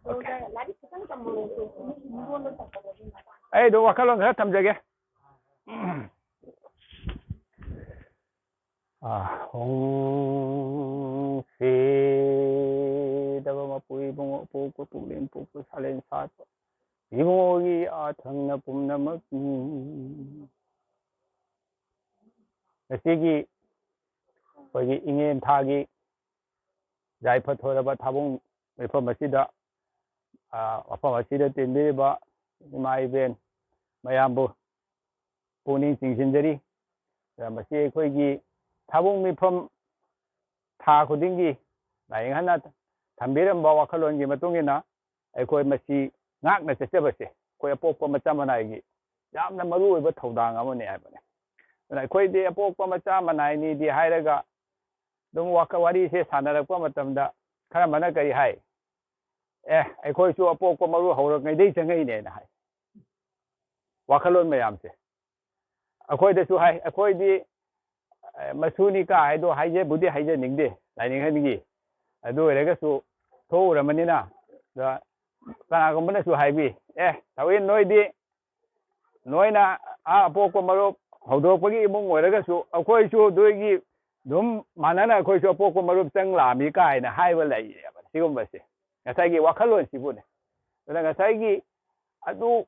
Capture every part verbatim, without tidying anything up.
Okay. ꯑꯗꯨꯗ ꯂꯥꯏꯔꯤꯛ ꯈꯤꯇꯪ ꯇꯝꯃꯨꯔꯁꯨ ꯃꯤꯔꯣꯜꯗ ꯇꯝꯕꯗꯗꯤ ꯃꯇꯥꯡ ꯑꯩ ꯑꯗꯨꯝ ꯋꯥꯈꯜꯂꯣꯟ ꯈꯔ ꯊꯝꯖꯒꯦ꯫ ꯑꯥ, ꯍꯣꯡꯁꯤꯗꯕ ꯃꯄꯨ ꯏꯕꯨꯡꯉꯣ ꯄꯣꯛꯄ ꯄꯨꯛꯅꯤꯡ ꯄꯣꯛꯄ ꯁꯥꯂꯦꯟ ꯁꯥꯠꯄ ꯏꯕꯨꯡꯉꯣꯒꯤ ꯑꯥ ꯊꯪꯅ ꯄꯨꯝꯅꯃꯛ꯫ ꯉꯁꯤꯒꯤ ꯑꯩꯈꯣꯏꯒꯤ ꯏꯉꯦꯟ ꯊꯥꯒꯤ ꯌꯥꯏꯐ ꯊꯣꯏꯔꯕ ꯊꯥꯕꯨꯡ ꯃꯤꯐꯝ ꯑꯁꯤꯗ, ꯑ, ꯃꯐꯝ ꯑꯁꯤꯗ ꯇꯤꯟꯕꯤꯔꯤꯕ ꯏꯃꯥ ꯏꯕꯦꯟ ꯃꯌꯥꯝꯕꯨ ꯄꯨꯛꯅꯤꯡ ꯆꯤꯡꯁꯤꯟꯖꯔꯤ꯫ ꯑ, ꯃꯁꯤ ꯑꯩꯈꯣꯏꯒꯤ ꯊꯥꯕꯨꯡ ꯃꯤꯐꯝ ꯊꯥ ꯈꯨꯗꯤꯡꯒꯤ ꯂꯥꯏꯅꯤꯡꯍꯟꯅ ꯊꯝꯕꯤꯔꯝꯕ ꯋꯥꯈꯜꯂꯣꯟꯒꯤ ꯃꯇꯨꯡ ꯏꯟꯅ, ꯑꯩꯈꯣꯏ ꯃꯁꯤ ꯉꯥꯛꯅ ꯆꯠꯆꯕꯁꯦ ꯑꯩꯈꯣꯏ ꯑꯄꯣꯛꯄ ꯃꯆꯥ ꯃꯅꯥꯏꯒꯤ ꯌꯥꯝꯅ ꯃꯔꯨ ꯑꯣꯏꯕ ꯊꯧꯗꯥꯡ ꯑꯃꯅꯤ ꯍꯥꯏꯕꯅꯤ꯫ ꯑꯗꯨꯅ ꯑꯩꯈꯣꯏꯗꯤ ꯑꯄꯣꯛꯄ ꯃꯆꯥ ꯃꯅꯥꯏꯅꯤꯗꯤ ꯍꯥꯏꯔꯒ ꯑꯗꯨꯝ ꯋꯥꯈ-, ꯋꯥꯔꯤꯁꯦ ꯁꯥꯟꯅꯔꯛꯄ ꯃꯇꯝꯗ ꯈꯔ ꯑꯃꯅ ꯀꯔꯤ ꯍꯥꯏ? "ꯑꯦ, ꯑꯩꯈꯣꯏꯁꯨ ꯑꯄꯣꯛꯄ ꯃꯔꯨ ꯍꯧꯔꯛꯉꯩꯗꯩ ꯆꯪꯉꯛꯏꯅꯦꯅ" ꯍꯥꯏ꯫ ꯋꯥꯈꯜꯂꯣꯟ ꯃꯌꯥꯝꯁꯦ ꯑꯩꯈꯣꯏꯗꯁꯨ ꯍꯥꯏ꯫ ꯑꯩꯈꯣꯏꯗꯤ, ꯑꯦ, ꯃꯁꯨꯅꯤ ꯀꯥ ꯍꯥꯏꯗꯣ ꯍꯥꯏꯖꯕꯨꯗꯤ ꯍꯥꯏꯖꯅꯤꯡꯗꯦ, ꯂꯥꯏꯅꯤꯡꯍꯟꯒꯤ꯫ ꯑꯗꯨ ꯑꯣꯏꯔꯒꯁꯨ ꯊꯣꯛꯎꯔꯕꯅꯤꯅ, ꯑꯗ ꯀꯅꯥꯒꯨꯝꯕꯅꯁꯨ ꯍꯥꯏꯕꯤ, "ꯑꯦ, ꯊꯧꯏ, ꯅꯣꯏꯗꯤ ꯅꯣꯏꯅ ꯑꯥ ꯑꯄꯣꯛꯄ ꯃꯔꯨꯞ ꯍꯧꯗꯣꯔꯛꯄꯒꯤ ꯏꯃꯨꯡ ꯑꯣꯏꯔꯒꯁꯨ ꯑꯩꯈꯣꯏꯁꯨ ꯅꯣꯏꯒꯤ ꯑꯗꯨꯝ ꯃꯥꯟꯅꯅ ꯑꯩꯈꯣꯏꯁꯨ ꯑꯄꯣꯛꯄ ꯃꯔꯨꯞ ꯆꯪ ꯂꯥꯛꯑꯝꯃꯤ" ꯀꯥꯏꯅ ꯍꯥꯏꯕ ꯂꯩꯌꯦꯕ꯫ ꯁꯤꯒꯨꯝꯕꯁꯦ ꯉꯁꯥꯏꯒꯤ ꯋꯥꯈꯜꯂꯣꯟꯁꯤꯕꯨꯅꯦ꯫ ꯑꯗꯨꯅ ꯉꯁꯥꯏꯒꯤ ꯑꯗꯨ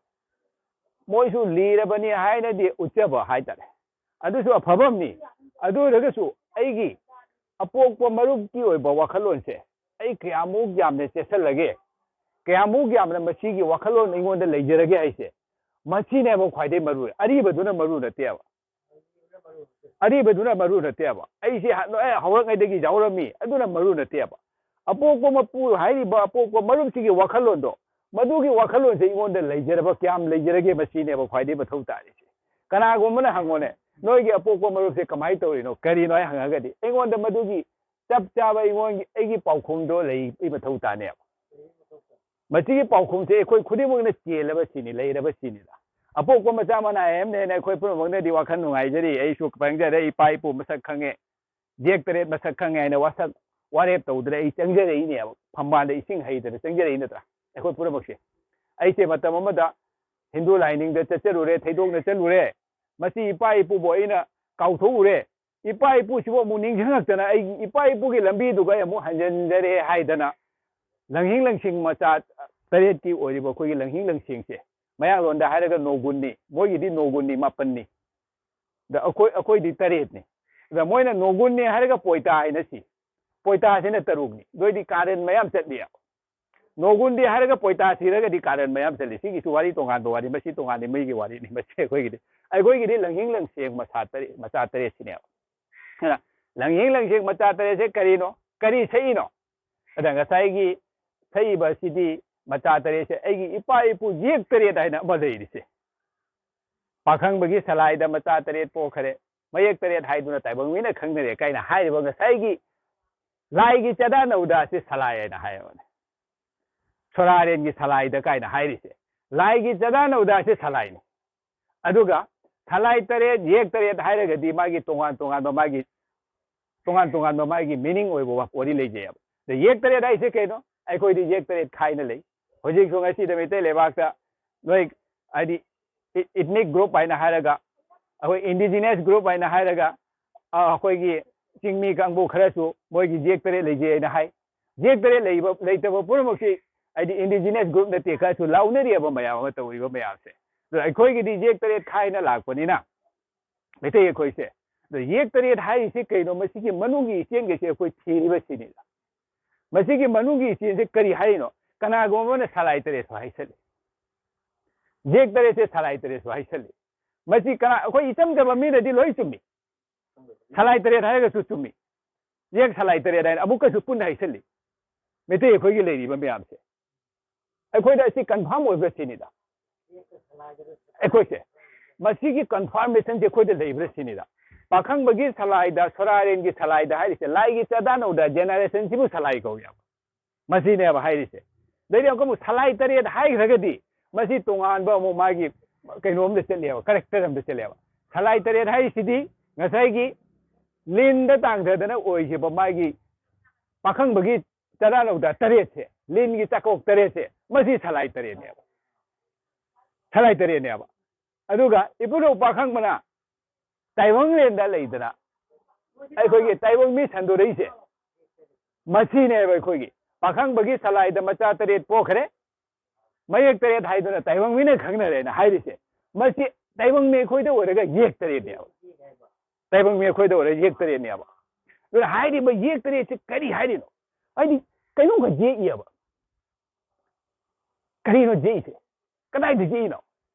ꯃꯣꯏꯁꯨ ꯂꯤꯔꯕꯅꯤ ꯍꯥꯏꯅꯗꯤ ꯎꯠꯆꯕ ꯍꯥꯏꯇꯥꯔꯦ꯫ ꯑꯗꯨꯁꯨ ꯑꯐꯕ ꯑꯃꯅꯤ꯫ ꯑꯗꯨ ꯑꯣꯏꯔꯒꯁꯨ ꯑꯩꯒꯤ ꯑꯄꯣꯛꯄ ꯃꯔꯨꯞꯀꯤ ꯑꯣꯏꯕ ꯋꯥꯈꯜꯂꯣꯟꯁꯦ ꯑꯩ ꯀꯌꯥꯃꯨꯛ ꯌꯥꯝꯅ ꯆꯦꯠꯁꯜꯂꯒꯦ, ꯀꯌꯥꯃꯨꯛ ꯌꯥꯝꯅ ꯃꯁꯤꯒꯤ ꯋꯥꯈꯜꯂꯣꯟ ꯑꯩꯉꯣꯟꯗ ꯂꯩꯖꯔꯒꯦ ꯍꯥꯏꯁꯦ, ꯃꯁꯤꯅꯦꯕ ꯈ꯭ꯋꯥꯏꯗꯒꯤ ꯃꯔꯨ ꯑꯣꯏ꯫ ꯑꯔꯤꯕꯗꯨꯅ ꯃꯔꯨ ꯅꯠꯇꯦꯕ꯫ ꯑꯔꯤꯕꯗꯨꯅ ꯃꯔꯨ ꯅꯠꯇꯦꯕ꯫ ꯑꯩꯁꯦ ꯍ-, ꯑꯦ, ꯍꯧꯔꯛꯉꯩꯗꯒꯤ ꯌꯥꯎꯔꯝꯃꯤ, ꯑꯗꯨꯅ ꯃꯔꯨ ꯅꯠꯇꯦꯕ꯫ ꯑꯄꯣꯛꯄ ꯃꯄꯨ ꯍꯥꯏꯔꯤꯕ ꯑꯄꯣꯛꯄ ꯃꯔꯨꯞꯁꯤꯒꯤ ꯋꯥꯈꯜꯂꯣꯟꯗꯣ, ꯃꯗꯨꯒꯤ ꯋꯥꯈꯜꯂꯣꯟꯁꯦ ꯑꯩꯉꯣꯟꯗ ꯂꯩꯖꯔꯕ, ꯀꯌꯥꯝ ꯂꯩꯖꯔꯒꯦ, ꯃꯁꯤꯅꯦꯕ ꯈ꯭ꯋꯥꯏꯗꯒꯤ ꯃꯊꯧ ꯇꯥꯔꯤꯁꯦ꯫ ꯀꯅꯥꯒꯨꯝꯕꯅ ꯍꯪꯉꯣꯅꯦ, "ꯅꯣꯏꯒꯤ ꯑꯄꯣꯛꯄ ꯃꯔꯨꯞꯁꯦ ꯀꯃꯥꯏꯅ ꯇꯧꯔꯤꯅꯣ, ꯀꯔꯤꯅꯣ?" ꯍꯥꯏ ꯍꯪꯉꯒꯗꯤ ꯑꯩꯉꯣꯟꯗ ꯃꯗꯨꯒꯤ ꯆꯞ ꯆꯥꯕ ꯑꯩꯉꯣꯟꯒꯤ, ꯑꯩꯒꯤ ꯄꯥꯎꯈꯨꯝꯗꯣ ꯂꯩ, ꯑꯩ ꯃꯊꯧ ꯇꯥꯅꯦꯕ꯫ ꯃꯁꯤꯒꯤ ꯄꯥꯎꯈꯨꯝꯁꯦ ꯑꯩꯈꯣꯏ ꯈꯨꯗꯤꯡꯃꯛꯅ ꯆꯦꯜꯂꯕ ꯁꯤꯅꯤ, ꯂꯩꯔꯕ ꯁꯤꯅꯤꯗ꯫ ꯑꯄꯣꯛꯄ ꯃꯆꯥ ꯃꯅꯥꯏ ꯑꯃꯅꯦꯅ ꯑꯩꯈꯣꯏ ꯄꯨꯝꯅꯃꯛꯅꯗꯤ ꯋꯥꯈꯜ ꯅꯨꯡꯉꯥꯏꯖꯔꯤ꯫ ꯑꯩꯁꯨ ꯄꯪꯖꯔꯦ, ꯏꯄꯥ ꯏꯄꯨ ꯃꯁꯛ ꯈꯪꯉꯦ, ꯌꯦꯛ ꯇꯔꯦꯠ ꯃꯁꯛ ꯈꯪꯉꯦ ꯍꯥꯏꯅ ꯋꯥꯁꯛ, ꯋꯥꯔꯦꯞ ꯇꯧꯗꯅ ꯑꯩ ꯆꯪꯖꯔꯛꯏꯅꯦꯕ, ꯐꯝꯕꯥꯜꯗ ꯏꯁꯤꯡ ꯍꯩꯗꯅ ꯆꯪꯖꯔꯛꯏ ꯅꯠꯇ꯭ꯔꯥ? ꯑꯩꯈꯣꯏ ꯄꯨꯝꯅꯃꯛꯁꯦ꯫ ꯑꯩꯁꯦ ꯃꯇꯝ ꯑꯃꯗ ꯍꯤꯟꯗꯨ ꯂꯥꯏꯅꯤꯡꯗ ꯆꯠꯆꯔꯨꯔꯦ, ꯊꯩꯗꯣꯛꯅ ꯆꯠꯂꯨꯔꯦ꯫ ꯃꯁꯤ ꯏꯄꯥ ꯏꯄꯨꯕꯨ ꯑꯩꯅ ꯀꯥꯎꯊꯣꯛꯎꯔꯦ꯫ ꯏꯄꯥ ꯏꯄꯨꯁꯤꯕꯨ ꯑꯃꯨꯛ ꯅꯤꯡꯁꯤꯡꯉꯛꯇꯅ ꯑꯩꯒꯤ ꯏꯄꯥ ꯏꯄꯨꯒꯤ ꯂꯝꯕꯤꯗꯨꯒ ꯑꯩ ꯑꯃꯨꯛ ꯍꯟꯖꯤꯟꯖꯔꯦ ꯍꯥꯏꯗꯅ, ꯂꯪꯍꯤꯡ ꯂꯪꯁꯤꯡ ꯃꯆꯥ ꯇꯔꯦꯠꯀꯤ ꯑꯣꯏꯔꯤꯕ ꯑꯩꯈꯣꯏꯒꯤ ꯂꯪꯍꯤꯡ ꯂꯪꯁꯦꯡꯁꯦ, ꯃꯌꯥꯡꯂꯣꯟꯗ ꯍꯥꯏꯔꯒ ꯅꯣꯒꯨꯟꯅꯤ, ꯃꯣꯏꯒꯤꯗꯤ ꯅꯣꯒꯨꯟꯅꯤ ꯃꯥꯄꯟꯅꯤ, ꯑꯗ ꯑꯩꯈꯣꯏ, ꯑꯩꯈꯣꯏꯗꯤ ꯇꯔꯦꯠꯅꯤ꯫ ꯑꯗ ꯃꯣꯏꯅ ꯅꯣꯒꯨꯟꯅꯤ ꯍꯥꯏꯔꯒ ꯄꯣꯏꯇꯥ ꯍꯥꯏꯅ ꯁꯤ, ꯄꯣꯏꯇꯥꯁꯤꯅ ꯇꯔꯨꯛꯅꯤ꯫ ꯅꯣꯏꯗꯤ ꯀꯥꯔꯦꯟ ꯃꯌꯥꯝ ꯆꯠꯂꯤ꯫ ꯅꯣꯒꯨꯟꯗꯤ ꯍꯥꯏꯔꯒ ꯄꯣꯏꯇꯥ ꯁꯤꯔꯒꯗꯤ ꯀꯥꯔꯦꯟ ꯃꯌꯥꯝ ꯆꯠꯂꯤ꯫ ꯁꯤꯒꯤꯁꯨ ꯋꯥꯔꯤ ꯇꯣꯉꯥꯟꯕ ꯋꯥꯔꯤ, ꯃꯁꯤ ꯇꯣꯉꯥꯟꯅ ꯃꯤꯒꯤ ꯋꯥꯔꯤꯅꯤ꯫ ꯃꯁꯤ ꯑꯩꯈꯣꯏꯒꯤꯗꯤ, ꯑꯩꯈꯣꯏꯒꯤꯗꯤ ꯂꯪꯍꯤꯡ ꯂꯪꯁꯦꯡ ꯃꯆꯥ ꯇꯔꯦꯠ, ꯃꯆꯥ ꯇꯔꯦꯠꯁꯤꯅꯦꯕ꯫ ꯑꯗꯨꯅ ꯂꯪꯍꯤꯡ ꯂꯪꯁꯦꯡ ꯃꯆꯥ ꯇꯔꯦꯠꯁꯦ ꯀꯔꯤꯅꯣ? ꯀꯔꯤ ꯁꯛꯏꯅꯣ? ꯑꯗ ꯉꯁꯥꯏꯒꯤ ꯁꯛꯏꯕ ꯑꯁꯤꯗꯤ ꯃꯆꯥ ꯇꯔꯦꯠꯁꯦ ꯑꯩꯒꯤ ꯏꯄꯥ ꯏꯄꯨ ꯌꯦꯛ ꯇꯔꯦꯠ ꯍꯥꯏꯅ ꯑꯃ ꯂꯩꯔꯤꯁꯦ꯫ ꯄꯥꯈꯪꯕꯒꯤ ꯁꯂꯥꯏꯗ ꯃꯆꯥ ꯇꯔꯦꯠ ꯄꯣꯛꯈꯔꯦ, ꯃꯌꯦꯛ ꯇꯔꯦꯠ ꯍꯥꯏꯗꯨꯅ ꯇꯥꯏꯕꯪ ꯃꯤꯅ ꯈꯪꯅꯔꯦ ꯀꯥꯏꯅ ꯍꯥꯏꯔꯤꯕ ꯉꯁꯥꯏꯒꯤ ꯂꯥꯏꯒꯤ ꯆꯗꯥ ꯅꯧꯗꯥꯁꯤ ꯁꯂꯥꯏ ꯍꯥꯏꯅ ꯍꯥꯏꯌꯦꯕꯅꯦ꯫ ꯁꯣꯔꯥꯔꯦꯟꯒꯤ ꯁꯂꯥꯏꯗ ꯀꯥꯏꯅ ꯍꯥꯏꯔꯤꯁꯦ ꯂꯥꯏꯒꯤ ꯆꯗꯥ ꯅꯧꯗꯥꯁꯤ ꯁꯂꯥꯏꯅꯤ꯫ ꯑꯗꯨꯒ ꯁꯂꯥꯏ ꯇꯔꯦꯠ, ꯌꯦꯛ ꯇꯔꯦꯠ ꯍꯥꯏꯔꯒꯗꯤ ꯃꯥꯒꯤ ꯇꯣꯉꯥꯟ ꯇꯣꯉꯥꯟꯕ ꯃꯥꯒꯤ, ꯇꯣꯉꯥꯟ ꯇꯣꯉꯥꯟꯕ ꯃꯥꯒꯤ meaning ꯑꯣꯏꯕ ꯋꯥ-, ꯋꯥꯔꯤ ꯂꯩꯖꯩꯑꯕ꯫ ꯑꯗ ꯌꯦꯛ ꯇꯔꯦꯠ ꯍꯥꯏꯁꯦ ꯀꯩꯅꯣ? ꯑꯩꯈꯣꯏꯗꯤ ꯌꯦꯛ ꯇꯔꯦꯠ ꯈꯥꯏꯅ ꯂꯩ꯫ ꯍꯧꯖꯤꯛꯁꯨ ꯉꯁꯤꯗ ꯃꯩꯇꯩ ꯂꯩꯕꯥꯛꯇ ꯅꯣꯏ ꯍꯥꯏꯗꯤ ethnic group ꯍꯥꯏꯅ ꯍꯥꯏꯔꯒ, ꯑꯩꯈꯣꯏ indigenous group ꯍꯥꯏꯅ ꯍꯥꯏꯔꯒ, ꯑ, ꯑꯩꯈꯣꯏꯒꯤ ꯆꯤꯡꯃꯤ ꯀꯥꯡꯕꯨ ꯈꯔꯁꯨ ꯃꯣꯏꯒꯤ ꯌꯦꯛ ꯇꯔꯦꯠ ꯂꯩꯖꯩ ꯍꯥꯏꯅ ꯍꯥꯏ꯫ ꯌꯦꯛ ꯇꯔꯦꯠ ꯂꯩꯕ, ꯂꯩꯇꯕ ꯄꯨꯝꯅꯃꯛꯁꯤ ꯍꯥꯏꯗꯤ indigenous group ꯅꯠꯇꯦ, ꯈꯔꯁꯨ ꯂꯥꯎꯅꯔꯤꯕ ꯃꯌꯥꯝ ꯑꯃ ꯇꯧꯔꯤꯕ ꯃꯌꯥꯝꯁꯦ꯫ ꯑꯗꯣ ꯑꯩꯈꯣꯏꯒꯤꯗꯤ ꯌꯦꯛ ꯇꯔꯦꯠ ꯈꯥꯏꯅ ꯂꯥꯛꯄꯅꯤꯅ ꯃꯩꯇꯩ ꯑꯩꯈꯣꯏꯁꯦ꯫ ꯑꯗꯣ ꯌꯦꯛ ꯇꯔꯦꯠ ꯍꯥꯏꯔꯤꯁꯤ ꯀꯩꯅꯣ? ꯃꯁꯤꯒꯤ ꯃꯅꯨꯡꯒꯤ ꯏꯆꯦꯟꯒꯁꯦ ꯑꯩꯈꯣꯏ ꯊꯤꯔꯤꯕ ꯁꯤꯅꯤꯗ꯫ ꯃꯁꯤꯒꯤ ꯃꯅꯨꯡꯒꯤ ꯏꯆꯦꯟꯁꯦ ꯀꯔꯤ ꯍꯥꯏꯔꯤꯅꯣ? ꯀꯅꯥꯒꯨꯝꯕ ꯑꯃꯅ ꯁꯂꯥꯏ ꯇꯔꯦꯠꯁꯨ ꯍꯥꯏꯁꯜꯂꯤ, ꯌꯦꯛ ꯇꯔꯦꯠꯁꯦ ꯁꯂꯥꯏ ꯇꯔꯦꯠꯁꯨ ꯍꯥꯏꯁꯜꯂꯤ꯫ ꯃꯁꯤ ꯀꯅꯥ, ꯑꯩꯈꯣꯏ ꯏꯆꯝ ꯆꯝꯕ ꯃꯤꯅꯗꯤ ꯂꯣꯏ ꯆꯨꯝꯃꯤ, ꯁꯂꯥꯏ ꯇꯔꯦꯠ ꯍꯥꯏꯔꯒꯁꯨ ꯆꯨꯝꯃꯤ, ꯌꯦꯛ ꯁꯂꯥꯏ ꯇꯔꯦꯠ ꯍꯥꯏꯅ ꯑꯃꯨꯛꯀꯁꯨ ꯄꯨꯟꯅ ꯍꯥꯏꯁꯜꯂꯤ꯫ ꯃꯩꯇꯩ ꯑꯩꯈꯣꯏꯒꯤ ꯂꯩꯔꯤꯕ ꯃꯌꯥꯝꯁꯦ ꯑꯩꯈꯣꯏꯗ ꯑꯁꯤ confirm ꯑꯣꯏꯕ꯭ꯔꯥ ꯁꯤꯅꯤꯗ꯫ ꯑꯩꯈꯣꯏꯁꯦ ꯃꯁꯤꯒꯤ confirmationꯁꯦ ꯑꯩꯈꯣꯏꯗ ꯂꯩꯕ꯭ꯔꯥ ꯁꯤꯅꯤꯗ꯫ ꯄꯥꯈꯪꯕꯒꯤ ꯁꯂꯥꯏꯗ, ꯁꯣꯔꯥꯔꯦꯟꯒꯤ ꯁꯂꯥꯏꯗ ꯍꯥꯏꯔꯤꯁꯦ ꯂꯥꯏꯒꯤ ꯆꯗꯥꯅꯧꯗ generationꯁꯤꯕꯨ ꯁꯂꯥꯏ ꯀꯧꯏ ꯍꯥꯏꯕ꯫ ꯃꯁꯤꯅꯦꯕ ꯍꯥꯏꯔꯤꯁꯦ꯫ ꯑꯗꯩꯗꯤ ꯑꯃꯨꯛꯀ ꯑꯃꯨꯛ ꯁꯂꯥꯏ ꯇꯔꯦꯠ ꯍꯥꯏꯈ꯭ꯔꯒꯗꯤ ꯃꯁꯤ ꯇꯣꯉꯥꯟꯕ ꯑꯃꯨꯛ ꯃꯥꯒꯤ ꯀꯩꯅꯣꯝꯗ ꯆꯠꯂꯦꯕ, character ꯑꯃꯗ ꯆꯠꯂꯦꯕ꯫ ꯁꯂꯥꯏ ꯇꯔꯦꯠ ꯍꯥꯏꯔꯤꯁꯤꯗꯤ ꯉꯁꯥꯏꯒꯤ ꯂꯤꯟꯗ ꯇꯥꯡꯊꯗꯅ ꯑꯣꯏꯈꯤꯕ ꯃꯥꯒꯤ ꯄꯥꯈꯪꯕꯒꯤ ꯆꯔꯥ ꯂꯧꯗ ꯇꯔꯦꯠꯁꯦ, ꯂꯤꯟꯒꯤ ꯆꯥꯀꯣꯛ ꯇꯔꯦꯠꯁꯦ, ꯃꯁꯤ ꯁꯂꯥꯏ ꯇꯔꯦꯠꯅꯦꯕ꯫ ꯁꯂꯥꯏ ꯇꯔꯦꯠꯅꯦꯕ꯫ ꯑꯗꯨꯒ ꯏꯄꯨꯗꯧ ꯄꯥꯈꯪꯕꯅ ꯇꯥꯏꯕꯪꯂꯦꯟꯗ ꯂꯩꯗꯅ ꯑꯩꯈꯣꯏꯒꯤ ꯇꯥꯏꯕꯪ ꯃꯤ ꯁꯟꯗꯣꯔꯛꯏꯁꯦ, ꯃꯁꯤꯅꯦꯕ ꯑꯩꯈꯣꯏꯒꯤ ꯄꯥꯈꯪꯕꯒꯤ ꯁꯂꯥꯏꯗ ꯃꯆꯥ ꯇꯔꯦꯠ ꯄꯣꯛꯈ꯭ꯔꯦ, ꯃꯌꯦꯛ ꯇꯔꯦꯠ ꯍꯥꯏꯗꯨꯅ ꯇꯥꯏꯕꯪ ꯃꯤꯅ ꯈꯪꯅꯔꯦꯅ ꯍꯥꯏꯔꯤꯁꯦ꯫ ꯃꯁꯤ ꯇꯥꯏꯕꯪ ꯃꯤ ꯑꯩꯈꯣꯏꯗ ꯑꯣꯏꯔꯒ ꯌꯦꯛ ꯇꯔꯦꯠꯅꯦꯕ꯫ ꯇꯥꯏꯕꯪ ꯃꯤ ꯑꯩꯈꯣꯏꯗ ꯑꯣꯏꯔꯒ ꯌꯦꯛ ꯇꯔꯦꯠꯅꯦꯕ꯫ ꯑꯗꯨꯅ ꯍꯥꯏꯔꯤꯕ ꯌꯦꯛ ꯇꯔꯦꯠꯁꯤ ꯀꯔꯤ ꯍꯥꯏꯔꯤꯅꯣ? ꯍꯥꯏꯗꯤ ꯀꯩꯅꯣꯝꯈꯛ ꯌꯦꯛꯏꯑꯕ꯫ ꯀꯔꯤꯅꯣ ꯌꯦꯛꯏꯁꯦ? ꯀꯗꯥꯏꯗ ꯌꯦꯛꯏꯅꯣ?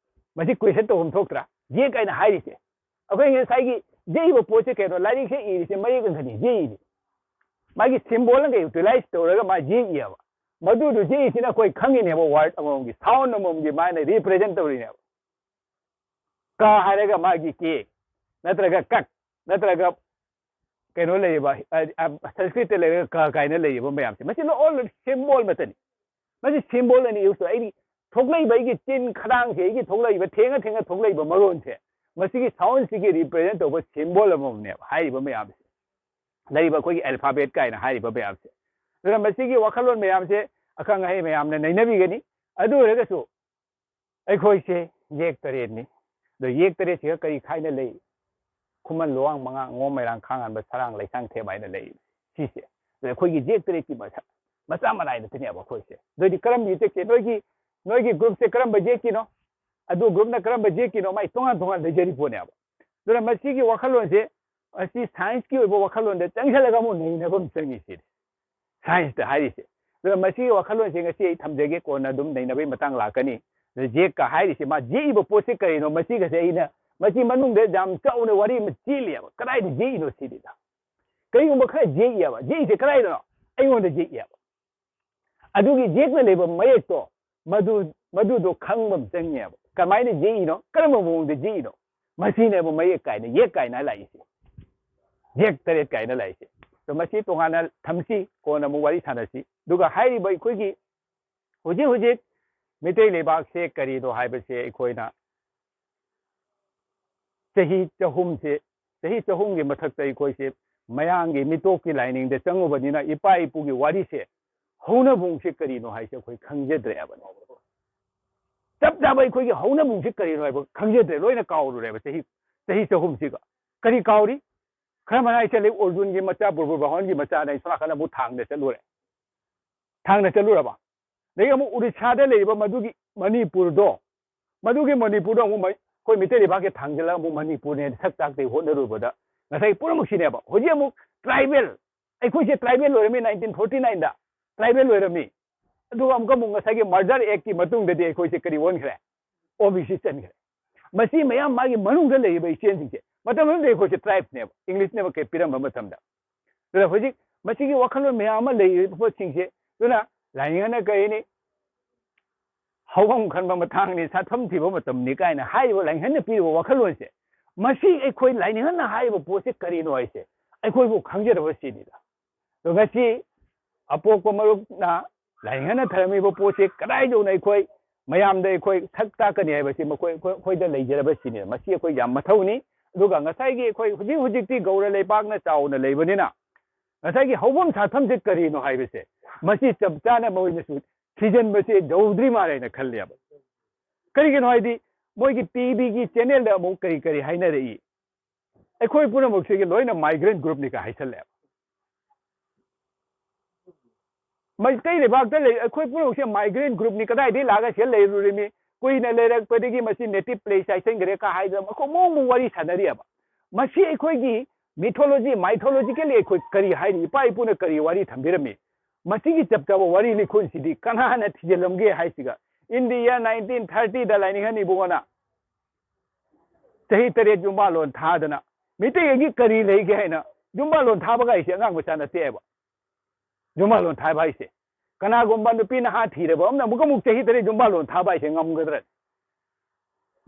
ꯃꯁꯤ question ꯇꯧꯐꯝ ꯊꯣꯛꯇ꯭ꯔꯥ? ꯌꯦꯛ ꯍꯥꯏꯅ ꯍꯥꯏꯔꯤꯁꯦ, ꯑꯩꯈꯣꯏ ꯉꯁꯥꯏꯒꯤ ꯌꯦꯛꯏꯕ ꯄꯣꯠꯁꯦ ꯀꯩꯅꯣ? ꯂꯥꯏꯔꯤꯛꯁꯦ ꯏꯔꯤꯁꯦ ꯃꯌꯦꯛ ꯑꯃꯈꯛꯅꯤ ꯌꯦꯛꯏꯅꯤ꯫ ꯃꯥꯒꯤ symbol ꯑꯃꯒ utilize ꯇꯧꯔꯒ ꯃꯥ ꯌꯦꯛꯏꯑꯕ꯫ ꯃꯗꯨꯗꯨ ꯌꯦꯛꯏꯁꯤꯅ ꯑꯩꯈꯣꯏ ꯈꯪꯉꯤꯅꯦꯕ, word ꯑꯃꯃꯝꯒꯤ sound ꯑꯃꯃꯝꯒꯤ ꯃꯥꯅ represent ꯇꯧꯔꯤꯅꯦꯕ꯫ ꯀ ꯍꯥꯏꯔꯒ ꯃꯥꯒꯤ ꯀꯦ, ꯅꯠꯇ꯭ꯔꯒ ꯀꯛ, ꯅꯠꯇ꯭ꯔꯒ ꯀꯩꯅꯣ ꯂꯩꯔꯤꯕ, ꯑ, ꯑ, ꯁꯪꯁꯀ꯭ꯔꯤꯠꯇ ꯂꯩꯔꯒ ꯀ ꯀꯥꯏꯅ ꯂꯩꯔꯤꯕ ꯃꯌꯥꯝꯁꯦ, ꯃꯁꯤ ꯂꯣꯏ all symbol ꯃꯇꯅꯤ꯫ ꯃꯁꯤ symbol ꯑꯅꯤ use ꯇꯧ꯫ ꯑꯩꯒꯤ ꯊꯣꯛꯂꯛꯏꯕ, ꯑꯩꯒꯤ ꯆꯤꯟ ꯈꯗꯥꯡꯁꯦ, ꯑꯩꯒꯤ ꯊꯣꯛꯂꯛꯏꯕ, ꯊꯦꯡꯉ ꯊꯦꯡꯉ ꯊꯣꯛꯂꯛꯏꯕ ꯃꯔꯣꯟꯁꯦ, ꯃꯁꯤꯒꯤ soundꯁꯤꯒꯤ represent ꯇꯧꯕ symbol ꯑꯃꯃꯝꯅꯦꯕ ꯍꯥꯏꯔꯤꯕ ꯃꯌꯥꯝꯁꯦ, ꯂꯩꯔꯤꯕ ꯑꯩꯈꯣꯏꯒꯤ alphabet ꯀꯥꯏꯅ ꯍꯥꯏꯔꯤꯕ ꯃꯌꯥꯝꯁꯦ꯫ ꯑꯗꯨꯅ ꯃꯁꯤꯒꯤ ꯋꯥꯈꯜꯂꯣꯟ ꯃꯌꯥꯝꯁꯦ ꯑꯈꯪ ꯑꯍꯩ ꯃꯌꯥꯝꯅ ꯅꯩꯅꯕꯤꯒꯅꯤ꯫ ꯑꯗꯨ ꯑꯣꯏꯔꯒꯁꯨ ꯑꯩꯈꯣꯏꯁꯦ ꯌꯦꯛ ꯇꯔꯦꯠꯅꯤ꯫ ꯑꯗꯣ ꯌꯦꯛ ꯇꯔꯦꯠꯁꯤꯒ ꯀꯔꯤ ꯈꯥꯏꯅ ꯂꯩ? ꯈꯨꯃꯟ, ꯂꯨꯋꯥꯡ, ꯃꯉꯥꯡ, ꯑꯉꯣꯝ, ꯃꯩꯔꯥꯡ, ꯈꯥꯡꯉꯥꯟꯕ, ꯁꯔꯥꯡ, ꯂꯩꯁꯥꯡ, ꯊꯦꯝ ꯍꯥꯏꯅ ꯂꯩ꯫ ꯁꯤꯁꯦ꯫ ꯑꯗꯣ ꯑꯩꯈꯣꯏꯒꯤ ꯌꯦꯛ ꯇꯔꯦꯠꯀꯤ ꯃꯁꯛ ꯃꯆꯥ ꯃꯅꯥꯏ ꯅꯠꯇꯦꯅꯦꯕ ꯑꯩꯈꯣꯏꯁꯦ꯫ ꯑꯗꯨꯗꯤ ꯀꯔꯝꯕ ꯌꯦꯛꯀꯦ? ꯅꯣꯏꯒꯤ, ꯅꯣꯏꯒꯤ groupꯁꯦ ꯀꯔꯝꯕ ꯌꯦꯛꯀꯤꯅꯣ? ꯑꯗꯨ groupꯅ ꯀꯔꯝꯕ ꯌꯦꯛꯀꯤꯅꯣ? ꯃꯥꯏ ꯇꯣꯉꯥꯟ ꯇꯣꯉꯥꯟ ꯂꯩꯖꯔꯤ ꯄꯣꯠꯅꯦꯕ꯫ ꯑꯗꯨꯅ ꯃꯁꯤꯒꯤ ꯋꯥꯈꯜꯂꯣꯟꯁꯦ, ꯑꯁꯤ scienceꯀꯤ ꯑꯣꯏꯕ ꯋꯥꯈꯜꯂꯣꯟꯗ ꯆꯪꯁꯤꯜꯂꯒ ꯑꯃꯨꯛ ꯅꯩꯅꯕ ꯑꯃ ꯆꯪꯉꯤ ꯁꯤꯅꯤ꯫ Scienceꯇ ꯍꯥꯏꯔꯤꯁꯦ꯫ ꯑꯗꯨꯅ ꯃꯁꯤꯒꯤ ꯋꯥꯈꯜꯂꯣꯟꯁꯤꯡ ꯑꯁꯤ ꯑꯩ ꯊꯝꯖꯒꯦ, ꯀꯣꯟꯅ ꯑꯗꯨꯝ ꯅꯩꯅꯕꯒꯤ ꯃꯇꯥꯡ ꯂꯥꯛꯀꯅꯤ꯫ ꯑꯗ ꯌꯦꯛꯀ ꯍꯥꯏꯔꯤꯁꯦ, ꯃꯥ ꯌꯦꯛꯏꯕ ꯄꯣꯠꯁꯦ ꯀꯔꯤꯅꯣ, ꯃꯁꯤꯒꯁꯦ ꯑꯩꯅ, ꯃꯁꯤ ꯃꯅꯨꯡꯗ ꯌꯥꯝ ꯆꯥꯎꯅ ꯋꯥꯔꯤ ꯑꯃ ꯆꯦꯜꯂꯤꯑꯕ꯫ ꯀꯗꯥꯏꯗ ꯌꯦꯛꯏꯅꯣ ꯁꯤꯅꯤꯗ꯫ ꯀꯔꯤꯒꯨꯝꯕ ꯈꯔ ꯌꯦꯛꯏꯑꯕ, ꯌꯦꯛꯏꯁꯦ ꯀꯗꯥꯏꯗꯅꯣ? ꯑꯩꯉꯣꯟꯗ ꯌꯦꯛꯏꯑꯕ꯫ ꯑꯗꯨꯒꯤ ꯌꯦꯛꯅ ꯂꯩꯕ ꯃꯌꯦꯛꯇꯣ, ꯃꯗꯨ, ꯃꯗꯨꯗꯣ ꯈꯪꯕ ꯑꯃ ꯆꯪꯉꯦꯕ꯫ ꯀꯃꯥꯏꯅ ꯌꯦꯛꯏꯅꯣ, ꯀꯔꯝꯕ ꯃꯑꯣꯡꯗ ꯌꯦꯛꯏꯅꯣ, ꯃꯁꯤꯅꯦꯕ ꯃꯌꯦꯛ ꯀꯥꯏꯅ, ꯌꯦꯛ ꯀꯥꯏꯅ ꯂꯥꯛꯏꯁꯦ꯫ ꯌꯦꯛ ꯇꯔꯦꯠ ꯀꯥꯏꯅ ꯂꯥꯛꯏꯁꯦ꯫ ꯑꯗꯣ ꯃꯁꯤ ꯇꯣꯉꯥꯟꯅ ꯊꯝꯁꯤ, ꯀꯣꯟꯅ ꯑꯃꯨꯛ ꯋꯥꯔꯤ ꯁꯥꯟꯅꯁꯤ꯫ ꯑꯗꯨꯒ ꯍꯥꯏꯔꯤꯕ ꯑꯩꯈꯣꯏꯒꯤ ꯍꯧꯖꯤꯛ ꯍꯧꯖꯤꯛ ꯃꯤꯇꯩ ꯂꯩꯕꯥꯛꯁꯦ ꯀꯔꯤꯅꯣ ꯍꯥꯏꯕꯁꯦ ꯑꯩꯈꯣꯏꯅ ꯆꯍꯤ ꯆꯍꯨꯝꯁꯦ, ꯆꯍꯤ ꯆꯍꯨꯝꯒꯤ ꯃꯊꯛꯇ ꯑꯩꯈꯣꯏꯁꯦ ꯃꯌꯥꯝꯒꯤ ꯃꯤꯇꯣꯞꯀꯤ ꯂꯥꯏꯅꯤꯡꯗ ꯆꯪꯉꯨꯕꯅꯤꯅ ꯏꯄꯥ ꯏꯄꯨꯒꯤ ꯋꯥꯔꯤꯁꯦ ꯍꯧꯅꯕꯨꯡꯁꯦ ꯀꯔꯤꯅꯣ ꯍꯥꯏꯁꯦ ꯑꯩꯈꯣꯏ ꯈꯪꯖꯗ꯭ꯔꯦꯕ꯫ ꯆꯞ ꯆꯥꯕ ꯑꯩꯈꯣꯏꯒꯤ ꯍꯧꯅꯕꯨꯡꯁꯦ ꯀꯔꯤꯅꯣ ꯍꯥꯏꯕ ꯈꯪꯖꯗ꯭ꯔꯦ, ꯂꯣꯏꯅ ꯀꯥꯎꯔꯨꯔꯦꯕ ꯆꯍꯤ ꯆꯍꯤ ꯆꯍꯨꯝꯁꯤꯒ꯫ ꯀꯔꯤ ꯀꯥꯎꯔꯤ? ꯈꯔ ꯃꯅꯥꯏ ꯆꯠꯂꯤ, ꯑꯔꯖꯨꯟꯒꯤ ꯃꯆꯥ ꯕꯨꯔꯕꯨꯔ ꯕꯥꯍꯣꯟꯒꯤ ꯃꯆꯥꯅ ꯑꯩ ꯁꯣꯝ ꯅꯥꯀꯟꯗ ꯑꯃꯨꯛ ꯊꯥꯡꯗ ꯆꯠꯂꯨꯔꯦ꯫ ꯊꯥꯡꯗ ꯆꯠꯂꯨꯔꯕ? ꯑꯗꯒꯤ ꯑꯃꯨꯛ ꯎꯔꯤꯁꯥꯗ ꯂꯩꯔꯤꯕ ꯃꯗꯨꯒꯤ ꯃꯅꯤꯄꯨꯔꯗꯣ, ꯃꯗꯨꯒꯤ ꯃꯅꯤꯄꯨꯔꯗꯣ ꯑꯃꯨꯛ ꯃꯩ-, ꯑꯩꯈꯣꯏ ꯃꯤꯇꯩ ꯂꯩꯕꯥꯛꯀꯤ ꯊꯥꯡꯖꯤꯜꯂꯒ ꯑꯃꯨꯛ ꯃꯅꯤꯄꯨꯔꯅꯦ ꯁꯛ ꯇꯥꯛꯇꯦ ꯍꯣꯠꯅꯔꯨꯕꯗ ꯉꯁꯥꯏ ꯄꯨꯝꯅꯃꯛꯁꯤꯅꯦꯕ꯫ ꯍꯧꯖꯤꯛ ꯑꯃꯨꯛ ꯇ꯭ꯔꯥꯏꯕꯦꯜ, ꯑꯩꯈꯣꯏꯁꯦ ꯇ꯭ꯔꯥꯏꯕꯦꯜ ꯑꯣꯏꯔꯝꯃꯤ ꯅꯥꯏꯟꯇꯤꯟ ꯐꯣꯔꯇꯤ ꯅꯥꯏꯟꯗ, ꯇ꯭ꯔꯥꯏꯕꯦꯜ ꯑꯣꯏꯔꯝꯃꯤ꯫ ꯑꯗꯨꯒ ꯑꯃꯨꯛꯀ ꯑꯃꯨꯛ ꯉꯁꯥꯏꯒꯤ ꯃꯔꯗꯔ ꯑꯦꯛꯀꯤ ꯃꯇꯨꯡꯗꯗꯤ ꯑꯩꯈꯣꯏꯁꯦ ꯀꯔꯤ ꯑꯣꯟꯈ꯭ꯔꯦ? ꯑꯣ ꯕꯤ ꯁꯤ ꯆꯟꯈ꯭ꯔꯦ꯫ ꯃꯁꯤ ꯃꯌꯥꯝ ꯃꯥꯒꯤ ꯃꯅꯨꯡꯗ ꯂꯩꯔꯤꯕ ꯏꯆꯦꯟꯁꯤꯡꯁꯦ, ꯃꯇꯝ ꯑꯃꯗ ꯑꯩꯈꯣꯏꯁꯦ ꯇ꯭ꯔꯥꯏꯕꯅꯦꯕ, ꯏꯪꯂꯤꯁꯅꯦꯕ ꯀꯩ ꯄꯤꯔꯝꯕ ꯃꯇꯝꯗ꯫ ꯑꯗꯨꯅ ꯍꯧꯖꯤꯛ ꯃꯁꯤꯒꯤ ꯋꯥꯈꯜꯂꯣꯟ ꯃꯌꯥꯝ ꯑꯃ ꯂꯩꯔꯤꯕ ꯄꯣꯠꯁꯤꯡꯁꯦ, ꯑꯗꯨꯅ ꯂꯥꯏꯅꯤꯡꯉꯅ ꯀꯩ ꯍꯥꯏꯅꯤ, ꯍꯧꯐꯝ ꯈꯟꯕ ꯃꯇꯥꯡꯅꯤ, ꯁꯥꯠꯐꯝ ꯊꯤꯕ ꯃꯇꯝꯅꯤ ꯀꯥꯏꯅ ꯍꯥꯏꯔꯤꯕ ꯂꯥꯏꯅꯤꯡꯉꯟꯅ ꯄꯤꯔꯤꯕ ꯋꯥꯈꯜꯂꯣꯟꯁꯦ, ꯃꯁꯤ ꯑꯩꯈꯣꯏ ꯂꯥꯏꯅꯤꯡꯉꯟꯅ ꯍꯥꯏꯔꯤꯕ ꯄꯣꯠꯁꯦ ꯀꯔꯤꯅꯣ ꯍꯥꯏꯁꯦ ꯑꯩꯈꯣꯏꯕꯨ ꯈꯪꯖꯗꯕ ꯁꯤꯅꯤꯗ꯫ ꯑꯗꯣ ꯉꯁꯤ ꯑꯄꯣꯛꯄ ꯃꯔꯨꯞꯅ ꯂꯥꯏꯅꯤꯡꯉꯟꯅ ꯊꯔꯝꯃꯤꯕ ꯄꯣꯠꯁꯦ ꯀꯗꯥꯏꯗꯧꯅ ꯑꯩꯈꯣꯏ ꯃꯌꯥꯝꯗ ꯑꯩꯈꯣꯏ ꯁꯛ ꯇꯥꯛꯀꯅꯤ ꯍꯥꯏꯕꯁꯤ ꯃꯈꯣꯏ, ꯑꯩꯈꯣꯏ, ꯑꯩꯈꯣꯏꯗ ꯂꯩꯖꯔꯕ ꯁꯤꯅꯤ꯫ ꯃꯁꯤ ꯑꯩꯈꯣꯏ ꯌꯥꯝ ꯃꯊꯧꯅꯤ꯫ ꯑꯗꯨꯒ ꯉꯁꯥꯏꯒꯤ ꯑꯩꯈꯣꯏ ꯍꯧꯖꯤꯛ ꯍꯧꯖꯤꯛꯇꯤ ꯒꯧꯔ ꯂꯩꯄꯥꯛꯅ ꯆꯥꯎꯅ ꯂꯩꯕꯅꯤꯅ ꯉꯁꯥꯏꯒꯤ ꯍꯧꯐꯝ ꯁꯥꯠꯐꯝꯁꯦ ꯀꯔꯤꯅꯣ ꯍꯥꯏꯕꯁꯦ ꯃꯁꯤ ꯆꯞ ꯆꯥꯅ ꯃꯣꯏꯅꯁꯨ ꯊꯤꯖꯤꯟꯕꯁꯦ ꯌꯧꯗ꯭ꯔꯤ ꯃꯥꯜꯂꯦꯅ ꯈꯜꯂꯦꯕ꯫ ꯀꯔꯤꯒꯤꯅꯣ ꯍꯥꯏꯗꯤ ꯃꯣꯏꯒꯤ ꯇꯤ ꯚꯤꯒꯤ ꯆꯦꯅꯦꯜꯗ ꯑꯃꯨꯛ ꯀꯔꯤ ꯀꯔꯤ ꯍꯥꯏꯅꯔꯛꯏ? ꯑꯩꯈꯣꯏ ꯄꯨꯝꯅꯃꯛꯁꯤꯒꯤ ꯂꯣꯏꯅ ꯃꯥꯏꯒ꯭ꯔꯦꯟ ꯒ꯭ꯔꯨꯞꯅꯤꯒ ꯍꯥꯏꯁꯜꯂꯦꯕ꯫ ꯃꯩꯇꯩ ꯂꯩꯕꯥꯛꯇ ꯂꯩ, ꯑꯩꯈꯣꯏ ꯄꯨꯝꯅꯃꯛꯁꯦ ꯃꯥꯏꯒ꯭ꯔꯦꯟ ꯒ꯭ꯔꯨꯞꯅꯤ, ꯀꯗꯥꯏꯗꯒꯤ ꯂꯥꯛꯑꯒ ꯁꯤꯗ ꯂꯩꯔꯨꯔꯤꯃꯤ? ꯀꯨꯏꯅ ꯂꯩꯔꯛꯄꯗꯒꯤ ꯃꯁꯤ ꯅꯦꯇꯤꯚ ꯄ꯭ꯂꯦꯁ ꯍꯥꯏꯁꯟꯈ꯭ꯔꯦ ꯀ ꯍꯥꯏꯗꯅ ꯃꯈꯣꯏ ꯃꯑꯣꯡ ꯃꯑꯣꯡ ꯋꯥꯔꯤ ꯁꯥꯟꯅꯔꯤꯑꯕ꯫ ꯃꯁꯤ ꯑꯩꯈꯣꯏꯒꯤ ꯃꯤꯊꯣꯂꯣꯖꯤ, ꯃꯥꯏꯊꯣꯂꯣꯖꯤꯀꯦꯜꯂꯤ ꯑꯩꯈꯣꯏ ꯀꯔꯤ ꯍꯥꯏꯔꯤ? ꯏꯄꯥ ꯏꯄꯨꯅ ꯀꯔꯤ ꯋꯥꯔꯤ ꯊꯝꯕꯤꯔꯝꯃꯤ? ꯃꯁꯤꯒꯤ ꯆꯞ ꯆꯥꯕ ꯋꯥꯔꯤ ꯂꯤꯈꯣꯟꯁꯤꯗꯤ ꯀꯅꯥꯅ ꯊꯤꯖꯤꯜꯂꯝꯒꯦ ꯍꯥꯏꯁꯤꯒ, in the year nineteen thirty ꯗ ꯂꯥꯏꯅꯤꯡꯍꯟ ꯏꯕꯨꯡꯉꯣꯅ ꯆꯍꯤ ꯇꯔꯦꯠ ꯌꯨꯝꯕꯥꯜꯂꯣꯟ ꯊꯥꯗꯅ ꯃꯤꯇꯩꯒꯤ ꯀꯔꯤ ꯂꯩꯒꯦ ꯍꯥꯏꯅ ꯌꯨꯝꯕꯥꯜꯂꯣꯟ ꯊꯥꯕꯒ ꯍꯥꯏꯁꯦ ꯑꯉꯥꯡ ꯃꯆꯥ ꯅꯠꯇꯦꯕ꯫ ꯌꯨꯝꯕꯥꯜꯂꯣꯟ ꯊꯥꯕ ꯍꯥꯏꯁꯦ ꯀꯅꯥꯒꯨꯝꯕ ꯅꯨꯄꯤ ꯅꯍꯥ ꯊꯤꯔꯕ ꯑꯃꯅ ꯑꯃꯨꯛꯀ ꯑꯃꯨꯛ ꯆꯍꯤ ꯇꯔꯦꯠ ꯌꯨꯝꯕꯥꯜꯂꯣꯟ ꯊꯥꯕ ꯍꯥꯏꯁꯦ ꯉꯝꯒꯗ꯭ꯔꯥ?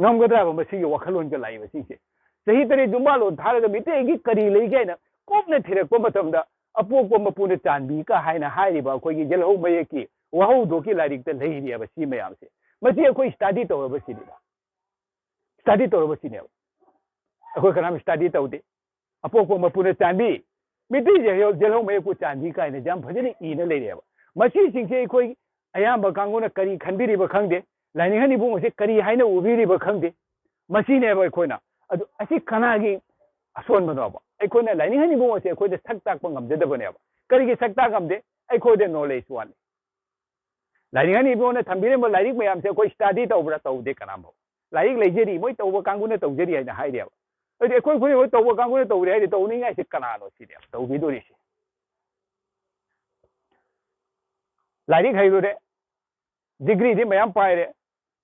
ꯉꯝꯒꯗ꯭ꯔꯕ ꯃꯁꯤꯒꯤ ꯋꯥꯈꯜꯂꯣꯟꯒ ꯂꯥꯛꯏꯕꯁꯤꯡꯁꯦ? ꯆꯍꯤ ꯇꯔꯦꯠ ꯌꯨꯝꯕꯥꯜꯂꯣꯟ ꯊꯥꯔꯒ ꯃꯤꯇꯩꯒꯤ ꯀꯔꯤ ꯂꯩꯒꯦ ꯍꯥꯏꯅ ꯀꯨꯞꯅ ꯊꯤꯔꯛꯄ ꯃꯇꯝꯗ ꯑꯄꯣꯛꯄ ꯃꯄꯨꯅ ꯆꯥꯟꯕꯤ ꯀ ꯍꯥꯏꯅ ꯍꯥꯏꯔꯤꯕ ꯑꯩꯈꯣꯏꯒꯤ ꯌꯦꯜꯍꯧ ꯃꯌꯦꯛꯀꯤ ꯋꯥꯍꯧꯗꯣꯛꯀꯤ ꯂꯥꯏꯔꯤꯛꯇ ꯂꯩꯔꯤꯑꯕ ꯁꯤ ꯃꯌꯥꯝꯁꯦ꯫ ꯃꯁꯤ ꯑꯩꯈꯣꯏ ꯁ꯭ꯇꯗꯤ ꯇꯧꯔꯕ ꯁꯤꯅꯤꯗ꯫ ꯁ꯭ꯇꯗꯤ ꯇꯧꯔꯕ ꯁꯤꯅꯦꯕ꯫ ꯑꯩꯈꯣꯏ ꯀꯅꯥꯝ ꯁ꯭ꯇꯗꯤ ꯇꯧꯗꯦ꯫ ꯑꯄꯣꯛꯄ ꯃꯄꯨꯅ ꯆꯥꯟꯕꯤ, ꯃꯤꯇꯩꯁꯦ ꯍꯦꯛ ꯖꯦꯜꯍꯧ ꯃꯌꯦꯛꯄꯨ ꯆꯥꯟꯕꯤ ꯀꯥꯏꯅ ꯌꯥꯝ ꯐꯖꯅ ꯏꯅ ꯂꯩꯔꯦꯕ꯫ ꯃꯁꯤꯁꯤꯡꯁꯦ ꯑꯩꯈꯣꯏ ꯑꯌꯥꯝꯕ ꯀꯥꯡꯕꯨꯅ ꯀꯔꯤ ꯈꯟꯕꯤꯔꯤꯕ ꯈꯪꯗꯦ, ꯂꯥꯏꯅꯤꯡꯍꯟ ꯏꯕꯨꯡ ꯑꯁꯤ ꯀꯔꯤ ꯍꯥꯏꯅ ꯎꯕꯤꯔꯤꯕ ꯈꯪꯗꯦ꯫ ꯃꯁꯤꯅꯦꯕ ꯑꯩꯈꯣꯏꯅ, ꯑꯗꯨ ꯑꯁꯤ ꯀꯅꯥꯒꯤ ꯑꯁꯣꯟꯕꯅꯣꯕ? ꯑꯩꯈꯣꯏꯅ ꯂꯥꯏꯅꯤꯡꯍꯟ ꯏꯕꯨꯡ ꯑꯁꯤ ꯑꯩꯈꯣꯏꯗ ꯁꯛ ꯇꯥꯛꯄ ꯉꯝꯖꯗꯕꯅꯦꯕ꯫ ꯀꯔꯤꯒꯤ ꯁꯛ ꯇꯥꯛ ꯉꯝꯗꯦ? ꯑꯩꯈꯣꯏꯗ ꯅꯣꯂꯦꯖ ꯋꯥꯠꯂꯤ꯫ ꯂꯥꯏꯅꯤꯡꯍꯟ ꯏꯕꯨꯡꯅ ꯊꯝꯕꯤꯔꯝꯕ ꯂꯥꯏꯔꯤꯛ ꯃꯌꯥꯝꯁꯦ ꯑꯩꯈꯣꯏ ꯁ꯭ꯇꯗꯤ ꯇꯧꯕ꯭ꯔꯥ? ꯇꯧꯗꯦ ꯀꯅꯥꯝꯐꯥꯎ꯫ ꯂꯥꯏꯔꯤꯛ ꯂꯩꯖꯔꯤ, ꯃꯣꯏ ꯇꯧꯕ ꯀꯥꯡꯕꯨꯅ ꯇꯧꯖꯔꯤ ꯍꯥꯏꯅ ꯍꯥꯏꯔꯦꯕ꯫ ꯑꯗꯨꯗꯤ ꯑꯩꯈꯣꯏ ꯈꯨꯗꯤꯡꯃꯛ ꯇꯧꯕ ꯀꯥꯡꯕꯨꯅ ꯇꯧꯔꯤ ꯍꯥꯏꯗꯤ ꯇꯧꯅꯤꯡꯉꯥꯏꯁꯦ ꯀꯅꯥꯅꯣ ꯁꯤꯅꯦꯕ ꯇꯧꯕꯤꯗꯣꯔꯤꯁꯦ꯫ ꯂꯥꯏꯔꯤꯛ ꯍꯩꯔꯨꯔꯦ, ꯗꯤꯒ꯭ꯔꯤꯗꯤ ꯃꯌꯥꯝ ꯄꯥꯏꯔꯦ,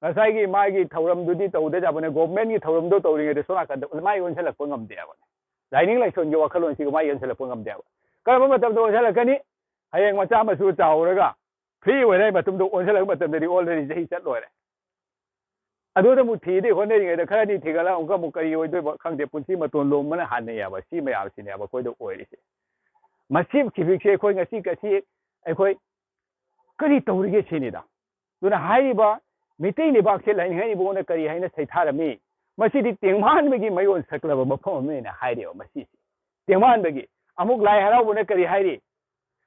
ꯉꯁꯥꯏꯒꯤ ꯃꯥꯒꯤ ꯊꯧꯔꯝꯗꯨꯗꯤ ꯇꯧꯗ ꯌꯥꯕꯅꯦ, ꯒꯣꯚꯔꯟꯃꯦꯟꯠꯀꯤ ꯊꯧꯔꯝꯗꯣ ꯇꯧꯔꯤꯉꯩꯗ ꯁꯣꯝ ꯅꯥꯀꯟꯗ ꯃꯥꯏ ꯑꯣꯟꯁꯤꯜꯂꯛꯄ ꯉꯝꯗꯦ ꯍꯥꯏꯕꯅꯦ꯫ ꯂꯥꯏꯅꯤꯡ ꯂꯥꯏꯁꯣꯟꯒꯤ ꯋꯥꯈꯜꯂꯣꯟꯁꯤꯒ ꯃꯥꯏ ꯑꯣꯟꯁꯤꯜꯂꯛꯄ ꯉꯝꯗꯦ ꯍꯥꯏꯕ꯫ ꯀꯔꯝꯕ ꯃꯇꯝꯗ ꯑꯣꯟꯁꯤꯜꯂꯛꯀꯅꯤ? ꯍꯌꯦꯡ ꯃꯆꯥ ꯃꯁꯨ ꯆꯥꯎꯔꯒ ꯐ꯭ꯔꯤ ꯑꯣꯏꯔꯦ ꯃꯇꯝꯗ ꯑꯣꯟꯁꯤꯜꯂꯛꯄ ꯃꯇꯝꯗꯗꯤ already ꯆꯍꯤ ꯆꯠ ꯂꯣꯏꯔꯦ꯫ ꯑꯗꯨꯗ ꯑꯃꯨꯛ ꯊꯤꯗꯤ ꯍꯣꯠꯅꯔꯤꯉꯩꯗ ꯈꯔꯗꯤ ꯊꯤꯒꯠꯂꯒ ꯑꯃꯨꯛꯀ ꯑꯃꯨꯛ ꯀꯔꯤ ꯑꯣꯏꯗꯣꯏꯕ ꯈꯪꯗꯦ, ꯄꯨꯟꯁꯤ ꯃꯇꯣꯟ ꯂꯣꯝꯕꯅ ꯍꯥꯟꯅꯩꯌꯦꯕ꯫ ꯁꯤ ꯃꯌꯥꯝꯁꯤꯅꯦꯕ ꯑꯩꯈꯣꯏꯗ ꯑꯣꯏꯔꯤꯁꯦ꯫ ꯃꯁꯤ ꯈꯤꯕꯤꯛꯁꯦ ꯑꯩꯈꯣꯏ ꯉꯁꯤ ꯉꯁꯤ ꯑꯩꯈꯣꯏ ꯀꯔꯤ ꯇꯧꯔꯤꯒꯦ ꯁꯤꯅꯤꯗ꯫ ꯑꯗꯨꯅ ꯍꯥꯏꯔꯤꯕ ꯃꯤꯇꯩ ꯂꯩꯕꯥꯛꯁꯦ ꯂꯥꯏꯅꯤꯡꯍꯟ ꯏꯕꯨꯡꯅ ꯀꯔꯤ ꯍꯥꯏꯅ ꯁꯩꯊꯥꯔꯝꯃꯤ? ꯃꯁꯤꯗꯤ ꯇꯦꯡꯃꯥꯟꯕꯒꯤ ꯃꯌꯣꯟ ꯁꯛꯂꯕ ꯃꯐꯝ ꯑꯃꯅꯦꯅ ꯍꯥꯏꯔꯤꯕ ꯃꯁꯤꯁꯦ꯫ ꯇꯦꯡꯃꯥꯟꯕꯒꯤ꯫ ꯑꯃꯨꯛ ꯂꯥꯏ ꯍꯔꯥꯎꯕꯅ ꯀꯔꯤ ꯍꯥꯏꯔꯤ?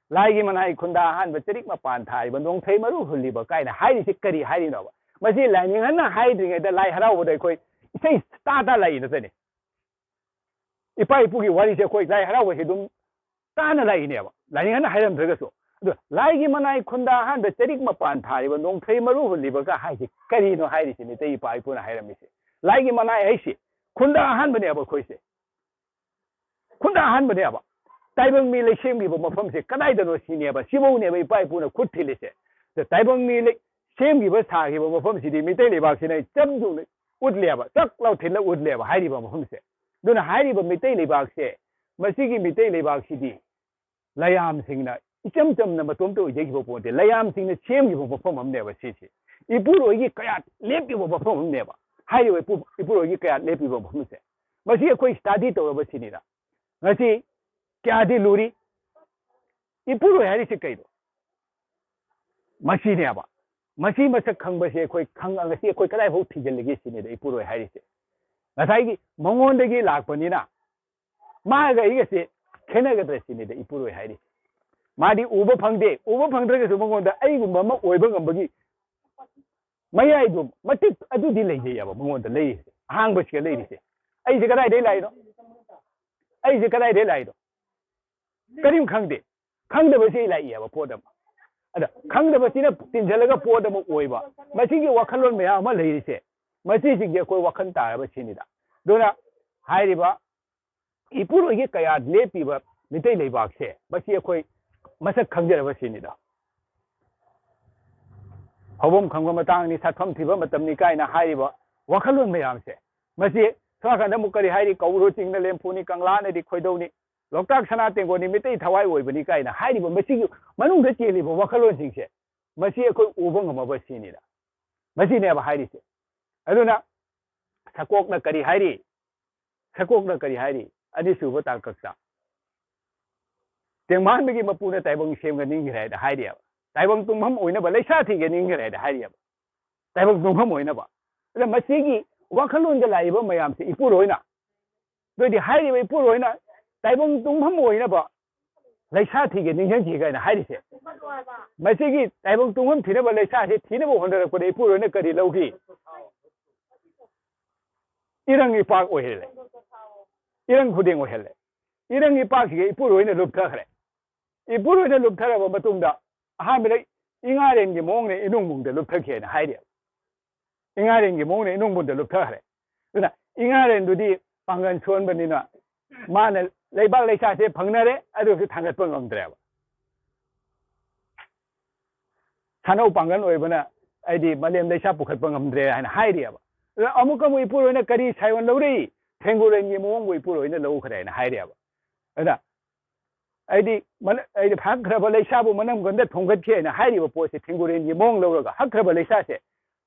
ꯂꯥꯏꯒꯤ ꯃꯅꯥꯏ ꯈꯨꯟꯗꯥ ꯑꯍꯥꯟꯕ ꯆꯔꯤꯛ ꯃꯄꯥꯟ ꯊꯥꯔꯤꯕ ꯅꯣꯡꯊꯩ ꯃꯔꯨ ꯍꯨꯜꯂꯤꯕ ꯀꯥꯏꯅ ꯍꯥꯏꯔꯤꯁꯤ ꯀꯔꯤ ꯍꯥꯏꯔꯤꯅꯣꯕ? ꯃꯁꯤ ꯂꯥꯏꯅꯤꯡꯍꯟꯅ ꯍꯥꯏꯗ꯭ꯔꯤꯉꯩꯗ ꯂꯥꯏ ꯍꯔꯥꯎꯕꯗ ꯑꯩꯈꯣꯏ ꯏꯁꯩ ꯇꯥ ꯇꯥ ꯂꯥꯛꯏ ꯅꯠꯇꯅꯤ꯫ ꯏꯄꯥ ꯏꯄꯨꯒꯤ ꯋꯥꯔꯤꯁꯦ ꯑꯩꯈꯣꯏ ꯂꯥꯏ ꯍꯔꯥꯎꯕꯁꯦ ꯑꯗꯨꯝ ꯇꯥꯅ ꯂꯥꯛꯏꯅꯦꯕ, ꯂꯥꯏꯅꯤꯡꯍꯟꯅ ꯍꯥꯏꯔꯝꯗ꯭ꯔꯒꯁꯨ꯫ ꯑꯗꯣ ꯂꯥꯏꯒꯤ ꯃꯅꯥꯏ ꯈꯨꯟꯗꯥ ꯑꯍꯥꯟꯕ ꯆꯔꯤꯛ ꯃꯄꯥꯟ ꯊꯥꯔꯤꯕ ꯅꯣꯡꯊꯩ ꯃꯔꯨ ꯍꯨꯜꯂꯤꯕꯒ ꯍꯥꯏꯁꯦ ꯀꯔꯤꯅꯣ ꯍꯥꯏꯔꯤꯁꯦ ꯃꯤꯇꯩ ꯏꯄꯥ ꯏꯄꯨꯅ ꯍꯥꯏꯔꯝꯃꯤꯁꯦ? ꯂꯥꯏꯒꯤ ꯃꯅꯥꯏ ꯍꯥꯏꯁꯦ ꯈꯨꯟꯗꯥ ꯑꯍꯥꯟꯕꯅꯦꯕ ꯑꯩꯈꯣꯏꯁꯦ꯫ ꯈꯨꯟꯗꯥ ꯑꯍꯥꯟꯕꯅꯦꯕ꯫ ꯇꯥꯏꯕꯪ ꯃꯤ ꯂꯩꯁꯦꯝꯈꯤꯕ ꯃꯐꯝꯁꯦ ꯀꯗꯥꯏꯗꯅꯣ ꯁꯤꯅꯦꯕ꯫ ꯁꯤꯐꯧꯅꯦꯕ ꯏꯄꯥ ꯏꯄꯨꯅ ꯈꯨꯠ ꯊꯤꯜꯂꯤꯁꯦ꯫ ꯑꯗ ꯇꯥꯏꯕꯪ ꯃꯤ ꯂꯩ-, ꯁꯦꯝꯈꯤꯕ ꯁꯥꯈꯤꯕ ꯃꯐꯝꯁꯤꯗꯤ ꯃꯤꯇꯩ ꯂꯩꯕꯥꯛꯁꯤꯅ ꯏꯆꯝ ꯆꯨꯝꯅ ꯎꯠꯂꯦꯕ, ꯆꯛ ꯂꯥꯎ ꯊꯤꯜꯂ ꯎꯠꯂꯦꯕ ꯍꯥꯏꯔꯤꯕ ꯃꯐꯝꯁꯦ꯫ ꯑꯗꯨꯅ ꯍꯥꯏꯔꯤꯕ ꯃꯤꯇꯩ ꯂꯩꯕꯥꯛꯁꯦ, ꯃꯁꯤꯒꯤ ꯃꯤꯇꯩ ꯂꯩꯕꯥꯛꯁꯤꯗꯤ ꯂꯌꯥꯝꯁꯤꯡꯅ ꯏꯆꯝ ꯆꯝꯅ ꯃꯇꯣꯝꯇ ꯑꯣꯏꯖꯈꯤꯕ ꯄꯣꯠ ꯅꯠꯇꯦ꯫ ꯂꯌꯥꯝꯁꯤꯡꯅ ꯁꯦꯝꯈꯤꯕ ꯃꯐꯝ ꯑꯃꯅꯦꯕ ꯁꯤꯁꯦ꯫ ꯏꯄꯨꯔꯣꯏꯒꯤ ꯀꯌꯥꯠ ꯂꯦꯞꯈꯤꯕ ꯃꯐꯝ ꯑꯃꯅꯦꯕ꯫ ꯍꯥꯏꯔꯤꯕ ꯏꯄꯨ-, ꯏꯄꯨꯔꯣꯏꯒꯤ ꯀꯌꯥꯠ ꯂꯦꯞꯈꯤꯕ ꯃꯐꯝꯁꯦ꯫ ꯃꯁꯤ ꯑꯩꯈꯣꯏ ꯁ꯭ꯇꯗꯤ ꯇꯧꯔꯕ ꯁꯤꯅꯤꯗ꯫ ꯉꯁꯤ ꯀꯌꯥꯗꯤ ꯂꯨꯔꯤ꯫ ꯏꯄꯨꯔꯣꯏ ꯍꯥꯏꯔꯤꯁꯤ ꯀꯩꯅꯣ? ꯃꯁꯤꯅꯦꯕ꯫ ꯃꯁꯤ ꯃꯁꯛ ꯈꯪꯕꯁꯦ ꯑꯩꯈꯣꯏ ꯈꯪ-, ꯉꯁꯤ ꯑꯩꯈꯣꯏ ꯀꯗꯥꯏꯐꯥꯎ ꯊꯤꯖꯤꯜꯂꯒꯦ ꯁꯤꯅꯤꯗ ꯏꯄꯨꯔꯣꯏ ꯍꯥꯏꯔꯤꯁꯦ꯫ ꯉꯁꯥꯏꯒꯤ ꯃꯉꯣꯟꯗꯒꯤ ꯂꯥꯛꯄꯅꯤꯅ ꯃꯥꯒ ꯑꯩꯒꯁꯦ ꯈꯦꯠꯅꯒꯗ꯭ꯔꯥ ꯁꯤꯅꯤꯗ ꯏꯄꯨꯔꯣꯏ ꯍꯥꯏꯔꯤ꯫ ꯃꯥꯗꯤ ꯎꯕ ꯐꯪꯗꯦ꯫ ꯎꯕ ꯐꯪꯗ꯭ꯔꯒꯁꯨ ꯃꯉꯣꯟꯗ ꯑꯩꯒꯨꯝꯕ ꯑꯃ ꯑꯣꯏꯕ ꯉꯝꯕꯒꯤ ꯃꯌꯥꯏꯗꯣ, ꯃꯇꯤꯛ ꯑꯗꯨꯗꯤ ꯂꯩꯖꯩꯑꯕ ꯃꯉꯣꯟꯗ ꯂꯩꯔꯤꯁꯦ, ꯑꯍꯥꯡꯕꯁꯤꯒ ꯂꯩꯔꯤꯁꯦ꯫ ꯑꯩꯁꯦ ꯀꯗꯥꯏꯗꯩ ꯂꯥꯛꯏꯅꯣ? ꯑꯩꯁꯦ ꯀꯗꯥꯏꯗꯩ ꯂꯥꯛꯏꯅꯣ? ꯀꯔꯤꯝ ꯈꯪꯗꯦ꯫ ꯈꯪꯗꯕꯁꯤ ꯂꯥꯛꯏꯑꯕ ꯄꯣꯠ ꯑꯃ꯫ ꯑꯗ ꯈꯪꯗꯕꯁꯤꯅ ꯇꯤꯟꯁꯤꯜꯂꯒ ꯄꯣꯠ ꯑꯃ ꯑꯣꯏꯕ, ꯃꯁꯤꯒꯤ ꯋꯥꯈꯜꯂꯣꯟ ꯃꯌꯥꯝ ꯑꯃ ꯂꯩꯔꯤꯁꯦ, ꯃꯁꯤꯁꯤꯡꯁꯦ ꯑꯩꯈꯣꯏ ꯋꯥꯈꯜ ꯇꯥꯔꯕ ꯁꯤꯅꯤꯗ꯫ ꯑꯗꯨꯅ ꯍꯥꯏꯔꯤꯕ ꯏꯄꯨꯔꯣꯏꯒꯤ ꯀꯌꯥ ꯂꯦꯞꯄꯤꯕ ꯃꯤꯇꯩ ꯂꯩꯕꯥꯛꯁꯦ, ꯃꯁꯤ ꯑꯩꯈꯣꯏ ꯃꯁꯛ ꯈꯪꯖꯔꯕ ꯁꯤꯅꯤꯗ꯫ ꯍꯧꯐꯝ ꯈꯪꯕ ꯃꯇꯥꯡꯅꯤ, ꯁꯛꯐꯝ ꯊꯤꯕ ꯃꯇꯝꯅꯤ ꯀꯥꯏꯅ ꯍꯥꯏꯔꯤꯕ ꯋꯥꯈꯜꯂꯣꯟ ꯃꯌꯥꯝꯁꯦ, ꯃꯁꯤ ꯁꯣꯝ ꯅꯥꯀꯟꯗ ꯑꯃꯨꯛ ꯀꯔꯤ ꯍꯥꯏꯔꯤ? ꯀꯧꯕ꯭ꯔꯨ ꯆꯤꯡꯅ ꯂꯦꯝꯐꯨꯅꯤ, ꯀꯪꯂꯥꯅꯗꯤ ꯈꯣꯏꯗꯧꯅꯤ, ꯂꯣꯛꯇꯥꯛ ꯁꯅꯥ ꯇꯦꯡꯀꯣꯠꯅꯤ, ꯃꯤꯇꯩ ꯊꯋꯥꯏ ꯑꯣꯏꯕꯅꯤ ꯀꯥꯏꯅ ꯍꯥꯏꯔꯤꯕ ꯃꯁꯤꯒꯤ ꯃꯅꯨꯡꯗ ꯆꯦꯜꯂꯤꯕ ꯋꯥꯈꯜꯂꯣꯟꯁꯤꯡꯁꯦ, ꯃꯁꯤ ꯑꯩꯈꯣꯏ ꯎꯕ ꯉꯝꯃꯕ ꯁꯤꯅꯤꯗ꯫ ꯃꯁꯤꯅꯦꯕ ꯍꯥꯏꯔꯤꯁꯦ꯫ ꯑꯗꯨꯅ ꯁꯀꯣꯛꯅ ꯀꯔꯤ ꯍꯥꯏꯔꯤ? ꯁꯀꯣꯛꯅ ꯀꯔꯤ ꯍꯥꯏꯔꯤ? ꯑꯅꯤꯁꯨꯕ ꯇꯥꯡꯀꯛꯇ ꯇꯦꯡꯃꯥꯟꯕꯒꯤ ꯃꯄꯨꯅ ꯇꯥꯏꯕꯪ ꯁꯦꯝꯒꯅꯤꯡꯈ꯭ꯔꯦ ꯍꯥꯏꯅ ꯍꯥꯏꯔꯤꯑꯕ꯫ ꯇꯥꯏꯕꯪ ꯇꯨꯝꯐꯝ ꯑꯣꯏꯅꯕ ꯂꯩꯁꯥ ꯊꯤꯒꯅꯤꯡꯈ꯭ꯔꯦ ꯍꯥꯏꯅ ꯍꯥꯏꯔꯤꯑꯕ꯫ ꯇꯥꯏꯕꯪ ꯇꯨꯝꯐꯝ ꯑꯣꯏꯅꯕ꯫ ꯑꯗ ꯃꯁꯤꯒꯤ ꯋꯥꯈꯜꯂꯣꯟꯗ ꯂꯥꯛꯏꯕ ꯃꯌꯥꯝꯁꯦ ꯏꯄꯨꯔꯣꯏꯅ, ꯑꯗꯨꯗꯤ ꯍꯥꯏꯔꯤꯕ ꯏꯄꯨꯔꯣꯏꯅ ꯇꯥꯏꯕꯪ ꯇꯨꯝꯐꯝ ꯑꯣꯏꯅꯕ ꯂꯩꯁꯥ ꯊꯤꯒꯦ ꯅꯤꯡꯁꯤꯡꯈꯤ ꯀꯥꯏꯅ ꯍꯥꯏꯔꯤꯁꯦ, ꯃꯁꯤꯒꯤ ꯇꯥꯏꯕꯪ ꯇꯨꯝꯐꯝ ꯊꯤꯅꯕ ꯂꯩꯁꯥꯁꯦ ꯊꯤꯅꯕ ꯍꯣꯠꯅꯔꯛꯄꯗ ꯏꯄꯨꯔꯣꯏꯅ ꯀꯔꯤ ꯂꯧꯈꯤ? ꯏꯔꯪ ꯏꯄꯥꯛ ꯑꯣꯏꯍꯜꯂꯦ꯫ ꯏꯔꯪ ꯈꯨꯗꯤꯡ ꯑꯣꯏꯍꯜꯂꯦ꯫ ꯏꯔꯪ ꯏꯄꯥꯛꯁꯤꯒ ꯏꯄꯨꯔꯣꯏꯅ ꯂꯨꯞꯊꯈ꯭ꯔꯦ꯫ ꯏꯄꯨꯔꯣꯏꯅ ꯂꯨꯞꯊꯔꯕ ꯃꯇꯨꯡꯗ ꯑꯍꯥꯟꯕꯗ ꯏꯉꯥꯔꯦꯟꯒꯤ ꯃꯑꯣꯡꯅ ꯏꯅꯨꯡꯕꯨꯡꯗ ꯂꯨꯞꯊꯈꯤꯑꯅ ꯍꯥꯏꯔꯤ꯫ ꯏꯉꯥꯔꯦꯟꯒꯤ ꯃꯑꯣꯡꯅ ꯏꯅꯨꯡꯕꯨꯡꯗ ꯂꯨꯞꯊꯈ꯭ꯔꯦ꯫ ꯑꯗꯨꯅ ꯏꯉꯥꯔꯦꯟꯗꯨꯗꯤ ꯄꯥꯡꯒꯜ ꯁꯣꯟꯕꯅꯤꯅ ꯃꯥꯅ ꯂꯩꯕꯥꯛ ꯂꯩꯁꯥꯁꯦ ꯐꯪꯅꯔꯦ, ꯑꯗꯨꯁꯨ ꯊꯥꯡꯒꯠꯄ ꯉꯝꯗ꯭ꯔꯦꯕ꯫ ꯁꯥꯅꯧ ꯄꯥꯡꯒꯜ ꯑꯣꯏꯕꯅ ꯑꯩꯗꯤ ꯃꯥꯂꯦꯝ ꯂꯩꯁꯥ ꯄꯨꯈꯠꯄ ꯉꯝꯗ꯭ꯔꯦ ꯍꯥꯏꯅ ꯍꯥꯏꯔꯤꯑꯕ꯫ ꯑꯗ ꯑꯃꯨꯛꯀ ꯑꯃꯨꯛ ꯏꯄꯨꯔꯣꯏꯅ ꯀꯔꯤ ꯁꯥꯏꯑꯣꯟ ꯂꯧꯔꯤ? ꯊꯦꯡꯒꯨꯔꯦꯟꯒꯤ ꯃꯑꯣꯡꯕꯨ ꯏꯄꯨꯔꯣꯏꯅ ꯂꯧꯈ꯭ꯔꯦ ꯍꯥꯏꯅ ꯍꯥꯏꯔꯤꯑꯕ꯫ ꯑꯗ ꯑꯩꯗꯤ ꯃꯅ-, ꯑꯩꯗꯤ ꯍꯛꯈ꯭ꯔꯕ ꯂꯩꯁꯥꯕꯨ ꯃꯅꯝꯒꯟꯗ ꯊꯣꯡꯒꯠꯈꯤ ꯍꯥꯏꯅ ꯍꯥꯏꯔꯤꯕ ꯄꯣꯠꯁꯦ ꯊꯦꯡꯒꯨꯔꯦꯟꯒꯤ ꯃꯑꯣꯡ ꯂꯧꯔꯒ ꯍꯛꯈ꯭ꯔꯕ ꯂꯩꯁꯥꯁꯦ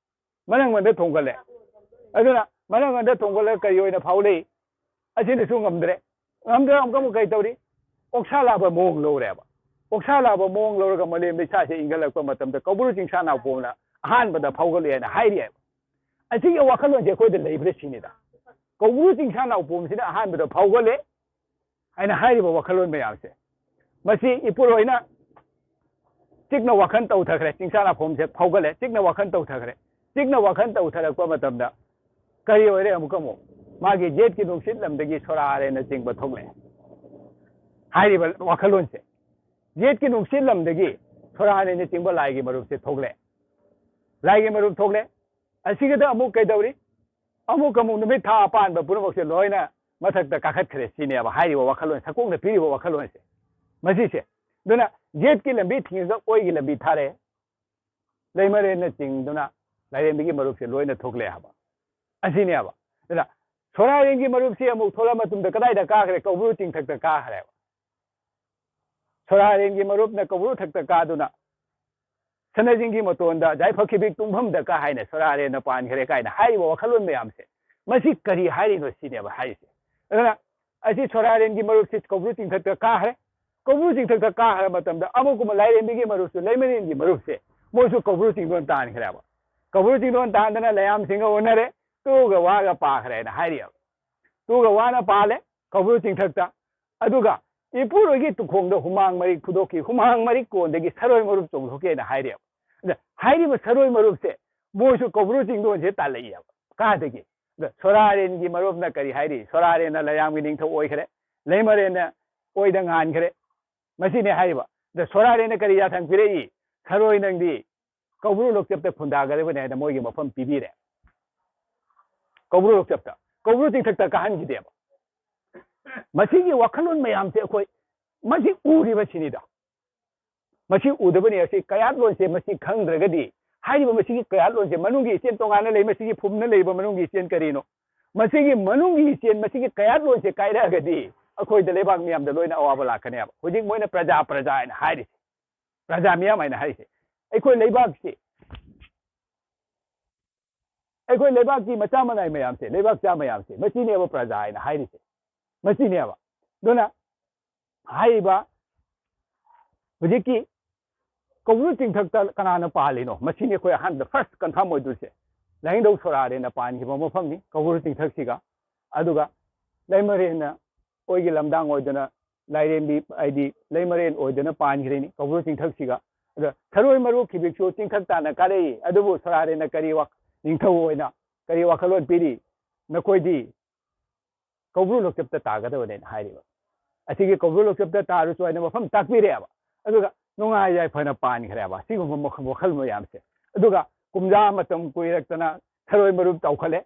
ꯃꯅꯝꯒꯟꯗ ꯊꯣꯡꯒꯠꯂꯦ꯫ ꯑꯗꯨꯅ ꯃꯅꯝꯒꯟꯗ ꯊꯣꯡꯒꯠꯂꯒ ꯀꯔꯤ ꯑꯣꯏꯅ ꯐꯥꯎꯂꯤ? ꯑꯁꯤꯅꯁꯨ ꯉꯝꯗ꯭ꯔꯦ꯫ ꯉꯝꯗ꯭ꯔꯒ ꯑꯃꯨꯛꯀ ꯑꯃꯨꯛ ꯀꯔꯤ ꯇꯧꯔꯤ? ꯑꯣꯛꯁꯥ ꯂꯥꯕ ꯃꯑꯣꯡ ꯂꯧꯔꯦꯕ꯫ ꯑꯣꯛꯁꯥ ꯂꯥꯕ ꯃꯑꯣꯡ ꯂꯧꯔꯒ ꯃꯥꯂꯦꯝ ꯂꯩꯁꯥꯁꯦ ꯏꯟꯈꯠꯂꯛꯄ ꯃꯇꯝꯗ ꯀꯧꯕ꯭ꯔꯨ ꯆꯤꯡꯁꯥ ꯅꯥꯎꯄꯣꯝꯅ ꯑꯍꯥꯟꯕꯗ ꯐꯥꯎꯒꯠꯂꯦ ꯍꯥꯏꯅ ꯍꯥꯏꯔꯤꯑꯕ꯫ ꯑꯁꯤꯒꯤ ꯋꯥꯈꯜꯂꯣꯟꯁꯦ ꯑꯩꯈꯣꯏꯗ ꯂꯩꯕ꯭ꯔꯥ ꯁꯤꯅꯤꯗ꯫ ꯀꯧꯕ꯭ꯔꯨ ꯆꯤꯡꯁꯥ ꯅꯥꯎꯄꯣꯝꯁꯤꯅ ꯑꯍꯥꯟꯕꯗ ꯐꯥꯎꯒꯠꯂꯦ꯫ ꯍꯥꯏꯅ ꯍꯥꯏꯔꯤꯕ ꯋꯥꯈꯜꯂꯣꯟ ꯃꯌꯥꯝꯁꯦ, ꯃꯁꯤ ꯏꯄꯨꯔꯣꯏꯅ ꯆꯤꯛꯅ ꯋꯥꯈꯜ ꯇꯧꯊꯈ꯭ꯔꯦ꯫ ꯆꯤꯡꯁꯥ ꯅꯥꯐꯣꯝꯁꯦ ꯐꯥꯎꯒꯠꯂꯦ, ꯆꯤꯛꯅ ꯋꯥꯈꯜ ꯇꯧꯊꯈ꯭ꯔꯦ꯫ ꯆꯤꯛꯅ ꯋꯥꯈꯜ ꯇꯧꯊꯔꯛꯄ ꯃꯇꯝꯗ ꯀꯔꯤ ꯑꯣꯏꯔꯦ? ꯑꯃꯨꯛꯀ ꯑꯃꯨꯛ ꯃꯥꯒꯤ ꯌꯦꯠꯀꯤ ꯅꯨꯡꯁꯤꯠ ꯂꯝꯗꯒꯤ ꯁꯣꯔꯥꯔꯦꯟꯅ ꯆꯤꯡꯕ ꯊꯣꯛꯂꯛꯑꯦ꯫ ꯍꯥꯏꯔꯤꯕ ꯋꯥꯈꯜꯂꯣꯟꯁꯦ, ꯌꯦꯠꯀꯤ ꯅꯨꯡꯁꯤꯠ ꯂꯝꯗꯒꯤ ꯁꯣꯔꯥꯔꯦꯟꯅ ꯆꯤꯡꯕ ꯂꯥꯏꯒꯤ ꯃꯔꯨꯞꯁꯦ ꯊꯣꯛꯂꯛꯑꯦ꯫ ꯂꯥꯏꯒꯤ ꯃꯔꯨꯞ ꯊꯣꯛꯂꯦ꯫ ꯑꯁꯤꯒꯗ ꯑꯃꯨꯛ ꯀꯩꯗꯧꯔꯤ? ꯑꯃꯨꯛ ꯑꯃꯨꯛ ꯅꯨꯃꯤꯠ ꯊꯥ ꯑꯄꯥꯟꯕ ꯄꯨꯝꯅꯃꯛꯁꯦ ꯂꯣꯏꯅ ꯃꯊꯛꯇ ꯀꯥꯈꯠꯈ꯭ꯔꯦ ꯁꯤꯅꯦꯕ ꯍꯥꯏꯔꯤꯕ ꯋꯥꯈꯜꯂꯣꯟ, ꯁꯀꯣꯛꯅ ꯄꯤꯔꯤꯕ ꯋꯥꯈꯜꯂꯣꯟꯁꯦ, ꯃꯁꯤꯁꯦ꯫ ꯑꯗꯨꯅ ꯌꯦꯠꯀꯤ ꯂꯝꯕꯤ ꯊꯤꯡꯉꯒ ꯑꯣꯏꯒꯤ ꯂꯝꯕꯤ ꯊꯥꯔꯛꯑꯦ꯫ ꯂꯩꯃꯔꯦꯟꯅ ꯆꯤꯡꯗꯨꯅ ꯂꯥꯏꯔꯦꯝꯕꯤꯒꯤ ꯃꯔꯨꯞꯁꯦ ꯂꯣꯏꯅ ꯊꯣꯛꯂꯛꯑꯦ ꯍꯥꯏꯕ ꯑꯁꯤꯅꯦꯕ꯫ ꯑꯗꯨꯅ ꯁꯣꯔꯥꯔꯦꯟꯒꯤ ꯃꯔꯨꯞꯁꯤ ꯑꯃꯨꯛ ꯊꯣꯛꯂꯛꯑ ꯃꯇꯨꯡꯗ ꯀꯗꯥꯏꯗ ꯀꯥꯈ꯭ꯔꯦ? ꯀꯧꯕ꯭ꯔꯨ ꯆꯤꯡꯊꯛꯇ ꯀꯥꯈ꯭ꯔꯦꯕ꯫ ꯁꯣꯔꯥꯔꯦꯟꯒꯤ ꯃꯔꯨꯞꯅ ꯀꯧꯕ꯭ꯔꯨ ꯊꯛꯇ ꯀꯥꯗꯨꯅ ꯁꯅꯥꯖꯤꯡꯒꯤ ꯃꯇꯣꯟꯗ ꯌꯥꯏꯐ ꯈꯤꯕꯤꯛ ꯇꯨꯡꯐꯝꯗ ꯀꯥ ꯍꯥꯏꯅ ꯁꯣꯔꯥꯔꯦꯟꯅ ꯄꯥꯟꯈ꯭ꯔꯦ ꯀꯥꯏꯅ ꯍꯥꯏꯔꯤꯕ ꯋꯥꯈꯜꯂꯣꯟ ꯃꯌꯥꯝꯁꯦ, ꯃꯁꯤ ꯀꯔꯤ ꯍꯥꯏꯔꯤꯅꯣ ꯁꯤꯅꯦꯕ ꯍꯥꯏꯔꯤꯁꯦ꯫ ꯑꯗꯨꯅ ꯑꯁꯤ ꯁꯣꯔꯥꯔꯦꯟꯒꯤ ꯃꯔꯨꯞꯁꯤ ꯀꯧꯕ꯭ꯔꯨ ꯆꯤꯡꯊꯛꯇ ꯀꯥꯈ꯭ꯔꯦ꯫ ꯀꯧꯕ꯭ꯔꯨ ꯆꯤꯡꯊꯛꯇ ꯀꯥꯈ꯭ꯔ ꯃꯇꯝꯗ ꯑꯃꯨꯛꯀꯨꯝꯕ ꯂꯥꯏꯔꯦꯝꯕꯤꯒꯤ ꯃꯔꯨꯞꯁꯨ, ꯂꯩꯃꯔꯦꯟꯒꯤ ꯃꯔꯨꯞꯁꯦ, ꯃꯣꯏꯁꯨ ꯀꯧꯕ꯭ꯔꯨ ꯆꯤꯡꯗꯣꯟ ꯇꯥꯟꯈ꯭ꯔꯦꯕ꯫ ꯀꯧꯕ꯭ꯔꯨ ꯆꯤꯡꯗꯣꯟ ꯇꯥꯟꯗꯅ ꯂꯩꯌꯥꯝꯁꯤꯡꯒ ꯎꯅꯔꯦ, ꯇꯨꯒ ꯋꯥꯒ ꯄꯥꯈ꯭ꯔꯦꯅ ꯍꯥꯏꯔꯤꯑꯕ꯫ ꯇꯨꯒ ꯋꯥꯅ ꯄꯥꯜꯂꯦ ꯀꯧꯕ꯭ꯔꯨ ꯆꯤꯡꯊꯛꯇ꯫ ꯑꯗꯨꯒ ꯏꯄꯨꯔꯣꯏꯒꯤ ꯇꯨꯈꯣꯡꯗ ꯍꯨꯃꯥꯡ ꯃꯔꯤꯛ ꯐꯨꯗꯣꯛꯈꯤ, ꯍꯨꯃꯥꯡ ꯃꯔꯤꯛ ꯀꯣꯟꯗꯒꯤ ꯁꯔꯣꯏ ꯃꯔꯨꯞ ꯆꯣꯡꯊꯣꯛꯈꯤꯅ ꯍꯥꯏꯔꯤꯑꯕ꯫ ꯑꯗ ꯍꯥꯏꯔꯤꯕ ꯁꯔꯣꯏ ꯃꯔꯨꯞꯁꯦ ꯃꯣꯏꯁꯨ ꯀꯧꯕ꯭ꯔꯨ ꯆꯤꯡꯗꯣꯟꯁꯦ ꯇꯥꯜꯂꯛꯏꯑꯕ꯫ ꯀꯥꯗꯒꯤ? ꯑꯗ ꯁꯣꯔꯥꯔꯦꯟꯒꯤ ꯃꯔꯨꯞꯅ ꯀꯔꯤ ꯍꯥꯏꯔꯤ? ꯁꯣꯔꯥꯔꯦꯟꯅ ꯂꯩꯌꯥꯝꯒꯤ ꯅꯤꯡꯊꯧ ꯑꯣꯏꯈ꯭ꯔꯦ, ꯂꯩꯃꯔꯦꯟꯅ ꯑꯣꯏꯗ ꯉꯥꯟꯈ꯭ꯔꯦ꯫ ꯃꯁꯤꯅꯦ ꯍꯥꯏꯔꯤꯕ꯫ ꯑꯗ ꯁꯣꯔꯥꯔꯦꯟꯅ ꯀꯔꯤ ꯌꯥꯊꯪ ꯄꯤꯔꯛꯏ? ꯁꯔꯣꯏ ꯅꯪꯗꯤ ꯀꯧꯕ꯭ꯔꯨ ꯂꯣꯛꯆꯞꯇ ꯈꯨꯟꯗꯥꯒꯗꯕꯅꯤ ꯍꯥꯏꯅ ꯃꯣꯏꯒꯤ ꯃꯐꯝ ꯄꯤꯕꯤꯔꯦ꯫ ꯀꯧꯕ꯭ꯔꯨ ꯂꯣꯛꯆꯞꯇ, ꯀꯧꯕ꯭ꯔꯨ ꯆꯤꯡꯊꯛꯇ ꯀꯥꯍꯟꯈꯤꯗꯦꯕ꯫ ꯃꯁꯤꯒꯤ ꯋꯥꯈꯜꯂꯣꯟ ꯃꯌꯥꯝꯁꯦ ꯑꯩꯈꯣꯏ ꯃꯁꯤ ꯎꯔꯤꯕꯁꯤꯅꯤꯗ꯫ ꯃꯁꯤ ꯎꯗꯕꯅꯤ꯫ ꯑꯁꯤ ꯀꯌꯥꯠꯂꯣꯟꯁꯦ ꯃꯁꯤ ꯈꯪꯗ꯭ꯔꯒꯗꯤ, ꯍꯥꯏꯔꯤꯕ ꯃꯁꯤꯒꯤ ꯀꯌꯥꯠꯂꯣꯟꯁꯦ, ꯃꯅꯨꯡꯒꯤ ꯏꯆꯦꯟ ꯇꯣꯉꯥꯟꯅ ꯂꯩ, ꯃꯁꯤꯒꯤ ꯐꯨꯝꯅ ꯂꯩꯕ ꯃꯅꯨꯡꯒꯤ ꯏꯆꯦꯟ ꯀꯔꯤꯅꯣ? ꯃꯁꯤꯒꯤ ꯃꯅꯨꯡꯒꯤ ꯏꯆꯦꯟ, ꯃꯁꯤꯒꯤ ꯀꯌꯥꯠꯂꯣꯟꯁꯦ ꯀꯥꯏꯔꯛꯑꯒꯗꯤ ꯑꯩꯈꯣꯏꯗ, ꯂꯩꯕꯥꯛ ꯃꯤꯌꯥꯝꯗ ꯂꯣꯏꯅ ꯑꯋꯥꯕ ꯂꯥꯛꯀꯅꯦꯕ꯫ ꯍꯧꯖꯤꯛ ꯃꯣꯏꯅ ꯄ꯭ꯔꯖꯥ, ꯄ꯭ꯔꯖꯥ ꯍꯥꯏꯅ ꯍꯥꯏꯔꯤꯁꯦ, ꯄ꯭ꯔꯖꯥ ꯃꯤꯌꯥꯝ ꯍꯥꯏꯅ ꯍꯥꯏꯔꯤꯁꯦ, ꯑꯩꯈꯣꯏ ꯂꯩꯕꯥꯛꯁꯤ, ꯑꯩꯈꯣꯏ ꯂꯩꯕꯥꯛꯀꯤ ꯃꯆꯥ ꯃꯅꯥꯏ ꯃꯌꯥꯝꯁꯦ, ꯂꯩꯕꯥꯛꯆꯥ ꯃꯌꯥꯝꯁꯦ, ꯃꯁꯤꯅꯦꯕ ꯄ꯭ꯔꯖꯥ ꯍꯥꯏꯅ ꯍꯥꯏꯔꯤꯁꯦ, ꯃꯁꯤꯅꯦꯕ꯫ ꯑꯗꯨꯅ ꯍꯥꯏꯔꯤꯕ ꯍꯧꯖꯤꯛꯀꯤ ꯀꯧꯕ꯭ꯔꯨ ꯆꯤꯡꯊꯛꯇ ꯀꯅꯥꯅ ꯄꯥꯜꯂꯤꯅꯣ? ꯃꯁꯤꯅꯤ ꯑꯩꯈꯣꯏ ꯑꯍꯥꯟꯕꯗ first confirm ꯑꯣꯏꯗꯣꯏꯁꯦ꯫ ꯂꯥꯏꯅꯤꯡꯊꯧ ꯁꯣꯔꯥꯔꯦꯟꯅ ꯄꯥꯟꯈꯤꯕ ꯃꯐꯝꯅꯤ ꯀꯧꯕ꯭ꯔꯨ ꯆꯤꯡꯊꯛꯁꯤꯒ꯫ ꯑꯗꯨꯒ ꯂꯩꯃꯔꯦꯟꯅ ꯑꯣꯏꯒꯤ ꯂꯝꯗꯥꯡ ꯑꯣꯏꯗꯅ, ꯂꯥꯏꯔꯦꯝꯕꯤ ꯍꯥꯏꯗꯤ ꯂꯩꯃꯔꯦꯟ ꯑꯣꯏꯗꯅ ꯄꯥꯟꯈ꯭ꯔꯤꯅꯤ ꯀꯧꯕ꯭ꯔꯨ ꯆꯤꯡꯊꯛꯁꯤꯒ꯫ ꯑꯗ ꯊꯔꯣꯏ ꯃꯔꯨ ꯈꯤꯕꯤꯛꯁꯨ ꯆꯤꯡꯊꯛ ꯇꯥꯟꯅ ꯀꯥꯔꯛꯏ꯫ ꯑꯗꯨꯕꯨ ꯁꯣꯔꯥꯔꯦꯟꯅ ꯀꯔꯤ ꯋꯥ-, ꯅꯤꯡꯊꯧ ꯑꯣꯏꯅ ꯀꯔꯤ ꯋꯥꯈꯜꯂꯣꯟ ꯄꯤꯔꯤ? ꯅꯈꯣꯏꯗꯤ ꯀꯧꯕ꯭ꯔꯨ ꯂꯣꯛꯆꯞꯇ ꯇꯥꯒꯗꯕꯅꯦꯅ ꯍꯥꯏꯔꯤꯕ꯫ ꯑꯁꯤꯒꯤ ꯀꯧꯕ꯭ꯔꯨ ꯂꯣꯛꯆꯞꯇ ꯇꯥꯔꯨꯁꯨ ꯍꯥꯏꯅ ꯃꯐꯝ ꯇꯥꯛꯄꯤꯔꯛꯑꯦꯕ꯫ ꯑꯗꯨꯒ ꯅꯨꯡꯉꯥꯏ ꯌꯥꯏꯐꯅ ꯄꯥꯟꯈ꯭ꯔꯦꯕ ꯁꯤꯒꯨꯝꯕ ꯃꯈꯜ, ꯃꯈꯜ ꯃꯌꯥꯝꯁꯦ꯫ ꯑꯗꯨꯒ ꯀꯨꯝꯖꯥ ꯃꯇꯝ ꯀꯨꯏꯔꯛꯇꯅ ꯊꯔꯣꯏ ꯃꯔꯨꯞ ꯇꯧꯈꯠꯂꯦ꯫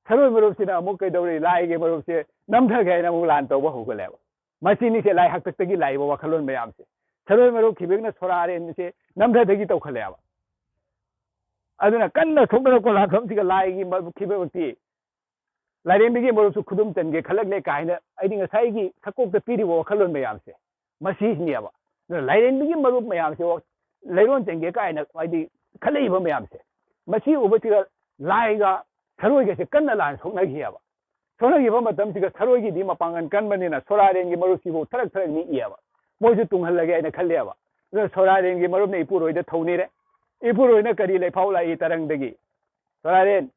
ꯊꯔꯣꯏ ꯃꯔꯨꯞꯁꯤꯅ ꯑꯃꯨꯛ ꯀꯩꯗꯧꯔꯤ? ꯂꯥꯏꯒꯤ ꯃꯔꯨꯞꯁꯦ ꯅꯝꯊꯒꯦ ꯍꯥꯏꯅ ꯑꯃꯨꯛ ꯂꯥꯟ ꯇꯧꯕ ꯍꯧꯒꯠꯂꯦꯕ꯫ ꯃꯁꯤꯅꯤꯁꯦ ꯂꯥꯏ ꯍꯥꯛꯇꯛꯇꯒꯤ ꯂꯥꯛꯏꯕ ꯋꯥꯈꯜꯂꯣꯟ ꯃꯌꯥꯝꯁꯦ꯫ ꯊꯔꯣꯏ ꯃꯔꯨꯞ ꯈꯤꯕꯦꯛꯅ ꯁꯣꯔꯥꯔꯦꯟꯁꯦ ꯅꯝꯊꯗꯒꯤ ꯇꯧꯈꯠꯂꯛꯑꯦꯕ꯫ ꯑꯗꯨꯅ ꯀꯟꯅ ꯊꯣꯛꯅꯔꯛꯄ ꯂꯥꯟꯐꯝꯁꯤꯒ ꯂꯥꯏꯒꯤ ꯃꯔꯨꯞ ꯈꯤꯕꯦꯛꯇꯤ ꯂꯥꯏꯔꯦꯝꯕꯤꯒꯤ ꯃꯔꯨꯞꯁꯨ ꯈꯨꯗꯨꯝ ꯆꯟꯒꯦ ꯈꯜꯂꯛꯂꯦ ꯀꯥꯏꯅ ꯑꯩꯗꯤ ꯉꯁꯥꯏꯒꯤ ꯁꯛꯀꯣꯛꯇ ꯄꯤꯔꯤꯕ ꯋꯥꯈꯜꯂꯣꯟ ꯃꯌꯥꯝꯁꯦ ꯃꯁꯤꯁꯤꯅꯦꯕ꯫ ꯑꯗꯨꯅ ꯂꯥꯏꯔꯦꯝꯕꯤꯒꯤ ꯃꯔꯨꯞ ꯃꯌꯥꯝꯁꯦ ꯂꯩꯔꯣꯟ ꯆꯟꯒꯦ ꯀꯥꯏꯅ ꯍꯥꯏꯗꯤ ꯈꯜꯂꯛꯏꯕ ꯃꯌꯥꯝꯁꯦ ꯃꯁꯤ ꯎꯕꯁꯤꯒ ꯂꯥꯏꯒ ꯊꯔꯣꯏꯒꯁꯦ ꯀꯟꯅ ꯂꯥꯟ ꯁꯣꯛꯅꯈꯤꯑꯕ꯫ ꯁꯣꯛꯅꯈꯤꯕ ꯃꯇꯝꯁꯤꯗ ꯊꯔꯣꯏꯒꯤꯗꯤ ꯃꯄꯥꯡꯒꯜ ꯀꯟꯕꯅꯤꯅ ꯁꯣꯔꯥꯔꯦꯟꯒꯤ ꯃꯔꯨꯞꯁꯤꯕꯨ ꯊꯔꯛ ꯊꯔꯛ ꯅꯤꯛꯏꯑꯕ꯫ ꯃꯣꯏꯁꯨ ꯇꯨꯡꯍꯜꯂꯒꯦ ꯍꯥꯏꯅ ꯈꯜꯂꯦꯕ꯫ ꯑꯗꯨꯅ ꯁꯣꯔꯥꯔꯦꯟꯒꯤ ꯃꯔꯨꯞꯅ ꯏꯄꯨꯔꯣꯏꯗ ꯊꯧꯅꯤꯔꯦ꯫ ꯏꯄꯨꯔꯣꯏꯅ ꯀꯔꯤ ꯂꯩꯐꯥꯎ ꯂꯥꯛꯏ ꯇꯔꯪꯗꯒꯤ? ꯁꯣꯔꯥꯔꯦꯟ,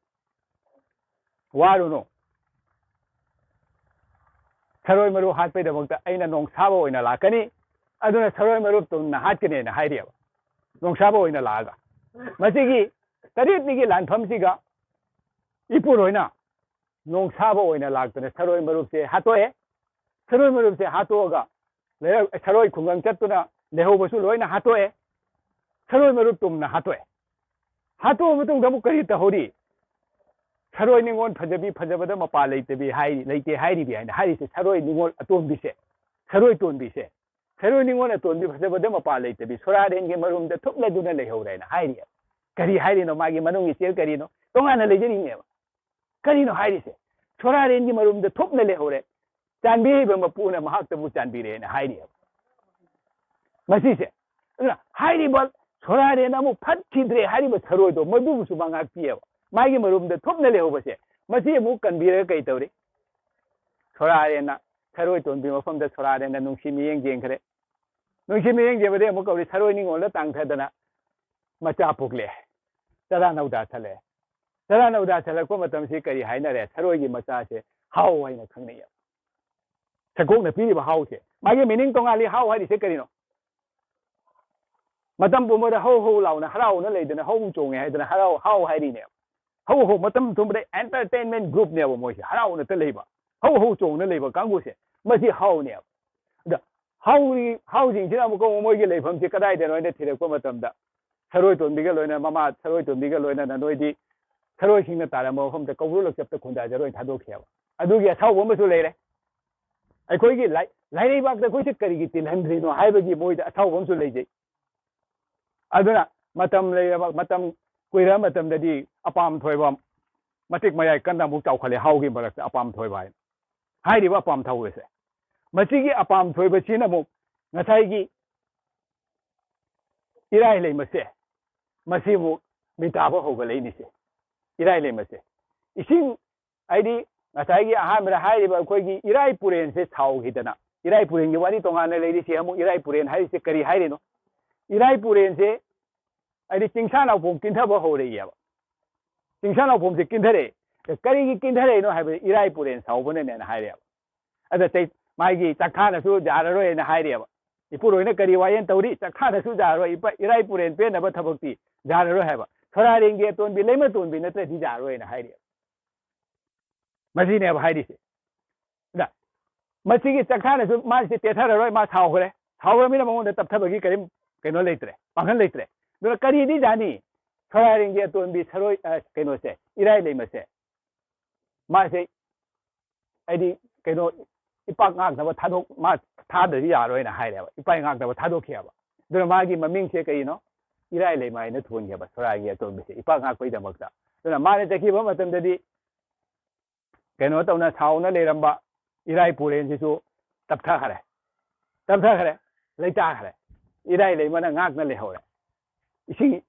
ꯋꯥꯔꯨꯅꯨ꯫ ꯊꯔꯣꯏ ꯃꯔꯨ ꯍꯥꯠꯄꯩꯗꯃꯛꯇ ꯑꯩꯅ ꯅꯣꯡꯁꯥꯕ ꯑꯣꯏꯅ ꯂꯥꯛꯀꯅꯤ꯫ ꯑꯗꯨꯅ ꯊꯔꯣꯏ ꯃꯔꯨꯞ ꯇꯨꯝꯅ ꯍꯥꯠꯀꯅꯦꯅ ꯍꯥꯏꯔꯤꯑꯕ꯫ ꯅꯣꯡꯁꯥꯕ ꯑꯣꯏꯅ ꯂꯥꯛꯑꯒ꯫ ꯃꯁꯤꯒꯤ ꯇꯔꯦꯠꯅꯤꯒꯤ ꯂꯥꯟꯐꯝꯁꯤꯒ ꯏꯄꯨꯔꯣꯏꯅ ꯅꯣꯡꯁꯥꯕ ꯑꯣꯏꯅ ꯂꯥꯛꯇꯅ ꯊꯔꯣꯏ ꯃꯔꯨꯞꯁꯦ ꯍꯥꯠꯇꯣꯛꯑꯦ꯫ ꯊꯔꯣꯏ ꯃꯔꯨꯞꯁꯦ ꯍꯥꯠꯇꯣꯛꯑꯒ ꯂꯩꯔꯛ-, ꯊꯔꯣꯏ ꯈꯨꯡꯒꯪ ꯆꯠꯇꯨꯅ ꯂꯩꯍꯧꯕꯁꯨ ꯂꯣꯏꯅ ꯍꯥꯠꯇꯣꯛꯑꯦ꯫ ꯊꯔꯣꯏ ꯃꯔꯨꯞ ꯇꯨꯝꯅ ꯍꯥꯠꯇꯣꯛꯑꯦ꯫ ꯍꯥꯠꯇꯣꯛꯑ ꯃꯇꯨꯡꯗ ꯑꯃꯨꯛ ꯀꯔꯤ ꯇꯧꯍꯧꯔꯤ? ꯊꯔꯣꯏ ꯅꯤꯉꯣꯜ ꯐꯖꯕꯤ ꯐꯖꯕꯗ ꯃꯄꯥ ꯂꯩꯇꯕꯤ ꯍꯥꯏ-, ꯂꯩꯇꯦ ꯍꯥꯏꯔꯤꯕꯤ ꯍꯥꯏꯅ ꯍꯥꯏꯔꯤꯁꯦ ꯊꯔꯣꯏ ꯅꯤꯉꯣꯜ ꯑꯇꯣꯝꯕꯤꯁꯦ, ꯊꯔꯣꯏ ꯇꯣꯟꯕꯤꯁꯦ꯫ ꯊꯔꯣꯏ ꯅꯤꯉꯣꯜ ꯑꯇꯣꯟꯕꯤ ꯐꯖꯕꯗ ꯃꯄꯥ ꯂꯩꯇꯕꯤ ꯁꯣꯔꯥꯔꯦꯟꯒꯤ ꯃꯔꯨꯝꯗ ꯊꯨꯞꯂꯗꯨꯅ ꯂꯩꯍꯧꯔꯦꯅ ꯍꯥꯏꯔꯤ꯫ ꯀꯔꯤ ꯍꯥꯏꯔꯤꯅꯣ? ꯃꯥꯒꯤ ꯃꯅꯨꯡꯒꯤ ꯆꯦꯜ ꯀꯔꯤꯅꯣ? ꯇꯣꯉꯥꯟꯅ ꯂꯩꯖꯔꯤꯅꯦꯕ꯫ ꯀꯔꯤꯅꯣ ꯍꯥꯏꯔꯤꯁꯦ? ꯁꯣꯔꯥꯔꯦꯟꯒꯤ ꯃꯔꯨꯝꯗ ꯊꯨꯞꯅ ꯂꯩꯍꯧꯔꯦ꯫ ꯆꯥꯟꯕꯤꯔꯤꯕ ꯃꯄꯨꯅ ꯃꯍꯥꯛꯇꯕꯨ ꯆꯥꯟꯕꯤꯔꯦꯅ ꯍꯥꯏꯔꯤꯑꯕ꯫ ꯃꯁꯤꯁꯦ꯫ ꯑꯗꯨꯅ ꯍꯥꯏꯔꯤꯕ ꯁꯣꯔꯥꯔꯦꯟ ꯑꯃꯨꯛ ꯐꯠꯈꯤꯗ꯭ꯔꯦ ꯍꯥꯏꯔꯤꯕ ꯊꯔꯣꯏꯗꯣ ꯃꯗꯨꯕꯨꯁꯨ ꯃꯉꯥꯛꯄꯤꯑꯕ꯫ ꯃꯥꯒꯤ ꯃꯔꯨꯝꯗ ꯊꯨꯞꯅ ꯂꯩꯍꯧꯕꯁꯦ ꯃꯁꯤ ꯑꯃꯨꯛ ꯀꯟꯕꯤꯔꯒ ꯀꯩ ꯇꯧꯔꯤ? ꯁꯣꯔꯥꯔꯦꯟꯅ ꯊꯔꯣꯏ ꯇꯣꯟꯕꯤ ꯃꯐꯝꯗ ꯁꯣꯔꯥꯔꯦꯟꯅ ꯅꯨꯡꯁꯤ ꯃꯤꯠꯌꯦꯡ ꯌꯦꯡꯈ꯭ꯔꯦ꯫ ꯅꯨꯡꯁꯤ ꯃꯤꯠꯌꯦꯡ ꯌꯦꯡꯕꯗꯒꯤ ꯑꯃꯨꯛ ꯀꯧꯔꯤ ꯊꯔꯣꯏ ꯅꯤꯉꯣꯜꯗ ꯇꯥꯡꯊꯗꯅ ꯃꯆꯥ ꯄꯣꯛꯂꯦ꯫ ꯆꯔꯥ ꯅꯧꯗꯥ ꯁꯜꯂꯦ꯫ ꯆꯔꯥ ꯅꯧꯗꯥ ꯁꯜꯂꯛꯄ ꯃꯇꯝꯁꯤ ꯀꯔꯤ ꯍꯥꯏꯅꯔꯦ? ꯊꯔꯣꯏꯒꯤ ꯃꯆꯥꯁꯦ ꯍꯥꯎ ꯍꯥꯏꯅ ꯈꯪꯅꯩꯌꯦꯕ꯫ ꯁꯛꯀꯣꯛꯅ ꯄꯤꯔꯤꯕ ꯍꯥꯎꯁꯦ꯫ ꯃꯥꯒꯤ meaning ꯇꯣꯉꯥꯜꯂꯤ꯫ ꯍꯥꯎ ꯍꯥꯏꯔꯤꯁꯦ ꯀꯔꯤꯅꯣ? ꯃꯇꯝ ꯄꯨꯝꯕꯗ ꯍꯧ ꯍꯧ ꯂꯥꯎꯅ ꯍꯔꯥꯎꯅ ꯂꯩꯗꯅ ꯍꯧ ꯆꯣꯡꯉꯦ ꯍꯥꯏꯗꯅ ꯍꯔꯥꯎ ꯍꯥꯎ ꯍꯥꯏꯔꯤꯅꯦꯕ꯫ ꯍꯧ ꯍꯧ ꯃꯇꯝ ꯄꯨꯝꯕꯗ entertainment groupꯅꯦꯕ ꯃꯣꯏꯁꯦ, ꯍꯔꯥꯎꯅꯇ ꯂꯩꯕ, ꯍꯧ ꯍꯧ ꯆꯣꯡꯅ ꯂꯩꯕ ꯀꯥꯡꯕꯨꯁꯦ, ꯃꯁꯤ ꯍꯥꯎꯅꯦꯕ꯫ ꯑꯗ ꯍꯧꯔꯤ ꯍꯧꯁꯤꯡꯁꯤꯅ ꯑꯃꯨꯛꯀ ꯃꯣꯏꯒꯤ ꯂꯩꯐꯝꯁꯦ ꯀꯗꯥꯏꯗꯅꯣ ꯍꯥꯏꯅ ꯊꯤꯔꯛꯄ ꯃꯇꯝꯗ, ꯁꯔꯣꯏ ꯇꯣꯟꯕꯤꯒ ꯂꯣꯏꯅ, ꯃꯃꯥ ꯁꯔꯣꯏ ꯇꯣꯟꯕꯤꯒ ꯂꯣꯏꯅꯅ ꯅꯣꯏꯗꯤ ꯁꯔꯣꯏꯁꯤꯡꯅ ꯇꯥꯔꯝꯕ ꯃꯐꯝꯗ ꯀꯧꯕ꯭ꯔꯨ ꯂꯛꯆꯞꯇ ꯈꯨꯟꯗꯥꯖꯔꯣꯏꯅ ꯊꯥꯗꯣꯛꯈꯤꯑꯕ꯫ ꯑꯗꯨꯒꯤ ꯑꯁꯥꯎꯕ ꯑꯃꯁꯨ ꯂꯩꯔꯦ꯫ ꯑꯩꯈꯣꯏꯒꯤ ꯂꯥꯏ-, ꯂꯥꯏꯔꯩꯕꯥꯛꯇ ꯑꯩꯈꯣꯏꯁꯦ ꯀꯔꯤꯒꯤ ꯇꯤꯜꯍꯟꯗ꯭ꯔꯤꯅꯣ ꯍꯥꯏꯕꯒꯤ ꯃꯣꯏꯗ ꯑꯁꯥꯎꯕ ꯑꯃꯁꯨ ꯂꯩꯖꯩ꯫ ꯑꯗꯨꯅ ꯃꯇꯝ ꯂꯩꯔꯕ, ꯃꯇꯝ ꯀꯨꯏꯔꯕ ꯃꯇꯝꯗꯗꯤ ꯑꯄꯥꯝ ꯊꯣꯏꯕ ꯃꯇꯤꯛ ꯃꯌꯥꯏ ꯀꯟꯅ ꯑꯃꯨꯛ ꯆꯥꯎꯈꯠꯂꯦ, ꯍꯥꯎꯒꯤ ꯃꯔꯛꯇ ꯑꯄꯥꯝ ꯊꯣꯏꯕ ꯍꯥꯏꯅ ꯍꯥꯏꯔꯤꯕ ꯑꯄꯥꯝ ꯊꯧꯕꯁꯦ꯫ ꯃꯁꯤꯒꯤ ꯑꯄꯥꯝ ꯊꯣꯏꯕꯁꯤꯅ ꯑꯃꯨꯛ ꯉꯁꯥꯏꯒꯤ ꯏꯔꯥꯏ ꯂꯩꯃꯁꯦ, ꯃꯁꯤ ꯑꯃꯨꯛ ꯃꯤꯇꯥꯕ ꯍꯧꯒꯠꯂꯛꯏꯅꯤꯁꯦ꯫ ꯏꯔꯥꯏ ꯂꯩꯃꯁꯦ, ꯏꯁꯤꯡ, ꯍꯥꯏꯗꯤ ꯉꯁꯥꯏꯒꯤ ꯑꯍꯥꯟꯕꯗ ꯍꯥꯏꯔꯤꯕ ꯑꯩꯈꯣꯏꯒꯤ ꯏꯔꯥꯏ ꯄꯨꯔꯦꯟꯁꯦ ꯁꯥꯎꯈꯤꯗꯅ, ꯏꯔꯥꯏ ꯄꯨꯔꯦꯟꯒꯤ ꯋꯥꯔꯤ ꯇꯣꯉꯥꯟꯅ ꯂꯩꯔꯤꯁꯦ, ꯑꯃꯨꯛ ꯏꯔꯥꯏ ꯄꯨꯔꯦꯟ ꯍꯥꯏꯔꯤꯁꯦ ꯀꯔꯤ ꯍꯥꯏꯔꯤꯅꯣ? ꯏꯔꯥꯏ ꯄꯨꯔꯦꯟꯁꯦ ꯍꯥꯏꯗꯤ ꯆꯤꯡꯁꯥ ꯅꯥꯎꯄꯣꯝ ꯀꯤꯟꯊꯕ ꯍꯧꯔꯛꯏꯑꯕ꯫ ꯆꯤꯡꯁꯥ ꯅꯥꯎꯄꯣꯝꯁꯦ ꯀꯤꯟꯊꯔꯛꯑꯦ꯫ ꯀꯔꯤꯒꯤ ꯀꯤꯟꯊꯔꯛꯏꯅꯣ ꯍꯥꯏꯕꯗ ꯏꯔꯥꯏ ꯄꯨꯔꯦꯟ ꯁꯥꯎꯕꯅꯅꯦꯅ ꯍꯥꯏꯔꯦꯕ꯫ ꯑꯗ ꯆꯩ-, ꯃꯥꯒꯤ ꯆꯥꯛꯊꯥꯅꯁꯨ ꯌꯥꯔꯔꯣꯏꯅ ꯍꯥꯏꯔꯦꯕ꯫ ꯏꯄꯨꯔꯣꯏꯅ ꯀꯔꯤ ꯋꯥꯌꯦꯜ ꯇꯧꯔꯤ? ꯆꯥꯛꯊꯥꯅꯁꯨ ꯌꯥꯔꯔꯣꯏ, ꯏꯄꯥ-, ꯏꯔꯥꯏ ꯄꯨꯔꯦꯟ ꯄꯦꯟꯅꯕ ꯊꯕꯛꯇꯤ ꯌꯥꯔꯔꯣꯏ ꯍꯥꯏꯕ꯫ ꯁꯣꯔꯥꯔꯦꯟꯒꯤ ꯑꯇꯣꯟꯕꯤ ꯂꯩꯃꯇꯣꯟꯕꯤ ꯅꯠꯇ꯭ꯔꯗꯤ ꯌꯥꯔꯔꯣꯏꯅ ꯍꯥꯏꯔꯦꯕ꯫ ꯃꯁꯤꯅꯦꯕ ꯍꯥꯏꯔꯤꯁꯦ꯫ ꯑꯗ ꯃꯁꯤꯒꯤ ꯆꯥꯛꯊꯥꯅꯁꯨ ꯃꯥꯁꯦ ꯇꯦꯊꯔꯔꯣꯏ, ꯃꯥ ꯁꯥꯎꯈ꯭ꯔꯦ꯫ ꯁꯥꯎꯈ꯭ꯔꯕꯅꯤꯅ ꯃꯉꯣꯟꯗ ꯇꯞꯊꯕꯒꯤ ꯀꯔꯤꯝ ꯀꯩꯅꯣ ꯂꯩꯇ꯭ꯔꯦ, ꯄꯥꯡꯒꯜ ꯂꯩꯇ꯭ꯔꯦ꯫ ꯑꯗꯨꯅ ꯀꯔꯤꯗꯤ ꯌꯥꯅꯤ? ꯁꯣꯔꯥꯔꯦꯟꯒꯤ ꯑꯇꯣꯟꯕꯤ ꯁꯔꯣꯏ, ꯑ, ꯀꯩꯅꯣꯁꯦ, ꯏꯔꯥꯏ ꯂꯩꯃꯁꯦ, ꯃꯥꯁꯦ ꯍꯥꯏꯗꯤ ꯀꯩꯅꯣ, ꯏꯄꯥꯛ ꯉꯥꯛꯅꯕ ꯊꯥꯗꯣꯛ-, ꯃꯥ ꯊꯥꯗ꯭ꯔꯗꯤ ꯌꯥꯔꯣꯏꯅ ꯍꯥꯏꯔꯦꯕ꯫ ꯏꯄꯥꯛ ꯉꯥꯛꯅꯕ ꯊꯥꯗꯣꯛꯈꯤꯑꯕ꯫ ꯑꯗꯨꯅ ꯃꯥꯒꯤ ꯃꯃꯤꯡꯁꯦ ꯀꯔꯤꯅꯣ? ꯏꯔꯥꯏ ꯂꯩꯃ ꯍꯥꯏꯅ ꯊꯣꯟꯈꯤꯑꯕ, ꯁꯣꯔꯥꯔꯦꯟꯒꯤ ꯑꯇꯣꯟꯕꯁꯦ ꯏꯄꯥꯛ ꯉꯥꯛꯄꯒꯤꯗꯃꯛꯇ꯫ ꯑꯗꯨꯅ ꯃꯥꯅ ꯆꯠꯈꯤꯕ ꯃꯇꯝꯗꯗꯤ ꯀꯩꯅꯣ ꯇꯧꯅ ꯁꯥꯎꯅ ꯂꯩꯔꯝꯕ ꯏꯔꯥꯏ ꯄꯨꯔꯦꯟꯁꯤꯁꯨ ꯇꯞꯊꯈ꯭ꯔꯦ꯫ ꯇꯞꯊꯈ꯭ꯔꯦ, ꯂꯩꯇꯥꯈ꯭ꯔꯦ꯫ ꯏꯔꯥꯏ ꯂꯩꯃꯅ ꯉꯥꯛꯅ ꯂꯩꯍꯧꯔꯦ꯫ ꯏꯁꯤꯡ,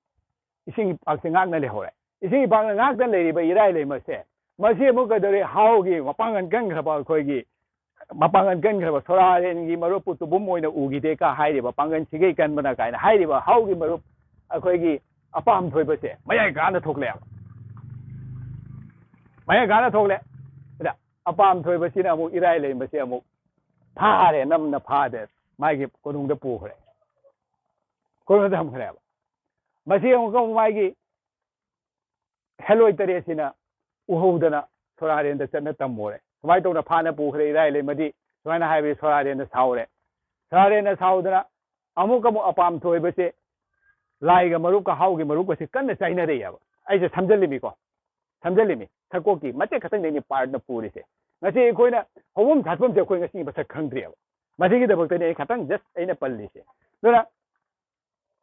ꯏꯁꯤꯡ ꯏꯄꯥꯛꯁꯦ ꯉꯥꯛꯅ ꯂꯩꯍꯧꯔꯦ꯫ ꯏꯁꯤꯡ ꯏꯄꯥꯛꯅ ꯉꯥꯛꯅ ꯂꯩꯔꯤꯕ ꯏꯔꯥꯏ ꯂꯩꯃꯁꯦ, ꯃꯁꯤ ꯑꯃꯨꯛ ꯀꯩꯗꯧꯔꯦ? ꯍꯥꯎꯒꯤ ꯃꯄꯥꯡꯒꯜ ꯀꯟꯈ꯭ꯔꯕ ꯑꯩꯈꯣꯏꯒꯤ, ꯃꯄꯥꯡꯒꯜ ꯀꯟꯈ꯭ꯔꯕ ꯁꯣꯔꯥꯔꯦꯟꯒꯤ ꯃꯔꯨꯞꯄꯨ ꯇꯨꯕꯨꯝ ꯑꯣꯏꯅ ꯎꯈꯤꯗꯦ ꯀ ꯍꯥꯏꯔꯤꯕ, ꯄꯥꯡꯒꯜ ꯁꯤꯒꯩ ꯀꯟꯕꯅ ꯀꯥꯏꯅ ꯍꯥꯏꯔꯤꯕ ꯍꯥꯎꯒꯤ ꯃꯔꯨꯞ ꯑꯩꯈꯣꯏꯒꯤ ꯑꯄꯥꯝ ꯊꯣꯏꯕꯁꯦ ꯃꯌꯥꯏ ꯀꯥꯅ ꯊꯣꯛꯂꯛꯑꯦꯕ꯫ ꯃꯌꯥꯏ ꯀꯥꯅ ꯊꯣꯛꯂꯦ꯫ ꯑꯗ ꯑꯄꯥꯝ ꯊꯣꯏꯕꯁꯤꯅ ꯑꯃꯨꯛ ꯏꯔꯥꯏ ꯂꯩꯃꯁꯦ ꯑꯃꯨꯛ ꯐꯥꯔꯦ, ꯅꯝꯅ ꯐꯥꯗꯦ, ꯃꯥꯒꯤ ꯀꯣꯅꯨꯡꯗ ꯄꯨꯈ꯭ꯔꯦ, ꯀꯣꯅꯨꯡꯗ ꯊꯝꯈ꯭ꯔꯦꯕ꯫ ꯃꯁꯤ ꯑꯃꯨꯛꯀ ꯑꯃꯨꯛ ꯃꯥꯒꯤ ꯍꯦꯂꯣꯏ ꯇꯔꯦꯠꯁꯤꯅ ꯎꯍꯧꯗꯅ ꯁꯣꯔꯥꯔꯦꯟꯗ ꯆꯠꯅ ꯇꯝꯃꯨꯔꯦ꯫ ꯁꯨꯃꯥꯏꯅ ꯇꯧꯅ ꯐꯥꯅ ꯄꯨꯈ꯭ꯔꯦ ꯏꯔꯥꯏ ꯂꯩꯃꯗꯤ꯫ ꯁꯨꯃꯥꯏꯅ ꯍꯥꯏꯕꯗꯤ ꯁꯣꯔꯥꯔꯦꯟꯅ ꯁꯥꯎꯔꯦ꯫ ꯁꯣꯔꯥꯔꯦꯟꯅ ꯁꯥꯎꯗꯅ ꯑꯃꯨꯛ ꯑꯃꯨꯛ ꯑꯄꯥꯝ ꯊꯣꯏꯕꯁꯦ ꯂꯥꯏꯒ ꯃꯔꯨꯞꯀ ꯍꯥꯎꯒꯤ ꯃꯔꯨꯞꯀꯁꯦ ꯀꯟꯅ ꯆꯥꯏꯅꯔꯛꯑꯦꯕ꯫ ꯑꯩꯁꯦ ꯁꯝꯖꯜꯂꯤꯃꯤꯀꯣ, ꯁꯝꯖꯜꯂꯤꯃꯤ꯫ ꯁꯛꯀꯣꯛꯀꯤ ꯃꯇꯦꯛ ꯈꯛꯇꯪꯗꯩꯅꯤ ꯄꯥꯔꯠꯅ ꯄꯨꯔꯤꯁꯦ꯫ ꯉꯁꯤ ꯑꯩꯈꯣꯏꯅ ꯍꯧꯐꯝ ꯁꯥꯠꯐꯝꯁꯦ ꯑꯩꯈꯣꯏ ꯉꯁꯤ ꯃꯁꯛ ꯈꯪꯗ꯭ꯔꯤꯑꯕ꯫ ꯃꯁꯤꯒꯤꯗꯃꯛꯇꯅꯤ ꯑꯩ ꯈꯇꯪ just ꯑꯩꯅ ꯄꯜꯂꯤꯁꯦ꯫ ꯑꯗꯨꯅ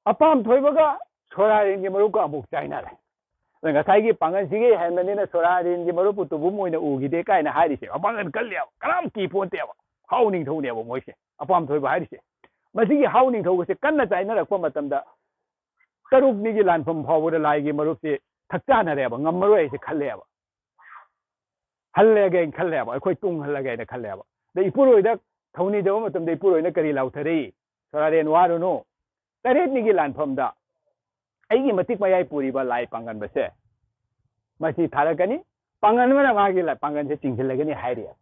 ꯑꯄꯥꯝ ꯊꯣꯏꯕꯒ ꯁꯣꯔꯥꯔꯦꯟꯒꯤ ꯃꯔꯨꯞꯀ ꯑꯃꯨꯛ ꯆꯥꯏꯅꯔꯦ꯫ ꯑꯗ ꯉꯁꯥꯏꯒꯤ ꯄꯥꯡꯒꯜꯁꯤꯒꯤ ꯍꯦꯟꯕꯅꯤꯅ ꯁꯣꯔꯥꯔꯦꯟꯒꯤ ꯃꯔꯨꯞꯄꯨ ꯇꯨꯕꯨꯝ ꯑꯣꯏꯅ ꯎꯈꯤꯗꯦ ꯀꯥꯏꯅ ꯍꯥꯏꯔꯤꯁꯦ꯫ ꯃꯄꯥꯡꯒꯜ ꯀꯜꯂꯦꯕ, ꯀꯅꯥꯝ ꯀꯤ ꯄꯣꯟꯇꯦꯕ꯫ ꯍꯥꯎ ꯅꯤꯡꯊꯧꯅꯦꯕ ꯃꯣꯏꯁꯦ, ꯑꯄꯥꯝ ꯊꯣꯏꯕ ꯍꯥꯏꯔꯤꯁꯦ꯫ ꯃꯁꯤꯒꯤ ꯍꯥꯎ ꯅꯤꯡꯊꯧꯒꯁꯦ ꯀꯟꯅ ꯆꯥꯏꯅꯔꯛꯄ ꯃꯇꯝꯗ ꯇꯔꯨꯛꯅꯤꯒꯤ ꯂꯥꯟꯐꯝ ꯐꯥꯎꯕꯗ ꯂꯥꯏꯒꯤ ꯃꯔꯨꯞꯁꯦ ꯊꯛꯆꯥꯟꯅꯔꯦꯕ, ꯉꯝꯃꯔꯣꯏ ꯍꯥꯏꯁꯦ ꯈꯜꯂꯦꯕ꯫ ꯍꯜꯂꯒꯦꯅ ꯈꯜꯂꯦꯕ, ꯑꯩꯈꯣꯏ ꯇꯨꯡ ꯍꯜꯂꯒꯦꯅ ꯈꯜꯂꯦꯕ꯫ ꯑꯗ ꯏꯄꯨꯔꯣꯏꯗ ꯊꯧꯅꯤꯖꯕ ꯃꯇꯝꯗ ꯏꯄꯨꯔꯣꯏꯅ ꯀꯔꯤ ꯂꯥꯎꯊꯔꯛꯏ? "ꯁꯣꯔꯥꯔꯦꯟ ꯋꯥꯔꯨꯅꯨ, ꯇꯔꯦꯠꯅꯤꯒꯤ ꯂꯥꯟꯐꯝꯗ ꯑꯩꯒꯤ ꯃꯇꯤꯛ ꯃꯌꯥꯏ ꯄꯨꯔꯤꯕ ꯂꯥꯏ ꯄꯥꯡꯒꯟꯕꯁꯦ ꯃꯁꯤ ꯊꯥꯔꯛꯀꯅꯤ, ꯄꯥꯡꯒꯟꯕꯅ ꯃꯥꯒꯤ ꯂꯥꯏ ꯄꯥꯡꯒꯟꯁꯦ ꯆꯤꯡꯁꯤꯜꯂꯒꯅꯤ" ꯍꯥꯏꯔꯤꯑꯕ꯫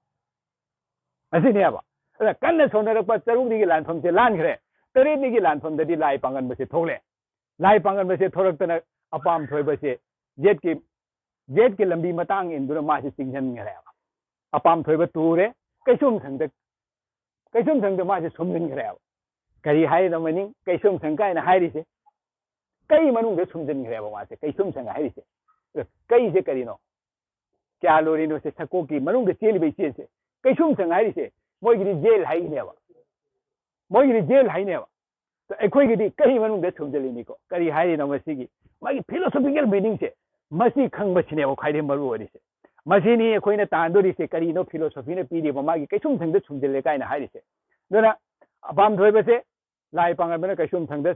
ꯑꯁꯤꯅꯦꯕ꯫ ꯑꯗ ꯀꯟꯅ ꯁꯣꯟꯅꯔꯛꯄ ꯇꯔꯨꯛꯅꯤꯒꯤ ꯂꯥꯟꯐꯝꯁꯦ ꯂꯥꯟꯈ꯭ꯔꯦ, ꯇꯔꯦꯠꯅꯤꯒꯤ ꯂꯥꯟꯐꯝꯗꯗꯤ ꯂꯥꯏ ꯄꯥꯡꯒꯟꯕꯁꯦ ꯊꯣꯛꯂꯛꯑꯦ꯫ ꯂꯥꯏ ꯄꯥꯡꯒꯟꯕꯁꯦ ꯊꯣꯔꯛꯇꯅ ꯑꯄꯥꯝ ꯊꯣꯏꯕꯁꯦ ꯌꯦꯠꯀꯤ, ꯌꯦꯠꯀꯤ ꯂꯝꯕꯤ ꯃꯇꯥꯡ ꯏꯟꯗꯨꯅ ꯃꯥꯁꯦ ꯆꯤꯡꯁꯤꯟꯈ꯭ꯔꯦꯕ꯫ ꯑꯄꯥꯝ ꯊꯣꯏꯕ ꯇꯨꯔꯦ, ꯀꯩꯁꯨꯝꯁꯪꯗ, ꯀꯩꯁꯨꯝꯁꯪꯗ ꯃꯥꯁꯦ ꯁꯨꯝꯖꯤꯟꯈ꯭ꯔꯦꯕ꯫ ꯀꯔꯤ ꯍꯥꯏꯔꯤꯅꯣ ꯃꯅꯤꯡ ꯀꯩꯁꯨꯝꯁꯪ ꯀꯥꯏꯅ ꯍꯥꯏꯔꯤꯁꯦ? ꯀꯩ ꯃꯅꯨꯡꯗ ꯁꯨꯝꯖꯤꯟꯈ꯭ꯔꯦꯕ ꯃꯥꯁꯦ, ꯀꯩꯁꯨꯝꯁꯪ ꯍꯥꯏꯔꯤꯁꯦ꯫ ꯑꯗꯣ ꯀꯩꯁꯦ ꯀꯔꯤꯅꯣ? ꯀꯌꯥ ꯂꯣꯔꯤꯅꯣꯁꯦ, ꯁꯛꯀꯣꯛꯀꯤ ꯃꯅꯨꯡꯗ ꯆꯦꯜꯂꯤꯕ ꯏꯆꯦꯜꯁꯦ, ꯀꯩꯁꯨꯝꯁꯪ ꯍꯥꯏꯔꯤꯁꯦ, ꯃꯣꯏꯒꯤꯗꯤ ꯖꯦꯜ ꯍꯥꯏꯅꯦꯕ, ꯃꯣꯏꯒꯤꯗꯤ ꯖꯦꯜ ꯍꯥꯏꯅꯦꯕ꯫ ꯑꯗꯣ ꯑꯩꯈꯣꯏꯒꯤꯗꯤ ꯀꯩ ꯃꯅꯨꯡꯗ ꯁꯨꯝꯖꯤꯜꯂꯤꯅꯤꯀꯣ? ꯀꯔꯤ ꯍꯥꯏꯔꯤꯅꯣ ꯃꯁꯤꯒꯤ? ꯃꯥꯒꯤ philosophical meaningꯁꯦ, ꯃꯁꯤ ꯈꯪꯕꯁꯤꯅꯦꯕ ꯈ꯭ꯋꯥꯏꯗꯒꯤ ꯃꯔꯨ ꯑꯣꯏꯔꯤꯁꯦ꯫ ꯃꯁꯤꯅꯤ ꯑꯩꯈꯣꯏꯅ ꯇꯥꯟꯗꯣꯔꯤꯁꯦ, ꯀꯔꯤꯅꯣ philosophyꯅ ꯄꯤꯔꯤꯕ ꯃꯥꯒꯤ ꯀꯩꯁꯨꯝꯁꯪꯗ ꯁꯨꯝꯖꯤꯜꯂꯦ ꯀꯥꯏꯅ ꯍꯥꯏꯔꯤꯁꯦ? ꯑꯗꯨꯅ ꯑꯄꯥꯝ ꯊꯣꯏꯕꯁꯦ ꯂꯥꯏ ꯄꯥꯡꯒꯟꯕꯅ ꯀꯩꯁꯨꯝꯁꯪꯗ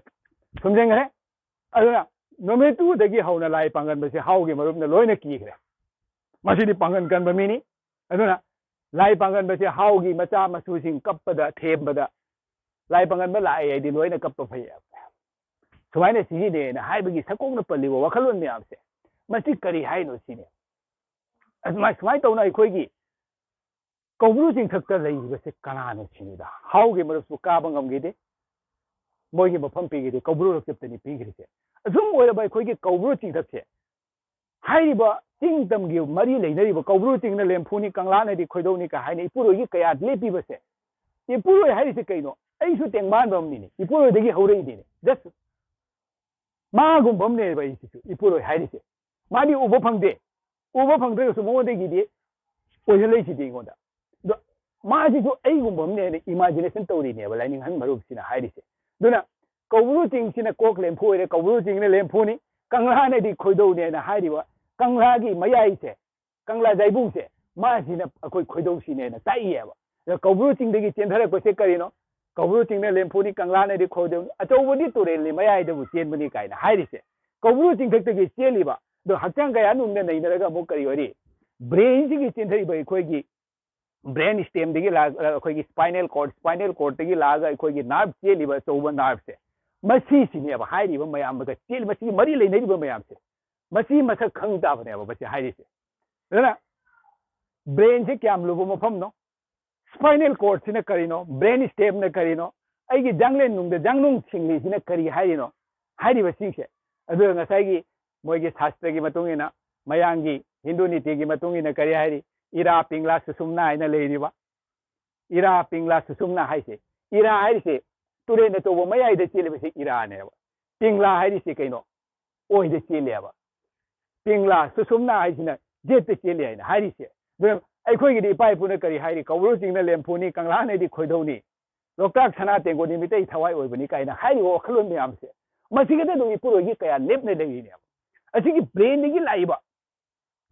ꯁꯨꯝꯖꯤꯟꯈ꯭ꯔꯦ꯫ ꯑꯗꯨꯅ ꯅꯨꯃꯤꯠꯇꯨꯗꯒꯤ ꯍꯧꯅ ꯂꯥꯏ ꯄꯥꯡꯒꯟꯕꯁꯦ ꯍꯥꯎꯒꯤ ꯃꯔꯨꯞꯅ ꯂꯣꯏꯅ ꯀꯤꯈ꯭ꯔꯦ꯫ ꯃꯁꯤꯗꯤ ꯄꯥꯡꯒꯟ ꯀꯟꯕ ꯃꯤꯅꯤ꯫ ꯑꯗꯨꯅ ꯂꯥꯏ ꯄꯥꯡꯒꯟꯕꯁꯦ ꯍꯥꯎꯒꯤ ꯃꯆꯥ ꯃꯁꯨꯁꯤꯡ ꯀꯞꯄꯗ ꯊꯦꯝꯕꯗ ꯂꯥꯏ ꯄꯥꯡꯒꯟꯕ ꯂꯥꯛꯑꯦ ꯍꯥꯏꯗꯤ ꯂꯣꯏꯅ ꯀꯞꯄ ꯐꯩꯌꯦꯕ꯫ ꯁꯨꯃꯥꯏꯅ ꯁꯤꯖꯤꯟꯅꯩꯅ ꯍꯥꯏꯕꯒꯤ ꯁꯛꯀꯣꯛꯅ ꯄꯜꯂꯤꯕ ꯋꯥꯈꯜꯂꯣꯟ ꯃꯌꯥꯝꯁꯦ, ꯃꯁꯤ ꯀꯔꯤ ꯍꯥꯏꯅꯣ ꯁꯤꯅꯤ꯫ ꯑꯁꯨꯃꯥꯏ-, ꯁꯨꯃꯥꯏꯅ ꯇꯧꯅ ꯑꯩꯈꯣꯏꯒꯤ ꯀꯧꯕ꯭ꯔꯨ ꯆꯤꯡꯊꯛꯇ ꯂꯩꯔꯤꯕꯁꯦ ꯀꯅꯥꯅꯣ ꯁꯤꯅꯤꯗ꯫ ꯍꯥꯎꯒꯤ ꯃꯔꯨꯞꯁꯨ ꯀꯥꯕ ꯉꯝꯈꯤꯗꯦ, ꯃꯣꯏꯒꯤ ꯃꯐꯝ ꯄꯤꯈꯤꯗꯦ, ꯀꯧꯕ꯭ꯔꯨ ꯂꯣꯛꯆꯦꯞꯇꯅꯤ ꯄꯤꯈ꯭ꯔꯤꯁꯦ꯫ ꯑꯁꯨꯝ ꯑꯣꯏꯔꯕ ꯑꯩꯈꯣꯏꯒꯤ ꯀꯧꯕ꯭ꯔꯨ ꯆꯤꯡꯊꯛꯁꯦ, ꯍꯥꯏꯔꯤꯕ ꯆꯤꯡ ꯇꯝꯒꯤ ꯃꯔꯤ ꯂꯩꯅꯔꯤꯕ ꯀꯧꯕ꯭ꯔꯨ ꯆꯤꯡꯅ ꯂꯦꯝꯐꯨꯅꯤ, ꯀꯪꯂꯥꯅꯗꯤ ꯈꯣꯏꯗꯧꯅꯤ ꯀ ꯍꯥꯏꯅ ꯏꯄꯨꯔꯣꯏꯒꯤ ꯀꯌꯥ ꯂꯦꯞꯄꯤꯕꯁꯦ, ꯏꯄꯨꯔꯣꯏ ꯍꯥꯏꯔꯤꯁꯦ ꯀꯩꯅꯣ? ꯑꯩꯁꯨ ꯇꯦꯡꯕꯥꯟꯕ ꯑꯃꯅꯤꯅꯦ, ꯏꯄꯨꯔꯣꯏꯗꯒꯤ ꯍꯧꯔꯛꯏꯅꯤꯅꯦ꯫ Just ꯃꯥꯒꯨꯝꯕ ꯑꯃꯅꯦꯕ ꯑꯩꯁꯤꯁꯨ, ꯏꯄꯨꯔꯣꯏ ꯍꯥꯏꯔꯤꯁꯦ꯫ ꯃꯥꯗꯤ ꯎꯕ ꯐꯪꯗꯦ, ꯎꯕ ꯐꯪꯗ꯭ꯔꯒꯁꯨ ꯃꯉꯣꯟꯗꯒꯤꯗꯤ ꯑꯣꯏꯍꯜꯂꯛꯏꯁꯤꯗꯤ ꯑꯩꯉꯣꯟꯗ꯫ ꯑꯗꯣ ꯃꯥꯁꯤꯁꯨ ꯑꯩꯒꯨꯝꯕ ꯑꯃꯅꯦꯅ imagination ꯇꯧꯔꯤꯅꯦꯕ ꯂꯥꯏꯅꯤꯡꯍꯟ ꯃꯔꯨꯞꯁꯤꯅ ꯍꯥꯏꯔꯤꯁꯦ꯫ ꯑꯗꯨꯅ ꯀꯧꯕ꯭ꯔꯨ ꯆꯤꯡꯁꯤꯅ ꯀꯣꯛ ꯂꯦꯝꯐꯨ ꯑꯣꯏꯔꯦ, ꯀꯧꯕ꯭ꯔꯨ ꯆꯤꯡꯅ ꯂꯦꯝꯐꯨꯅꯤ, ꯀꯪꯂꯥꯅꯗꯤ ꯈꯣꯏꯗꯧꯅꯦꯅ ꯍꯥꯏꯔꯤꯕ ꯀꯪꯂꯥꯒꯤ ꯃꯌꯥꯏꯁꯦ, ꯀꯪꯂꯥ ꯖꯥꯏꯕꯨꯡꯁꯦ, ꯃꯥꯁꯤꯅ ꯑꯩꯈꯣꯏ ꯈꯣꯏꯗꯧꯁꯤꯅꯦꯅ ꯇꯥꯛꯏꯌꯦꯕ꯫ ꯑꯗ ꯀꯧꯕ꯭ꯔꯨ ꯆꯤꯡꯗꯒꯤ ꯆꯦꯟꯊꯔꯛꯄꯁꯦ ꯀꯔꯤꯅꯣ? ꯀꯧꯕ꯭ꯔꯨ ꯆꯤꯡꯅ ꯂꯦꯝꯐꯨꯅꯤ, ꯀꯪꯂꯥꯅꯗꯤ ꯈꯣꯏꯗꯧꯅꯤ, ꯑꯆꯧꯕꯗꯤ ꯇꯨꯔꯦꯜꯅꯤ ꯃꯌꯥꯏꯗꯕꯨ ꯆꯦꯟꯕꯅꯤ ꯀꯥꯏꯅ ꯍꯥꯏꯔꯤꯁꯦ꯫ ꯀꯧꯕ꯭ꯔꯨ ꯆꯤꯡꯊꯛꯇꯒꯤ ꯆꯦꯜꯂꯤꯕ, ꯑꯗꯣ ꯍꯛꯆꯥꯡ ꯀꯌꯥ ꯅꯨꯡꯅ ꯅꯩꯅꯔꯒ ꯑꯃꯨꯛ ꯀꯔꯤ ꯑꯣꯏꯔꯤ? Brainꯁꯤꯒꯤ ꯆꯦꯟꯊꯔꯤꯕ ꯑꯩꯈꯣꯏꯒꯤ brain stemꯗꯒꯤ ꯂꯥꯛꯑꯒ ꯑꯩꯈꯣꯏꯒꯤ spinal cord, spinal cordꯇꯒꯤ ꯂꯥꯛꯑꯒ ꯑꯩꯈꯣꯏꯒꯤ nerve ꯆꯦꯜꯂꯤꯕ ꯑꯆꯧꯕ nerveꯁꯦ, ꯃꯁꯤꯁꯤꯅꯦꯕ ꯍꯥꯏꯔꯤꯕ ꯃꯌꯥꯝꯒ ꯆꯦꯜꯂꯤ, ꯃꯁꯤꯒꯤ ꯃꯔꯤ ꯂꯩꯅꯔꯤꯕ ꯃꯌꯥꯝꯁꯦ, ꯃꯁꯤ ꯃꯁꯛ ꯈꯪ ꯇꯥꯕꯅꯦꯕ ꯃꯁꯤ ꯍꯥꯏꯔꯤꯁꯦ꯫ ꯑꯗꯨꯅ brainꯁꯦ ꯀꯌꯥꯝ ꯂꯨꯕ ꯃꯐꯝꯅꯣ, spinal cordꯁꯤꯅ ꯀꯔꯤꯅꯣ, brain stemꯅ ꯀꯔꯤꯅꯣ, ꯑꯩꯒꯤ ꯖꯥꯡꯂꯦꯟ ꯅꯨꯡꯗ ꯖꯥꯡꯅꯨꯡ ꯁꯤꯡꯂꯤꯁꯤꯅ ꯀꯔꯤ ꯍꯥꯏꯔꯤꯅꯣ ꯍꯥꯏꯔꯤꯕꯁꯤꯡꯁꯦ꯫ ꯑꯗꯨꯒ ꯉꯁꯥꯏꯒꯤ ꯃꯣꯏꯒꯤ ꯁꯥꯁꯇ꯭ꯔꯒꯤ ꯃꯇꯨꯡ ꯏꯟꯅ, ꯃꯌꯥꯡꯒꯤ ꯍꯤꯟꯗꯨ ꯅꯤꯇꯤꯒꯤ ꯃꯇꯨꯡ ꯏꯟꯅ ꯀꯔꯤ ꯍꯥꯏꯔꯤ? ꯏꯔꯥ, ꯄꯤꯡꯂꯥ, ꯁꯨꯁꯨꯝꯅꯥ ꯍꯥꯏꯅ ꯂꯩꯔꯤꯕ꯫ ꯏꯔꯥ, ꯄꯤꯡꯂꯥ, ꯁꯨꯁꯨꯝꯅꯥ ꯍꯥꯏꯁꯦ, ꯏꯔꯥ ꯍꯥꯏꯔꯤꯁꯦ ꯇꯨꯔꯦꯟ ꯑꯆꯧꯕ ꯃꯌꯥꯏꯗ ꯆꯦꯜꯂꯤꯕꯁꯤ ꯏꯔꯥꯅꯦꯕ꯫ ꯄꯤꯡꯂꯥ ꯍꯥꯏꯔꯤꯁꯤ ꯀꯩꯅꯣ? ꯑꯣꯏꯗ ꯆꯦꯜꯂꯦꯕ꯫ ꯄꯤꯡꯂꯥ, ꯁꯨꯁꯨꯝꯅꯥ ꯍꯥꯏꯁꯤꯅ ꯖꯦꯠꯇ ꯆꯦꯜꯂꯤ ꯍꯥꯏꯅ ꯍꯥꯏꯔꯤꯁꯦ꯫ ꯑꯗꯨꯅ ꯑꯩꯈꯣꯏꯒꯤꯗꯤ ꯏꯄꯥ ꯏꯄꯨꯅ ꯀꯔꯤ ꯍꯥꯏꯔꯤ? ꯀꯧꯕ꯭ꯔꯨ ꯆꯤꯡꯅ ꯂꯦꯝꯐꯨꯅꯤ, ꯀꯪꯂꯥꯅꯗꯤ ꯈꯣꯏꯗꯧꯅꯤ, ꯂꯣꯛꯇꯥꯛ ꯁꯅꯥ ꯇꯦꯡꯀꯣꯠꯅꯤ, ꯃꯤꯇꯩ ꯊꯋꯥꯏ ꯑꯣꯏꯕꯅꯤ ꯀꯥꯏꯅ ꯍꯥꯏꯔꯤꯕ ꯋꯥꯈꯜꯂꯣꯟ ꯃꯌꯥꯝꯁꯦ, ꯃꯁꯤꯒꯗ ꯑꯗꯨꯝ ꯏꯄꯨꯔꯣꯏꯒꯤ ꯀꯌꯥ ꯂꯦꯞꯅ ꯂꯩꯔꯤꯅꯦꯕ꯫ ꯑꯁꯤꯒꯤ brainꯗꯒꯤ ꯂꯥꯛꯏꯕ,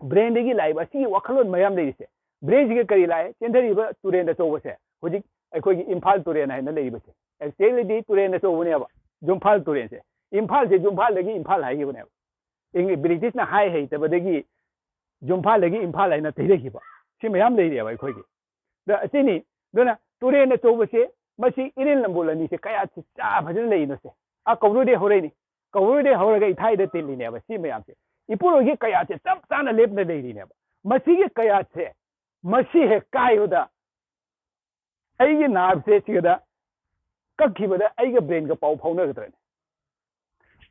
brainꯗꯒꯤ ꯂꯥꯛꯏꯕ ꯑꯁꯤꯒꯤ ꯋꯥꯈꯜꯂꯣꯟ ꯃꯌꯥꯝ ꯂꯩꯔꯤꯁꯦ, brainꯁꯤꯒ ꯀꯔꯤ ꯂꯥꯛꯑꯦ? ꯆꯦꯟꯊꯔꯤꯕ ꯇꯨꯔꯦꯟ ꯑꯆꯧꯕꯁꯦ, ꯍꯧꯖꯤꯛ ꯑꯩꯈꯣꯏꯒꯤ ꯏꯝꯐꯥꯜ ꯇꯨꯔꯦꯟ ꯍꯥꯏꯅ ꯂꯩꯔꯤꯕꯁꯦ, actuallyꯗꯤ ꯇꯨꯔꯦꯟ ꯑꯆꯧꯕꯅꯦꯕ, ꯖꯨꯝꯐꯥꯜ ꯇꯨꯔꯦꯟꯁꯦ꯫ ꯏꯝꯐꯥꯜꯁꯦ ꯖꯨꯝꯐꯥꯜꯗꯒꯤ ꯏꯝꯐꯥꯜ ꯍꯥꯏꯈꯤꯕꯅꯦꯕ꯫ ꯏꯪ-, ꯕ꯭ꯔꯤꯇꯤꯁꯅ ꯍꯥꯏ ꯍꯩꯇꯕꯗꯒꯤ ꯖꯨꯝꯐꯥꯜꯗꯒꯤ ꯏꯝꯐꯥꯜ ꯍꯥꯏꯅ ꯊꯩꯔꯛꯈꯤꯕ꯫ ꯁꯤ ꯃꯌꯥꯝ ꯂꯩꯔꯦꯕ ꯑꯩꯈꯣꯏꯒꯤ꯫ ꯑꯗ ꯑꯁꯤꯅꯤ꯫ ꯑꯗꯨꯅ ꯇꯨꯔꯦꯟ ꯑꯆꯧꯕꯁꯦ, ꯃꯁꯤ ꯏꯔꯤꯜ ꯂꯝꯕꯨ ꯂꯝꯕꯤꯁꯦ ꯀꯌꯥ ꯆꯤ-, ꯆꯥ ꯐꯖꯅ ꯂꯩꯔꯤꯅꯣ ꯁꯦ꯫ ꯑꯥ ꯀꯧꯕ꯭ꯔꯨꯗꯩ ꯍꯧꯔꯛꯏꯅꯤ꯫ ꯀꯧꯕ꯭ꯔꯨꯗꯩ ꯍꯧꯔꯒ ꯏꯊꯥꯏꯗ ꯇꯤꯜꯂꯤꯅꯦꯕ ꯁꯤ ꯃꯌꯥꯝꯁꯦ꯫ ꯏꯄꯨꯔꯣꯏꯒꯤ ꯀꯌꯥꯁꯦ ꯆꯞ ꯆꯥꯅ ꯂꯦꯞꯅ ꯂꯩꯔꯤꯅꯦꯕ꯫ ꯃꯁꯤꯒꯤ ꯀꯌꯥꯁꯦ ꯃꯁꯤ ꯍꯦꯛ ꯀꯥꯏꯕꯗ ꯑꯩꯒꯤ ꯅꯥꯞꯁꯦ ꯁꯤꯒꯗ ꯀꯛꯈꯤꯕꯗ ꯑꯩꯒ ꯕ꯭ꯔꯦꯟꯒ ꯄꯥꯎ ꯐꯥꯎꯅꯒꯗ꯭ꯔꯅꯦ?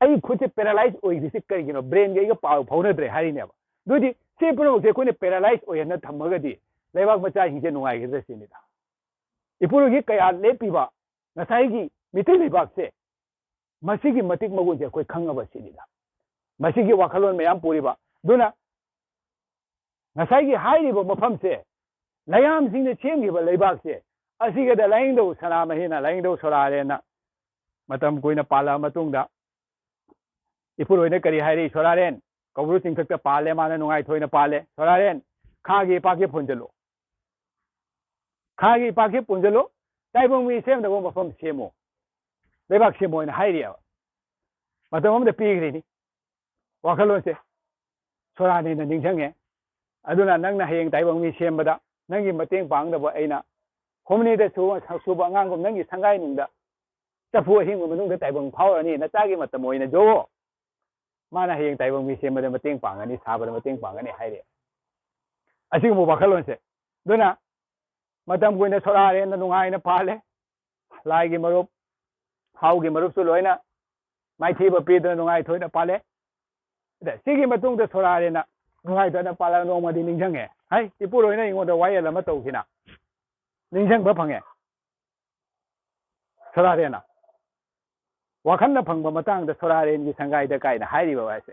ꯑꯩꯒꯤ ꯈꯨꯠꯁꯦ ꯄꯦꯔꯥꯂꯥꯏꯁ ꯑꯣꯏꯔꯤꯁꯦ ꯀꯔꯤꯒꯤꯅꯣ? ꯕ꯭ꯔꯦꯟꯒ ꯑꯩꯒ ꯄꯥꯎ ꯐꯥꯎꯅꯗ꯭ꯔꯦ ꯍꯥꯏꯔꯤꯅꯦꯕ꯫ ꯑꯗꯨꯗꯤ ꯁꯤ ꯄꯨꯝꯅꯃꯛꯁꯦ ꯑꯩꯈꯣꯏꯅ ꯄꯦꯔꯥꯂꯥꯏꯁ ꯑꯣꯏꯍꯟꯅ ꯊꯝꯃꯒꯗꯤ ꯂꯩꯕꯥꯛ ꯃꯆꯥꯁꯤꯡꯁꯦ ꯅꯨꯡꯉꯥꯏꯒꯗ꯭ꯔꯥ ꯁꯤꯅꯤꯗ꯫ ꯏꯄꯨꯔꯣꯏꯒꯤ ꯀꯌꯥ ꯂꯦꯞꯄꯤꯕ ꯉꯁꯥꯏꯒꯤ ꯃꯤꯇꯩ ꯂꯩꯕꯥꯛꯁꯦ ꯃꯁꯤꯒꯤ ꯃꯇꯤꯛ ꯃꯒꯨꯟꯁꯦ ꯑꯩꯈꯣꯏ ꯈꯪꯉꯕ ꯁꯤꯅꯤꯗ꯫ ꯃꯁꯤꯒꯤ ꯋꯥꯈꯜꯂꯣꯟ ꯃꯌꯥꯝ ꯄꯨꯔꯤꯕ꯫ ꯑꯗꯨꯅ ꯉꯁꯥꯏꯒꯤ ꯍꯥꯏꯔꯤꯕ ꯃꯐꯝꯁꯦ, ꯂꯌꯥꯝꯁꯤꯡꯅ ꯁꯦꯝꯈꯤꯕ ꯂꯩꯕꯥꯛꯁꯦ, ꯑꯁꯤꯒꯗ ꯂꯥꯏꯅꯤꯡꯊꯧ ꯁꯅꯥꯃꯍꯤꯅ, ꯂꯥꯏꯅꯤꯡꯊꯧ ꯁꯣꯔꯥꯔꯦꯟꯅ ꯃꯇꯝ ꯀꯨꯏꯅ ꯄꯥꯜꯂꯛꯑ ꯃꯇꯨꯡꯗ ꯏꯄꯨꯔꯣꯏꯅ ꯀꯔꯤ ꯍꯥꯏꯔꯤ? "ꯁꯣꯔꯥꯔꯦꯟ, ꯀꯧꯕ꯭ꯔꯨ ꯆꯤꯡꯊꯛꯇ ꯄꯥꯜꯂꯦ, ꯃꯥꯅ ꯅꯨꯡꯉꯥꯏꯊꯣꯏꯅ ꯄꯥꯜꯂꯦ꯫ ꯁꯣꯔꯥꯔꯦꯟ, ꯈꯥꯒꯤ ꯏꯄꯥꯛꯁꯦ ꯄꯨꯟꯁꯤꯜꯂꯣ꯫ ꯈꯥꯒꯤ ꯏꯄꯥꯛꯁꯦ ꯄꯨꯟꯁꯤꯜꯂꯣ꯫ ꯇꯥꯏꯕꯪ ꯃꯤ ꯁꯦꯝꯅꯕ ꯃꯐꯝ ꯁꯦꯝꯃꯣ꯫ ꯂꯩꯕꯥꯛ ꯁꯦꯝꯃꯣ" ꯍꯥꯏꯅ ꯍꯥꯏꯔꯤꯑꯕ꯫ ꯃꯇꯝ ꯑꯃꯗ ꯄꯤꯈ꯭ꯔꯤꯅꯤ ꯋꯥꯈꯜꯂꯣꯟꯁꯦ꯫ ꯁꯣꯔꯥꯔꯦꯟꯅ ꯅꯤꯡꯁꯤꯡꯉꯦ꯫ "ꯑꯗꯨꯅ ꯅꯪꯅ ꯍꯌꯦꯡ ꯇꯥꯏꯕꯪ ꯃꯤ ꯁꯦꯝꯕꯗ ꯅꯪꯒꯤ ꯃꯇꯦꯡ ꯄꯥꯡꯅꯕ ꯑꯩꯅ ꯍꯨꯝꯅꯤꯗ ꯁꯨꯕ, ꯁꯨꯕ ꯑꯉꯥꯡꯒꯨꯝ ꯅꯪꯒꯤ ꯁꯪꯒꯥꯏ ꯅꯨꯡꯗ ꯆꯐꯨ ꯑꯍꯤꯡꯕ ꯃꯅꯨꯡꯗ ꯇꯥꯏꯕꯪ ꯐꯥꯎꯔꯅꯤ, ꯅꯆꯥꯒꯤ ꯃꯇꯝ ꯑꯣꯏꯅ ꯖꯣ꯫ ꯃꯥꯅ ꯍꯌꯦꯡ ꯇꯥꯏꯕꯪ ꯃꯤ ꯁꯦꯝꯕꯗ ꯃꯇꯦꯡ ꯄꯥꯡꯒꯅꯤ, ꯁꯥꯕꯗ ꯃꯇꯦꯡ ꯄꯥꯡꯒꯅꯤ" ꯍꯥꯏꯔꯦ꯫ ꯑꯁꯤꯒꯨꯝꯕ ꯋꯥꯈꯜꯂꯣꯟꯁꯦ꯫ ꯑꯗꯨꯅ ꯃꯇꯝ ꯀꯨꯏꯅ ꯁꯣꯔꯥꯔꯦꯟꯅ ꯅꯨꯡꯉꯥꯏꯅ ꯄꯥꯜꯂꯦ꯫ ꯂꯥꯏꯒꯤ ꯃꯔꯨꯞ, ꯍꯥꯎꯒꯤ ꯃꯔꯨꯞꯁꯨ ꯂꯣꯏꯅ ꯃꯥꯏꯊꯤꯕ ꯄꯤꯗꯨꯅ ꯅꯨꯡꯉꯥꯏꯊꯣꯏꯅ ꯄꯥꯜꯂꯦ꯫ ꯑꯗ ꯁꯤꯒꯤ ꯃꯇꯨꯡꯗ ꯁꯣꯔꯥꯔꯦꯟꯅ ꯅꯨꯡꯉꯥꯏꯊꯣꯏꯅ ꯄꯥꯜꯂꯒ ꯅꯣꯡꯃꯗꯤ ꯅꯤꯡꯁꯤꯡꯉꯦ꯫ "ꯍꯥꯏ, ꯏꯄꯨꯔꯣꯏꯅ ꯑꯩꯉꯣꯟꯗ ꯋꯥꯌꯦꯜ ꯑꯃ ꯇꯧꯈꯤꯅ" ꯅꯤꯡꯁꯤꯡꯕ ꯐꯪꯉꯦ ꯁꯣꯔꯥꯔꯦꯟꯅ꯫ ꯋꯥꯈꯜꯅ ꯐꯪꯕ ꯃꯇꯥꯡꯗ ꯁꯣꯔꯥꯔꯦꯟꯒꯤ ꯁꯪꯒꯥꯏꯗ ꯀꯥꯏꯅ ꯍꯥꯏꯔꯤꯕ ꯍꯥꯏꯁꯦ꯫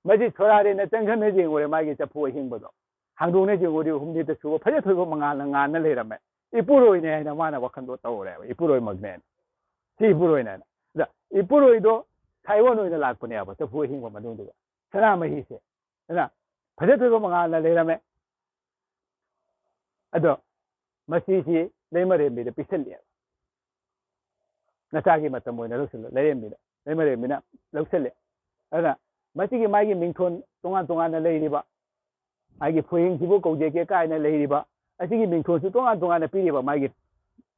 ꯃꯁꯤ ꯁꯣꯔꯥꯔꯦꯟꯅ ꯆꯪꯁꯤꯟꯅ ꯌꯦꯡꯉꯨꯔꯦ, ꯃꯥꯒꯤ ꯆꯐꯨ ꯑꯍꯤꯡꯕꯗꯣ ꯍꯥꯡꯗꯣꯛꯅ ꯌꯦꯡꯉꯨꯔꯦ, ꯍꯨꯝꯅꯤꯗ ꯁꯨꯕ ꯐꯖ ꯊꯣꯏꯕ ꯃꯉꯥꯜꯅ ꯉꯥꯟꯅ ꯂꯩꯔꯝꯃꯦ꯫ ꯏꯄꯨꯔꯣꯏꯅꯦ ꯍꯥꯏꯅ ꯃꯥꯅ ꯋꯥꯈꯜꯗꯣ ꯇꯧꯔꯦꯕ, ꯏꯄꯨꯔꯣꯏꯃꯛꯅꯦꯅ꯫ ꯁꯤ ꯏꯄꯨꯔꯣꯏꯅꯦꯅ꯫ ꯑꯗ ꯏꯄꯨꯔꯣꯏꯗꯣ ꯁꯥꯏꯑꯣꯟ ꯑꯣꯏꯅ ꯂꯥꯛꯄꯅꯦꯕ ꯆꯐꯨ ꯑꯍꯤꯡꯕ ꯃꯅꯨꯡꯗꯨꯗ꯫ ꯁꯅꯥꯃꯍꯤꯁꯦ꯫ ꯑꯗꯨꯅ ꯐꯖ ꯊꯣꯏꯕ ꯃꯉꯥꯜꯅ ꯂꯩꯔꯝꯃꯦ꯫ ꯑꯗꯣ ꯃꯁꯤꯁꯤ ꯂꯩꯃꯔꯦꯝꯕꯤꯗ ꯄꯤꯁꯜꯂꯦꯕ꯫ "ꯅꯆꯥꯒꯤ ꯃꯇꯝ ꯑꯣꯏꯅ ꯂꯧꯁꯤꯜꯂꯣ" ꯂꯩꯔꯦꯝꯕꯤꯗ꯫ ꯂꯩꯃꯔꯦꯝꯕꯤꯅ ꯂꯧꯁꯤꯜꯂꯦ꯫ ꯑꯗꯨꯅ ꯃꯁꯤꯒꯤ ꯃꯥꯒꯤ ꯃꯤꯡꯊꯣꯟ ꯇꯣꯉꯥꯟ ꯇꯣꯉꯥꯟꯅ ꯂꯩꯔꯤꯕ, ꯃꯥꯒꯤ ꯐꯨꯍꯤꯡꯁꯤꯕꯨ ꯀꯧꯖꯒꯦ ꯀꯥꯏꯅ ꯂꯩꯔꯤꯕ, ꯑꯁꯤꯒꯤ ꯃꯤꯡꯊꯣꯟꯁꯨ ꯇꯣꯉꯥꯟ ꯇꯣꯉꯥꯟꯅ ꯄꯤꯔꯤꯕ ꯃꯥꯒꯤ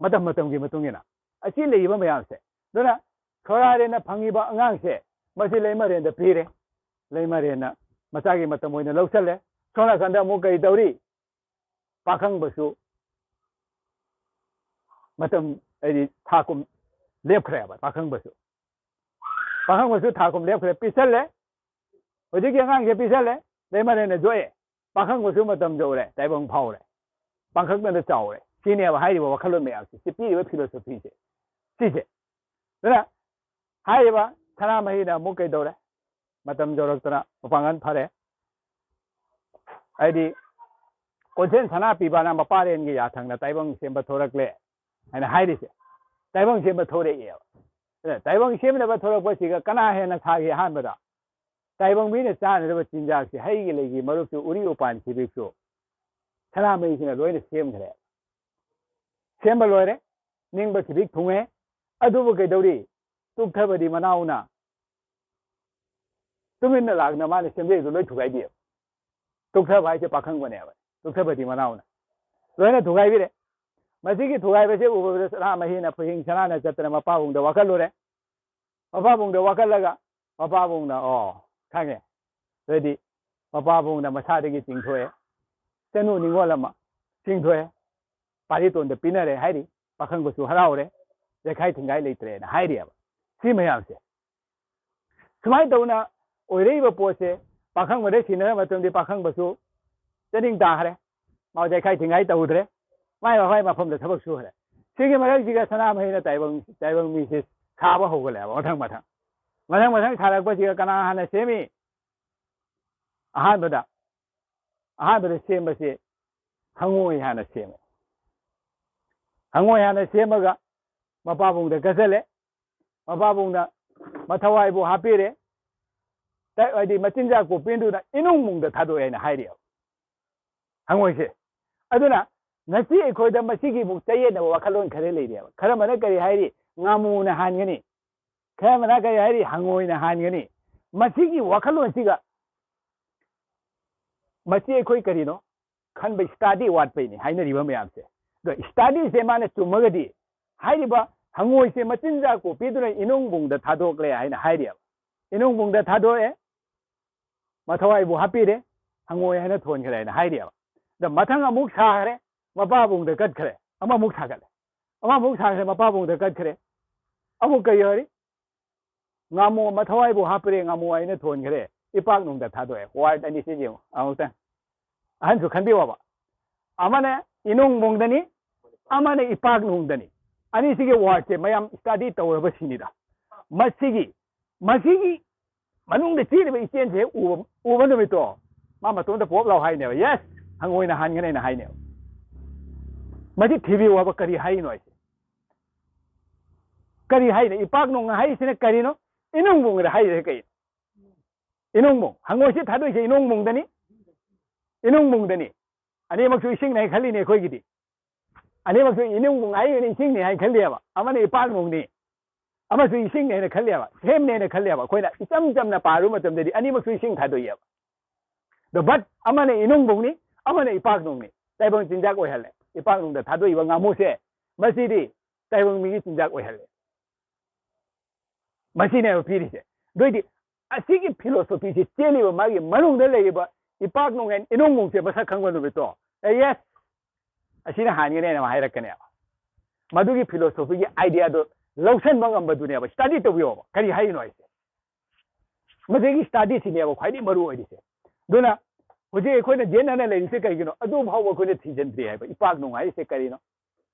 ꯃꯇꯝ ꯃꯇꯝꯒꯤ ꯃꯇꯨꯡ ꯏꯟꯅ꯫ ꯑꯁꯤ ꯂꯩꯔꯤꯕ ꯃꯌꯥꯝꯁꯦ꯫ ꯑꯗꯨꯅ ꯁꯣꯔꯥꯔꯦꯟꯅ ꯐꯪꯉꯤꯕ ꯑꯉꯥꯡꯁꯦ ꯃꯁꯤ ꯂꯩꯃꯔꯦꯟꯗ ꯄꯤꯔꯦ꯫ ꯂꯩꯃꯔꯦꯟꯅ ꯃꯆꯥꯒꯤ ꯃꯇꯝ ꯑꯣꯏꯅ ꯂꯧꯁꯜꯂꯦ꯫ ꯁꯣꯝ ꯅꯥꯀꯟꯗ ꯑꯃꯨꯛ ꯀꯔꯤ ꯇꯧꯔꯤ? ꯄꯥꯈꯪꯕꯁꯨ ꯃꯇꯝ, ꯍꯥꯏꯗꯤ ꯊꯥ ꯀꯨꯝ ꯂꯦꯞꯈ꯭ꯔꯦꯕ꯫ ꯄꯥꯈꯪꯕꯁꯨ ꯄꯥꯈꯪꯕꯁꯨ ꯊꯥ ꯀꯨꯝ ꯂꯦꯞꯈ꯭ꯔꯦ, ꯄꯤꯁꯜꯂꯦ꯫ ꯍꯧꯖꯤꯛꯀꯤ ꯑꯉꯥꯡꯁꯦ ꯄꯤꯁꯜꯂꯦ, ꯂꯩꯃꯔꯦꯟꯅ ꯌꯣꯛꯑꯦ꯫ ꯄꯥꯈꯪꯕꯁꯨ ꯃꯇꯝ ꯌꯧꯔꯦ, ꯇꯥꯏꯕꯪ ꯐꯥꯎꯔꯦ, ꯄꯥꯡꯈꯛꯅꯗ ꯆꯥꯎꯔꯦ꯫ ꯁꯤꯅꯦꯕ ꯍꯥꯏꯔꯤꯕ ꯋꯥꯈꯜꯂꯣꯟ ꯃꯌꯥꯝꯁꯦ, ꯁꯤ ꯄꯤꯔꯤꯕ ꯐꯤꯂꯣꯁꯣꯐꯤꯁꯦ, ꯁꯤꯁꯦ꯫ ꯑꯗꯨꯅ ꯍꯥꯏꯔꯤꯕ ꯁꯅꯥꯃꯍꯤꯅ ꯑꯃꯨꯛ ꯀꯩꯗꯧꯔꯦ? ꯃꯇꯝ ꯌꯧꯔꯛꯇꯅ ꯃꯄꯥꯡꯒꯜ ꯐꯔꯦ꯫ ꯍꯥꯏꯗꯤ ꯀꯣꯟꯁꯦꯟ ꯁꯅꯥ ꯄꯤꯕꯅ ꯃꯄꯥꯔꯦꯟꯒꯤ ꯌꯥꯊꯪꯗ ꯇꯥꯏꯕꯪ ꯁꯦꯝꯕ ꯊꯣꯔꯛꯂꯦ ꯍꯥꯏꯅ ꯍꯥꯏꯔꯤꯁꯦ꯫ ꯇꯥꯏꯕꯪ ꯁꯦꯝꯕ ꯊꯣꯔꯛꯑꯦꯕ꯫ ꯑꯗꯨꯅ ꯇꯥꯏꯕꯪ ꯁꯦꯝꯅꯕ ꯊꯣꯔꯛꯄꯁꯤꯒ ꯀꯅꯥ ꯍꯦꯟꯅ ꯁꯥꯒꯦ? ꯑꯍꯥꯟꯕꯗ ꯇꯥꯏꯕꯪ ꯃꯤꯅ ꯆꯥꯅꯅꯕ ꯆꯤꯟꯖꯥꯛꯁꯦ, ꯍꯩꯒꯤ ꯂꯩꯒꯤ ꯃꯔꯨꯞꯁꯨ, ꯎꯔꯤ ꯎꯄꯥꯟ ꯁꯤꯕꯤꯛꯁꯨ ꯁꯅꯥꯃꯍꯤꯁꯤꯅ ꯂꯣꯏꯅ ꯁꯦꯝꯈ꯭ꯔꯦ꯫ ꯁꯦꯝꯕ ꯂꯣꯏꯔꯦ, ꯅꯤꯡꯕ ꯈꯤꯕꯤꯛ ꯊꯨꯡꯉꯦ꯫ ꯑꯗꯨꯕꯨ ꯀꯩꯗꯧꯔꯤ? ꯇꯨꯛꯊꯕꯗꯤ ꯃꯅꯥꯎꯅ ꯇꯨꯃꯤꯟꯅ ꯂꯥꯛꯅ ꯃꯥꯅ ꯁꯦꯝꯖꯩꯗꯣ ꯂꯣꯏ ꯊꯨꯒꯥꯏꯕꯤꯌꯦꯕ꯫ ꯇꯨꯛꯊꯕ ꯍꯥꯏꯁꯦ ꯄꯥꯈꯪꯕꯅꯦꯕ, ꯇꯨꯛꯊꯕꯗꯤ ꯃꯅꯥꯎꯅ ꯂꯣꯏꯅ ꯊꯨꯒꯥꯏꯕꯤꯔꯦ꯫ ꯃꯁꯤꯒꯤ ꯊꯨꯒꯥꯏꯕꯁꯦ ꯎꯕꯗ ꯁꯅꯥꯃꯍꯤꯅ ꯐꯨꯍꯤꯡ ꯁꯅꯥꯅ ꯆꯠꯇꯅ ꯃꯄꯥꯕꯨꯡꯗ ꯋꯥꯀꯠꯂꯨꯔꯦ꯫ ꯃꯄꯥꯕꯨꯡꯗ ꯋꯥꯀꯠꯂꯒ ꯃꯄꯥꯕꯨꯡꯅ, "ꯑꯣ, ꯈꯪꯉꯦ"꯫ ꯑꯗꯨꯗꯤ ꯃꯄꯥꯕꯨꯡꯅ ꯃꯁꯥꯗꯒꯤ ꯆꯤꯡꯊꯣꯛꯑꯦ, ꯆꯅꯨ ꯅꯤꯉꯣꯜ ꯑꯃ ꯆꯤꯡꯊꯣꯛꯑꯦ, ꯄꯥꯔꯤꯇꯣꯟꯗ ꯄꯤꯅꯔꯦ ꯍꯥꯏꯔꯤ꯫ ꯄꯥꯈꯪꯕꯁꯨ ꯍꯔꯥꯎꯔꯦ, ꯌꯥꯏꯈꯥꯏ ꯊꯤꯡꯒꯥꯏ ꯂꯩꯇ꯭ꯔꯦꯅ ꯍꯥꯏꯔꯤꯑꯕ꯫ ꯁꯤ ꯃꯌꯥꯝꯁꯦ ꯁꯨꯃꯥꯏꯅ ꯇꯧꯅ ꯑꯣꯏꯔꯛꯏꯕ ꯄꯣꯠꯁꯦ, ꯄꯥꯈꯪꯕꯗ ꯁꯤꯟꯅꯔ ꯃꯇꯝꯗꯤ ꯄꯥꯈꯪꯕꯁꯨ ꯆꯅꯤꯡ ꯇꯥꯈ꯭ꯔꯦ, ꯃꯥ ꯌꯥꯏꯈꯥꯏ ꯊꯤꯡꯒꯥꯏ ꯇꯧꯗ꯭ꯔꯦ, ꯃꯥꯏ ꯃꯐꯝ ꯃꯐꯝꯗ ꯊꯕꯛ ꯁꯨꯈ꯭ꯔꯦ꯫ ꯁꯤꯒꯤ ꯃꯔꯛꯁꯤꯒ ꯁꯅꯥꯃꯍꯤꯅ ꯇꯥꯏꯕꯪ, ꯇꯥꯏꯕꯪ ꯃꯤꯁꯦ ꯁꯥꯕ ꯍꯧꯒꯠꯂꯛꯑꯦꯕ꯫ ꯃꯊꯪ ꯃꯊꯪ, ꯃꯊꯪ ꯃꯊꯪ ꯁꯥꯔꯛꯄꯁꯤꯒ ꯀꯅꯥ ꯍꯥꯟꯅ ꯁꯦꯝꯃꯤ? ꯑꯍꯥꯟꯕꯗ, ꯑꯍꯥꯟꯕꯗ ꯁꯦꯝꯕꯁꯦ ꯍꯪꯉꯣꯏ ꯍꯥꯟꯅ ꯁꯦꯝꯃꯦ꯫ ꯍꯪꯉꯣꯏ ꯍꯥꯟꯅ ꯁꯦꯝꯃꯒ ꯃꯄꯥꯕꯨꯡꯗ ꯀꯠꯆꯜꯂꯦ꯫ ꯃꯄꯥꯕꯨꯡꯅ ꯃꯊꯋꯥꯏꯕꯨ ꯍꯥꯞꯄꯤꯔꯦ꯫ ꯇ-, ꯍꯥꯏꯗꯤ ꯃꯆꯤꯟꯖꯥꯛꯄꯨ ꯄꯤꯗꯨꯅ ꯏꯅꯨꯡ ꯃꯨꯡꯗ ꯊꯥꯗꯣꯛꯑꯦꯅ ꯍꯥꯏꯔꯤꯑꯕ ꯍꯪꯉꯣꯏꯁꯦ꯫ ꯑꯗꯨꯅ ꯉꯁꯤ ꯑꯩꯈꯣꯏꯗ ꯃꯁꯤꯒꯤꯃꯨꯛ ꯆꯌꯦꯠꯅꯕ ꯋꯥꯈꯜꯂꯣꯟ ꯈꯔ ꯂꯩꯔꯤꯑꯕ꯫ ꯈꯔ ꯑꯃꯅ ꯀꯔꯤ ꯍꯥꯏꯔꯤ? ꯉꯥꯃꯨꯅ ꯍꯥꯟꯒꯅꯤ꯫ ꯈꯔ ꯑꯃꯅ ꯀꯔꯤ ꯍꯥꯏꯔꯤ? ꯍꯪꯉꯣꯏꯅ ꯍꯥꯟꯒꯅꯤ꯫ ꯃꯁꯤꯒꯤ ꯋꯥꯈꯜꯂꯣꯟꯁꯤꯒ ꯃꯁꯤ ꯑꯩꯈꯣꯏ ꯀꯔꯤꯅꯣ ꯈꯟꯕ study ꯋꯥꯠꯄꯩꯅꯤ ꯍꯥꯏꯅꯔꯤꯕ ꯃꯌꯥꯝꯁꯦ꯫ ꯑꯗꯣ study ꯁꯦ ꯃꯥꯅ ꯆꯨꯝꯃꯒꯗꯤ, ꯍꯥꯏꯔꯤꯕ ꯍꯪꯉꯣꯏꯁꯦ ꯃꯆꯤꯟꯖꯥꯛꯄꯨ ꯄꯤꯗꯨꯅ ꯏꯅꯨꯡꯕꯨꯡꯗ ꯊꯥꯗꯣꯛꯂꯦ ꯍꯥꯏꯅ ꯍꯥꯏꯔꯤꯑꯕ꯫ ꯏꯅꯨꯡꯕꯨꯡꯗ ꯊꯥꯗꯣꯛꯑꯦ, ꯃꯊꯋꯥꯏꯕꯨ ꯍꯥꯞꯄꯤꯔꯦ, ꯍꯪꯉꯣꯏ ꯍꯥꯏꯅ ꯊꯣꯟꯈ꯭ꯔꯦ ꯍꯥꯏꯅ ꯍꯥꯏꯔꯤꯑꯕ꯫ ꯑꯗ ꯃꯊꯪ ꯑꯃꯨꯛ ꯁꯥꯈ꯭ꯔꯦ, ꯃꯄꯥꯕꯨꯡꯗ ꯀꯠꯈ꯭ꯔꯦ, ꯑꯃꯃꯨꯛ ꯁꯥꯒꯠꯂꯦ, ꯑꯃꯃꯨꯛ ꯁꯥꯈ꯭ꯔꯦ, ꯃꯄꯥꯕꯨꯡꯗ ꯀꯠꯈ꯭ꯔꯦ꯫ ꯑꯃꯨꯛ ꯀꯩ ꯍꯥꯏꯔꯤ? ꯉꯥꯃꯨ ꯑꯃ ꯊꯋꯥꯏꯕꯨ ꯍꯥꯞꯄꯔꯦ, ꯉꯥꯃꯨ ꯍꯥꯏꯅ ꯊꯣꯟꯈ꯭ꯔꯦ, ꯏꯄꯥꯛꯅꯨꯡꯗ ꯊꯥꯗꯣꯛꯑꯦ꯫ Word ꯑꯅꯤꯁꯤ ꯌꯦꯡꯉꯨ ꯑꯃꯨꯛꯇꯪ꯫ ꯑꯍꯟꯁꯨ ꯈꯟꯕꯤꯌꯣꯕ꯫ ꯑꯃꯅ ꯏꯅꯨꯡ ꯃꯨꯡꯗꯅꯤ, ꯑꯃꯅ ꯏꯄꯥꯛꯅꯨꯡꯗꯅꯤ꯫ ꯑꯅꯤꯁꯤꯒꯤ wordꯁꯦ ꯃꯌꯥꯝ study ꯇꯧꯔꯕ ꯁꯤꯅꯤꯗ꯫ ꯃꯁꯤꯒꯤ, ꯃꯁꯤꯒꯤ ꯃꯅꯨꯡꯗ ꯆꯦꯜꯂꯤꯕ ꯏꯆꯦꯟꯁꯦ ꯍꯦꯛ ꯎꯕ, ꯎꯕ ꯅꯨꯃꯤꯠꯇꯣ, ꯃꯥ ꯃꯇꯣꯝꯇ ꯄꯣꯞ ꯂꯥꯎ ꯍꯥꯏꯅꯦꯕ, "Yes, ꯍꯪꯉꯣꯏꯅ ꯍꯥꯟꯒꯅꯦꯅ" ꯍꯥꯏꯅꯦꯕ꯫ ꯃꯁꯤ ꯊꯤꯕꯤꯌꯨ ꯍꯥꯏꯕ, ꯀꯔꯤ ꯍꯥꯏꯔꯤꯅꯣ ꯍꯥꯏꯁꯦ? ꯀꯔꯤ ꯍꯥꯏꯅꯣ? ꯏꯄꯥꯛꯅꯨꯡ ꯍꯥꯏꯔꯤꯁꯤꯅ ꯀꯔꯤꯅꯣ? ꯏꯅꯨꯡ ꯃꯨꯡꯗ ꯍꯥꯏꯔꯤꯁꯦ ꯀꯩꯅꯣ? ꯏꯅꯨꯡ ꯃꯨꯡ꯫ ꯍꯪꯉꯣꯏꯁꯤ ꯊꯥꯗꯣꯛꯏꯁꯦ ꯏꯅꯨꯡ ꯃꯨꯡꯗꯅꯤ꯫ ꯏꯅꯨꯡ ꯃꯨꯡꯗꯅꯤ꯫ ꯑꯅꯤꯃꯛꯁꯨ ꯏꯁꯤꯡꯅꯦ ꯍꯥꯏ ꯈꯜꯂꯤꯅꯦ ꯑꯩꯈꯣꯏꯒꯤꯗꯤ꯫ ꯑꯅꯤꯃꯛꯁꯨ ꯏꯅꯨꯡ ꯃꯨꯡ ꯍꯥꯏꯔꯤꯅꯦ, ꯏꯁꯤꯡꯅꯦ ꯍꯥꯏ ꯈꯜꯂꯤꯑꯕ꯫ ꯑꯃꯅ ꯏꯄꯥꯛꯅꯨꯡꯅꯤ, ꯑꯃꯁꯨ ꯏꯁꯤꯡꯅꯦ ꯍꯥꯏꯅ ꯈꯜꯂꯤꯑꯕ, sameꯅꯦ ꯍꯥꯏꯅ ꯈꯜꯂꯤꯑꯕ꯫ ꯑꯩꯈꯣꯏꯅ ꯏꯆꯝ ꯆꯝꯅ ꯄꯥꯔꯨꯕ ꯃꯇꯝꯗꯗꯤ ꯑꯅꯤꯃꯛꯁꯨ ꯏꯁꯤꯡ ꯊꯥꯗꯣꯛꯏꯑꯕ꯫ ꯑꯗꯣ but ꯑꯃꯅ ꯏꯅꯨꯡ ꯃꯨꯡꯅꯤ, ꯑꯃꯅ ꯏꯄꯥꯛꯅꯨꯡꯅꯤ꯫ ꯇꯥꯏꯕꯪ ꯆꯤꯟꯖꯥꯛ ꯑꯣꯏꯍꯜꯂꯦ꯫ ꯏꯄꯥꯛꯅꯨꯡꯗ ꯊꯥꯗꯣꯛꯏꯕ ꯉꯥꯃꯨꯁꯦ, ꯃꯁꯤꯗꯤ ꯇꯥꯏꯕꯪ ꯃꯤꯒꯤ ꯆꯤꯟꯖꯥꯛ ꯑꯣꯏꯍꯜꯂꯦ꯫ ꯃꯁꯤꯅꯦꯕ ꯄꯤꯔꯤꯁꯦ꯫ ꯑꯗꯨꯏꯗꯤ ꯑꯁꯤꯒꯤ philosophyꯁꯤ ꯆꯦꯜꯂꯤꯕ ꯃꯥꯒꯤ ꯃꯅꯨꯡꯗ ꯂꯩꯔꯤꯕ ꯏꯄꯥꯛꯅꯨꯡ and ꯏꯅꯨꯡ ꯃꯨꯡꯁꯦ ꯃꯁꯛ ꯈꯪꯕ ꯅꯨꯃꯤꯠꯇꯣ, ꯑꯦ, yes, ꯑꯁꯤꯅ ꯍꯥꯟꯒꯅꯦꯅ ꯑꯃ ꯍꯥꯏꯔꯛꯀꯅꯦꯕ꯫ ꯃꯗꯨꯒꯤ philosophyꯒꯤ ideaꯗꯣ ꯂꯧꯁꯟꯕ ꯉꯝꯕꯗꯨꯅꯦꯕ study ꯇꯧꯕꯤꯌꯣꯕ꯫ ꯀꯔꯤ ꯍꯥꯏꯔꯤꯅꯣ ꯍꯥꯏꯁꯦ? ꯃꯁꯤꯒꯤ studyꯁꯤꯅꯦꯕ ꯈ꯭ꯋꯥꯏꯗꯒꯤ ꯃꯔꯨ ꯑꯣꯏꯔꯤꯁꯦ꯫ ꯑꯗꯨꯅ ꯍꯧꯖꯤꯛ ꯑꯩꯈꯣꯏꯅ ꯌꯦꯠꯅꯅ ꯂꯩꯔꯤꯁꯦ ꯀꯩꯒꯤꯅꯣ? ꯑꯗꯨ ꯐꯥꯎꯕ ꯑꯩꯈꯣꯏꯅ ꯊꯤꯖꯤꯟꯗ꯭ꯔꯤ ꯍꯥꯏꯕ꯫ ꯏꯄꯥꯛꯅꯨꯡ ꯍꯥꯏꯔꯤꯁꯦ ꯀꯔꯤꯅꯣ?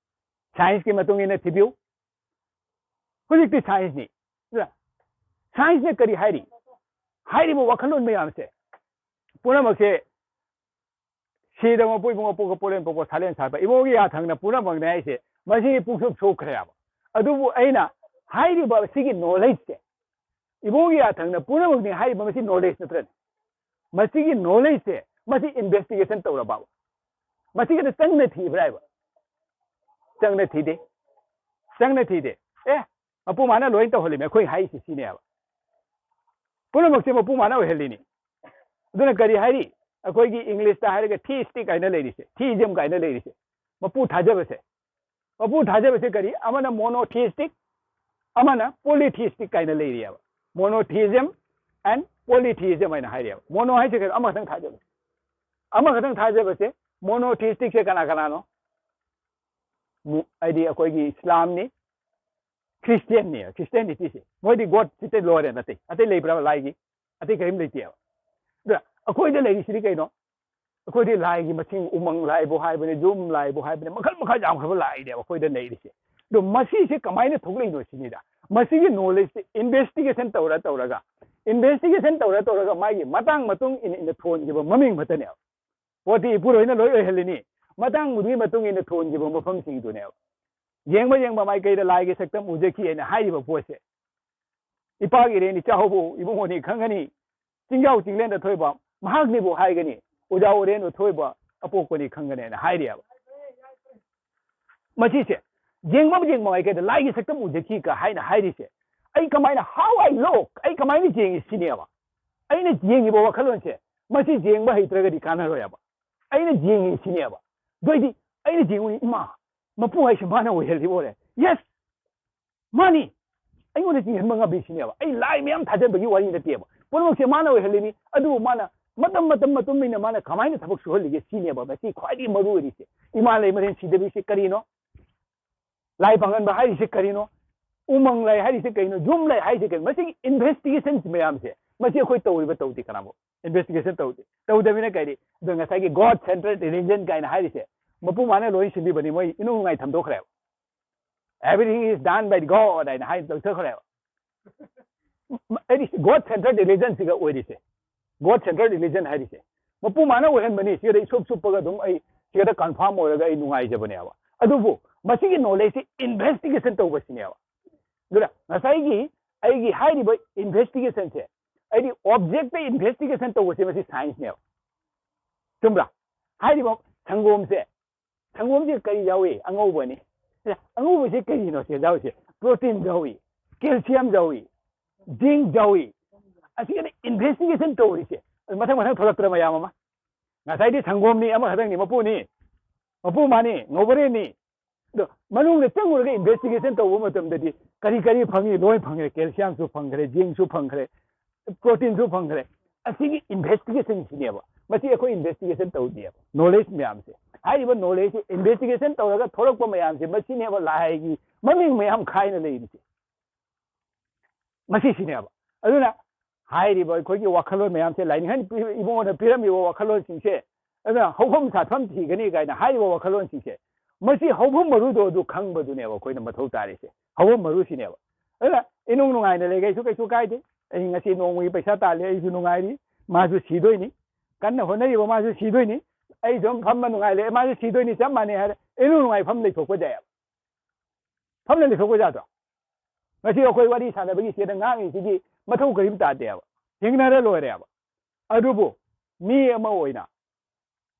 Scienceꯀꯤ ꯃꯇꯨꯡ ꯏꯟꯅ ꯊꯤꯕꯤꯌꯨ꯫ ꯍꯧꯖꯤꯛꯇꯤ scienceꯅꯤ꯫ ꯑꯗꯨꯅ scienceꯅ ꯀꯔꯤ ꯍꯥꯏꯔꯤ? ꯍꯥꯏꯔꯤꯕ ꯋꯥꯈꯜꯂꯣꯟ ꯃꯌꯥꯝꯁꯦ ꯄꯨꯝꯅꯃꯛꯁꯦ ꯁꯤꯗ ꯃꯄꯣꯛ ꯏꯕꯨꯡ ꯑꯄꯣꯛꯄ ꯄꯣꯠꯂꯦꯟ ꯄꯣꯛꯄ ꯁꯥꯂꯦꯟ ꯁꯥꯠꯄ ꯏꯕꯨꯡꯒꯤ ꯌꯥꯊꯪꯅ ꯄꯨꯝꯅꯃꯛꯅꯦ ꯍꯥꯏꯁꯦ, ꯃꯁꯤ ꯄꯨꯡꯁꯨꯞ ꯁꯣꯛꯈ꯭ꯔꯦꯕ꯫ ꯑꯗꯨꯕꯨ ꯑꯩꯅ ꯍꯥꯏꯔꯤꯕ ꯁꯤꯒꯤ knowledgeꯁꯦ, ꯏꯕꯨꯡꯒꯤ ꯌꯥꯊꯪꯅ ꯄꯨꯝꯅꯃꯛꯅꯤ ꯍꯥꯏꯔꯤꯕ ꯃꯁꯤ knowledge ꯅꯠꯇ꯭ꯔꯅꯦ? ꯃꯁꯤꯒꯤ knowledgeꯁꯦ, ꯃꯁꯤ investigation ꯇꯧꯔꯕ? ꯃꯁꯤꯒꯤꯗ ꯆꯪꯅ ꯊꯤꯕ꯭ꯔꯥ ꯍꯥꯏꯕ? ꯆꯪꯅ ꯊꯤꯗꯦ꯫ ꯆꯪꯅ ꯊꯤꯗꯦ꯫ ꯑꯦ, ꯃꯄꯨ ꯃꯥꯅ ꯂꯣꯏ ꯇꯧꯍꯜꯂꯤꯃꯦ꯫ ꯑꯩꯈꯣꯏ ꯍꯥꯏꯔꯤꯁꯤ ꯁꯤꯅꯦꯕ꯫ ꯄꯨꯝꯅꯃꯛꯁꯦ ꯃꯄꯨ ꯃꯥꯅ ꯑꯣꯏꯍꯜꯂꯤꯅꯤ꯫ ꯑꯗꯨꯅ ꯀꯔꯤ ꯍꯥꯏꯔꯤ? ꯑꯩꯈꯣꯏꯒꯤ Englishꯇ ꯍꯥꯏꯔꯒ theistic ꯍꯥꯏꯅ ꯂꯩꯔꯤꯁꯦ, theism ꯀꯥꯏꯅ ꯂꯩꯔꯤꯁꯦ, ꯃꯄꯨ ꯊꯥꯖꯕꯁꯦ꯫ ꯃꯄꯨ ꯊꯥꯖꯕꯁꯦ ꯀꯔꯤ? ꯑꯃꯅ monotheistic, ꯑꯃꯅ polytheistic ꯀꯥꯏꯅ ꯂꯩꯔꯤꯑꯕ꯫ Monotheism and polytheism ꯍꯥꯏꯅ ꯍꯥꯏꯔꯤꯑꯕ꯫ Mono ꯍꯥꯏꯁꯦ ꯀꯩꯅꯣ? ꯑꯃꯈꯛꯇꯪ ꯊꯥꯖꯕꯁꯦ꯫ ꯑꯃꯈꯛꯇꯪ ꯊꯥꯖꯕꯁꯦ Monotheistic ꯁꯦ ꯀꯅꯥ ꯀꯅꯥꯅꯣ? ꯃꯨ- ꯍꯥꯏꯗꯤ ꯑꯩꯈꯣꯏꯒꯤ ꯏꯁꯂꯥꯝꯅꯤ, ꯈ꯭ꯔꯤꯁꯇꯤꯌꯥꯟꯅꯤ꯫ ꯈ꯭ꯔꯤꯁꯇꯤꯌꯥꯅꯤꯇꯤꯁꯦ ꯃꯣꯏꯗꯤ ꯒꯣꯗꯁꯤꯗ ꯂꯣꯏꯔꯦ꯫ ꯑꯇꯩ ꯑꯇꯩ ꯂꯩꯕ꯭ꯔꯕ ꯂꯥꯏꯒꯤ? ꯑꯇꯩ ꯀꯔꯤꯝ ꯂꯩꯇꯦꯕ꯫ ꯑꯗ ꯑꯩꯈꯣꯏꯗ ꯂꯩꯔꯤꯁꯤꯗꯤ ꯀꯩꯅꯣ? ꯑꯩꯈꯣꯏꯗꯤ ꯂꯥꯏꯒꯤ ꯃꯁꯤꯡ, ꯎꯃꯪ ꯂꯥꯏꯕꯨ ꯍꯥꯏꯕꯅꯦ, ꯌꯨꯝ ꯂꯥꯏꯕꯨ ꯍꯥꯏꯕꯅꯦ, ꯃꯈꯜ ꯃꯈꯜ ꯌꯥꯝꯈ꯭ꯔꯕ ꯂꯥꯏꯅꯦꯕ ꯑꯩꯈꯣꯏꯗ ꯂꯩꯔꯤꯁꯦ꯫ ꯑꯗꯣ ꯃꯁꯤꯁꯦ ꯀꯃꯥꯏꯅ ꯊꯣꯛꯂꯛꯏꯅꯣ ꯁꯤꯅꯤꯗ꯫ ꯃꯁꯤꯒꯤ ꯅꯣꯂꯦꯖꯁꯦ ꯏꯟꯚꯦꯁꯇꯤꯒꯦꯁꯟ ꯇꯧꯔ ꯇꯧꯔꯒ, ꯏꯟꯚꯦꯁꯇꯤꯒꯦꯁꯟ ꯇꯧꯔ ꯇꯧꯔꯒ ꯃꯥꯒꯤ ꯃꯇꯥꯡ ꯃꯇꯨꯡ ꯏꯟꯅ ꯏꯟꯅ ꯊꯣꯟꯈꯤꯕ ꯃꯃꯤꯡ ꯈꯛꯇꯅꯦꯕ꯫ ꯄꯣꯠꯇꯤ ꯏꯄꯨꯔꯣꯏꯅ ꯂꯣꯏ ꯑꯣꯏꯍꯜꯂꯤꯅꯤ꯫ ꯃꯇꯥꯡꯗꯨꯒꯤ ꯃꯇꯨꯡ ꯏꯟꯅ ꯊꯣꯟꯈꯤꯕ ꯃꯐꯝꯁꯤꯡꯗꯨꯅꯦꯕ꯫ ꯌꯦꯡꯕ ꯌꯦꯡꯕ ꯃꯥꯏꯀꯩꯗ ꯂꯥꯏꯒꯤ ꯁꯛꯇꯝ ꯎꯖꯈꯤ ꯍꯥꯏꯅ ꯍꯥꯏꯔꯤꯕ ꯄꯣꯠꯁꯦ, ꯏꯄꯥꯒꯤ ꯏꯔꯦꯟ ꯏꯆꯥꯍꯧꯕ ꯏꯕꯨꯡꯉꯣꯅꯤ ꯈꯪꯒꯅꯤ, ꯆꯤꯡꯖꯥꯎ ꯆꯤꯡꯂꯦꯟꯗ ꯊꯣꯏꯕ ꯃꯍꯥꯛꯅꯤꯕꯨ ꯍꯥꯏꯒꯅꯤ, ꯎꯖꯥꯎ ꯎꯔꯦꯟꯕꯨ ꯊꯣꯏꯕ ꯑꯄꯣꯛꯄꯅꯤ ꯈꯪꯒꯅꯤ ꯍꯥꯏꯅ ꯍꯥꯏꯔꯤꯑꯕ꯫ ꯃꯁꯤꯁꯦ ꯌꯦꯡꯕ ꯌꯦꯡꯕ ꯃꯥꯏꯀꯩꯗ ꯂꯥꯏꯒꯤ ꯁꯛꯇꯝ ꯎꯖꯈꯤ ꯀ ꯍꯥꯏꯅ ꯍꯥꯏꯔꯤꯁꯦ, ꯑꯩ ꯀꯃꯥꯏꯅ, how I look, ꯑꯩ ꯀꯃꯥꯏꯅ ꯌꯦꯡꯉꯤ ꯁꯤꯅꯦꯕ꯫ ꯑꯩꯅ ꯌꯦꯡꯉꯤꯕ ꯋꯥꯈꯜꯂꯣꯟꯁꯦ, ꯃꯁꯤ ꯌꯦꯡꯕ ꯍꯩꯇ꯭ꯔꯒꯗꯤ ꯀꯥꯟꯅꯔꯣꯏꯕ꯫ ꯑꯩꯅ ꯌꯦꯡꯉꯤ ꯁꯤꯅꯦꯕ꯫ ꯑꯗꯨꯏꯗꯤ ꯑꯩꯅ ꯌꯦꯡꯉꯨꯅꯤ, ꯏꯃꯥ, ꯃꯄꯨ ꯍꯥꯏꯁꯦ ꯃꯥꯅ ꯑꯣꯏꯍꯜꯂꯤꯕ ꯑꯣꯏꯔꯦ꯫ ꯌꯦꯁ, ꯃꯥꯅꯤ꯫ ꯑꯩꯉꯣꯟꯗ ꯆꯤꯡꯍꯟꯕ ꯉꯝꯃꯤ ꯁꯤꯅꯦꯕ꯫ ꯑꯩ ꯂꯥꯏ ꯃꯌꯥꯝ ꯊꯥꯖꯟꯕꯒꯤ ꯋꯥꯔꯤ ꯅꯠꯇꯦꯕ꯫ ꯄꯨꯝꯅꯃꯛꯁꯦ ꯃꯥꯅ ꯑꯣꯏꯍꯜꯂꯤꯅꯤ꯫ ꯑꯗꯨꯕꯨ ꯃꯥꯅ ꯃꯇꯝ, ꯃꯇꯝ, ꯃꯇꯨꯡ ꯏꯟꯅ ꯃꯥꯅ ꯀꯃꯥꯏꯅ ꯊꯕꯛ ꯁꯨꯍꯜꯂꯤꯒꯦ ꯁꯤꯅꯦꯕ ꯃꯁꯤ ꯈ꯭ꯋꯥꯏꯗꯒꯤ ꯃꯔꯨ ꯑꯣꯏꯔꯤꯁꯦ꯫ ꯏꯃꯥ ꯂꯩꯃꯔꯦꯟ ꯁꯤꯗꯕꯤꯁꯦ ꯀꯔꯤꯅꯣ? ꯂꯥꯏ ꯄꯥꯡꯒꯟꯕ ꯍꯥꯏꯔꯤꯁꯦ ꯀꯔꯤꯅꯣ? ꯎꯃꯪ ꯂꯥꯏ ꯍꯥꯏꯔꯤꯁꯦ ꯀꯩꯅꯣ? ꯌꯨꯝ ꯂꯥꯏ ꯍꯥꯏꯔꯤꯁꯦ ꯀꯩꯅꯣ? ꯃꯁꯤꯒꯤ ꯏꯟꯚꯦꯁꯇꯤꯒꯦꯁꯟ ꯃꯌꯥꯝꯁꯦ, ꯃꯁꯤ ꯑꯩꯈꯣꯏ ꯇꯧꯔꯤꯕ ꯇꯧꯗꯦ? ꯀꯅꯥꯕꯨ ꯏꯟꯚꯦꯁꯇꯤꯒꯦꯁꯟ ꯇꯧꯗꯦ? ꯇꯧꯗꯕꯅꯤꯅ ꯀꯩꯗꯤ? ꯑꯗꯣ ꯉꯁꯥꯏꯒꯤ God centered religion ꯀꯥꯏꯅ ꯍꯥꯏꯔꯤꯁꯦ, ꯃꯄꯨ ꯃꯥꯅ ꯂꯣꯏ ꯁꯤꯟꯕꯤꯕꯅꯤ, ꯃꯣꯏ ꯏꯅꯨꯡ ꯅꯨꯡꯉꯥꯏ ꯊꯝꯗꯣꯛꯈ꯭ꯔꯦꯕ꯫ Everything is done by God ꯍꯥꯏꯅ ꯍꯥꯏ ꯂꯧꯊꯈ꯭ꯔꯦꯕ꯫ ꯍꯥꯏꯗꯤ God centered religion ꯁꯤꯒ ꯑꯣꯏꯔꯤꯁꯦ, God centered religion ꯍꯥꯏꯔꯤꯁꯦ, ꯃꯄꯨ ꯃꯥꯅ ꯑꯣꯏꯍꯟꯕꯅꯤ꯫ ꯁꯤꯗ ꯏꯁꯨꯞ ꯁꯨꯞꯄꯒ ꯑꯗꯨꯝ ꯑꯩ ꯁꯤꯗ ꯀꯟꯐꯥꯔꯝ ꯑꯣꯏꯔꯒ ꯑꯩ ꯅꯨꯡꯉꯥꯏꯖꯕꯅꯦꯕ꯫ ꯑꯗꯨꯕꯨ ꯃꯁꯤꯒꯤ ꯅꯣꯂꯦꯖꯁꯤ ꯏꯟꯚꯦꯁꯇꯤꯒꯦꯁꯟ ꯇꯧꯕꯁꯤꯅꯦꯕ꯫ ꯑꯗꯨꯅ ꯉꯁꯥꯏꯒꯤ ꯑꯩꯒꯤ ꯍꯥꯏꯔꯤꯕ ꯏꯟꯚꯦꯁꯇꯤꯒꯦꯁꯟꯁꯦ, ꯑꯩꯗꯤ ꯑꯣꯕꯖꯦꯛꯇ ꯏꯟꯚꯦꯁꯇꯤꯒꯦꯁꯟ ꯇꯧꯕꯁꯦ ꯃꯁꯤ ꯁꯥꯏꯟꯁꯅꯦꯕ꯫ ꯆꯨꯝꯕ꯭ꯔꯥ? ꯍꯥꯏꯔꯤꯕ ꯁꯪꯒꯣꯝꯁꯦ, ꯁꯪꯒꯣꯝꯁꯦ ꯀꯔꯤ ꯌꯥꯎꯏ? ꯑꯉꯧꯕꯅꯤ꯫ ꯑꯦ, ꯑꯉꯧꯕꯁꯦ ꯀꯔꯤꯅꯣ ꯁꯤ ꯌꯥꯎꯔꯤꯁꯦ? ꯄ꯭ꯔꯣꯇꯤꯟ ꯌꯥꯎꯏ, ꯀꯦꯜꯁꯤꯌꯝ ꯌꯥꯎꯏ, ꯖꯤꯡ ꯌꯥꯎꯏ꯫ ꯑꯁꯤꯒꯤꯗꯤ ꯏꯟꯚꯦꯁꯇꯤꯒꯦꯁꯟ ꯇꯧꯔꯤꯁꯦ꯫ ꯑꯗꯨ ꯃꯊꯪ ꯃꯊꯪ ꯊꯣꯛꯂꯛꯇ꯭ꯔ ꯃꯌꯥꯝ ꯑꯃ? ꯉꯁꯥꯏꯗꯤ ꯁꯪꯒꯣꯝꯅꯤ, ꯑꯃꯈꯛꯇꯪꯅꯤ, ꯃꯄꯨꯅꯤ, ꯃꯄꯨ ꯃꯥꯅꯤ, ꯉꯧꯕꯔꯦꯟꯅꯤ꯫ ꯑꯗꯣ ꯃꯅꯨꯡꯗ ꯆꯪꯉꯨꯔꯒ ꯏꯟꯚꯦꯁꯇꯤꯒꯦꯁꯟ ꯇꯧꯕ ꯃꯇꯝꯗꯗꯤ ꯀꯔꯤ ꯀꯔꯤ ꯐꯪꯉꯤ? ꯂꯣꯏ ꯐꯪꯈ꯭ꯔꯦ꯫ ꯀꯦꯜꯁꯤꯌꯝꯁꯨ ꯐꯪꯈ꯭ꯔꯦ, ꯖꯤꯡꯁꯨ ꯐꯪꯈ꯭ꯔꯦ, ꯄ꯭ꯔꯣꯇꯤꯟꯁꯨ ꯐꯪꯈ꯭ꯔꯦ꯫ ꯑꯁꯤꯒꯤ ꯏꯟꯚꯦꯁꯇꯤꯒꯦꯁꯟꯁꯤꯅꯦꯕ ꯃꯁꯤ ꯑꯩꯈꯣꯏ ꯏꯟꯚꯦꯁꯇꯤꯒꯦꯁꯟ ꯇꯧꯗꯦꯕ꯫ ꯅꯣꯂꯦꯖ ꯃꯌꯥꯝꯁꯦ, ꯍꯥꯏꯔꯤꯕ ꯅꯣꯂꯦꯖꯁꯦ ꯏꯟꯚꯦꯁꯇꯤꯒꯦꯁꯟ ꯇꯧꯔꯒ ꯊꯣꯛꯂꯛꯄ ꯃꯌꯥꯝꯁꯦ, ꯃꯁꯤꯅꯦꯕ ꯂꯥꯏꯒꯤ ꯃꯃꯤꯡ ꯃꯌꯥꯝ ꯈꯥꯏꯅ ꯂꯩꯔꯤꯁꯦ꯫ ꯃꯁꯤꯁꯤꯅꯦꯕ꯫ ꯑꯗꯨꯅ ꯍꯥꯏꯔꯤꯕ ꯑꯩꯈꯣꯏꯒꯤ ꯋꯥꯈꯜꯂꯣꯟ ꯃꯌꯥꯝꯁꯦ, ꯂꯥꯏꯅꯤꯡꯍꯟ ꯄꯤ-, ꯏꯕꯨꯡꯉꯣꯅ ꯄꯤꯔꯝꯃꯤꯕ ꯋꯥꯈꯜꯂꯣꯟꯁꯤꯡꯁꯦ, ꯑꯗꯨꯅ ꯍꯧꯐꯝ ꯁꯥꯠꯐꯝ ꯊꯤꯒꯅꯤ ꯀꯥꯏꯅ ꯍꯥꯏꯔꯤꯕ ꯋꯥꯈꯜꯂꯣꯟꯁꯤꯡꯁꯦ, ꯃꯁꯤ ꯍꯧꯐꯝ ꯃꯔꯨꯗꯣ ꯑꯗꯨ ꯈꯪꯕꯗꯨꯅꯦꯕ ꯑꯩꯈꯣꯏꯅ ꯃꯊꯧ ꯇꯥꯔꯤꯁꯦ꯫ ꯍꯧꯐꯝ ꯃꯔꯨꯁꯤꯅꯦꯕ꯫ ꯑꯗꯨꯅ ꯏꯅꯨꯡ ꯅꯨꯡꯉꯥꯏꯅ ꯂꯩꯒꯦꯁꯨ ꯀꯩꯁꯨ ꯀꯥꯏꯗꯦ꯫ ꯑꯩ ꯉꯁꯤ ꯅꯣꯡꯃꯒꯤ ꯄꯩꯁꯥ ꯇꯥꯜꯂꯤ, ꯑꯩꯁꯨ ꯅꯨꯡꯉꯥꯏꯔꯤ, ꯃꯥꯁꯨ ꯁꯤꯗꯣꯏꯅꯤ꯫ ꯀꯟꯅ ꯍꯣꯠꯅꯔꯤꯕ ꯃꯥꯁꯨ ꯁꯤꯗꯣꯏꯅꯤ꯫ ꯑꯩꯁꯨ ꯑꯗꯨꯝ ꯐꯝꯕ ꯅꯨꯡꯉꯥꯏ ꯂꯩ, ꯃꯥꯁꯨ ꯁꯤꯗꯣꯏꯅꯤ, ꯆꯞ ꯃꯥꯟꯅꯩ ꯍꯥꯏꯔꯦ꯫ ꯏꯅꯨꯡ ꯅꯨꯡꯉꯥꯏ ꯐꯝ ꯂꯩꯊꯣꯛꯄ ꯌꯥꯏꯌꯦꯕ꯫ ꯐꯝꯅ ꯂꯩꯊꯣꯛꯄ ꯌꯥꯗ꯭ꯔꯣ? ꯉꯁꯤ ꯑꯩꯈꯣꯏ ꯋꯥꯔꯤ ꯁꯥꯟꯅꯕꯒꯤ ꯁꯤꯗ ꯉꯥꯡꯉꯤꯁꯤꯗꯤ ꯃꯊꯧ ꯀꯔꯤꯝ ꯇꯥꯗꯦꯕ꯫ ꯍꯤꯡꯅꯔ ꯂꯣꯏꯔꯦꯕ꯫ ꯑꯗꯨꯕꯨ ꯃꯤ ꯑꯃ ꯑꯣꯏꯅ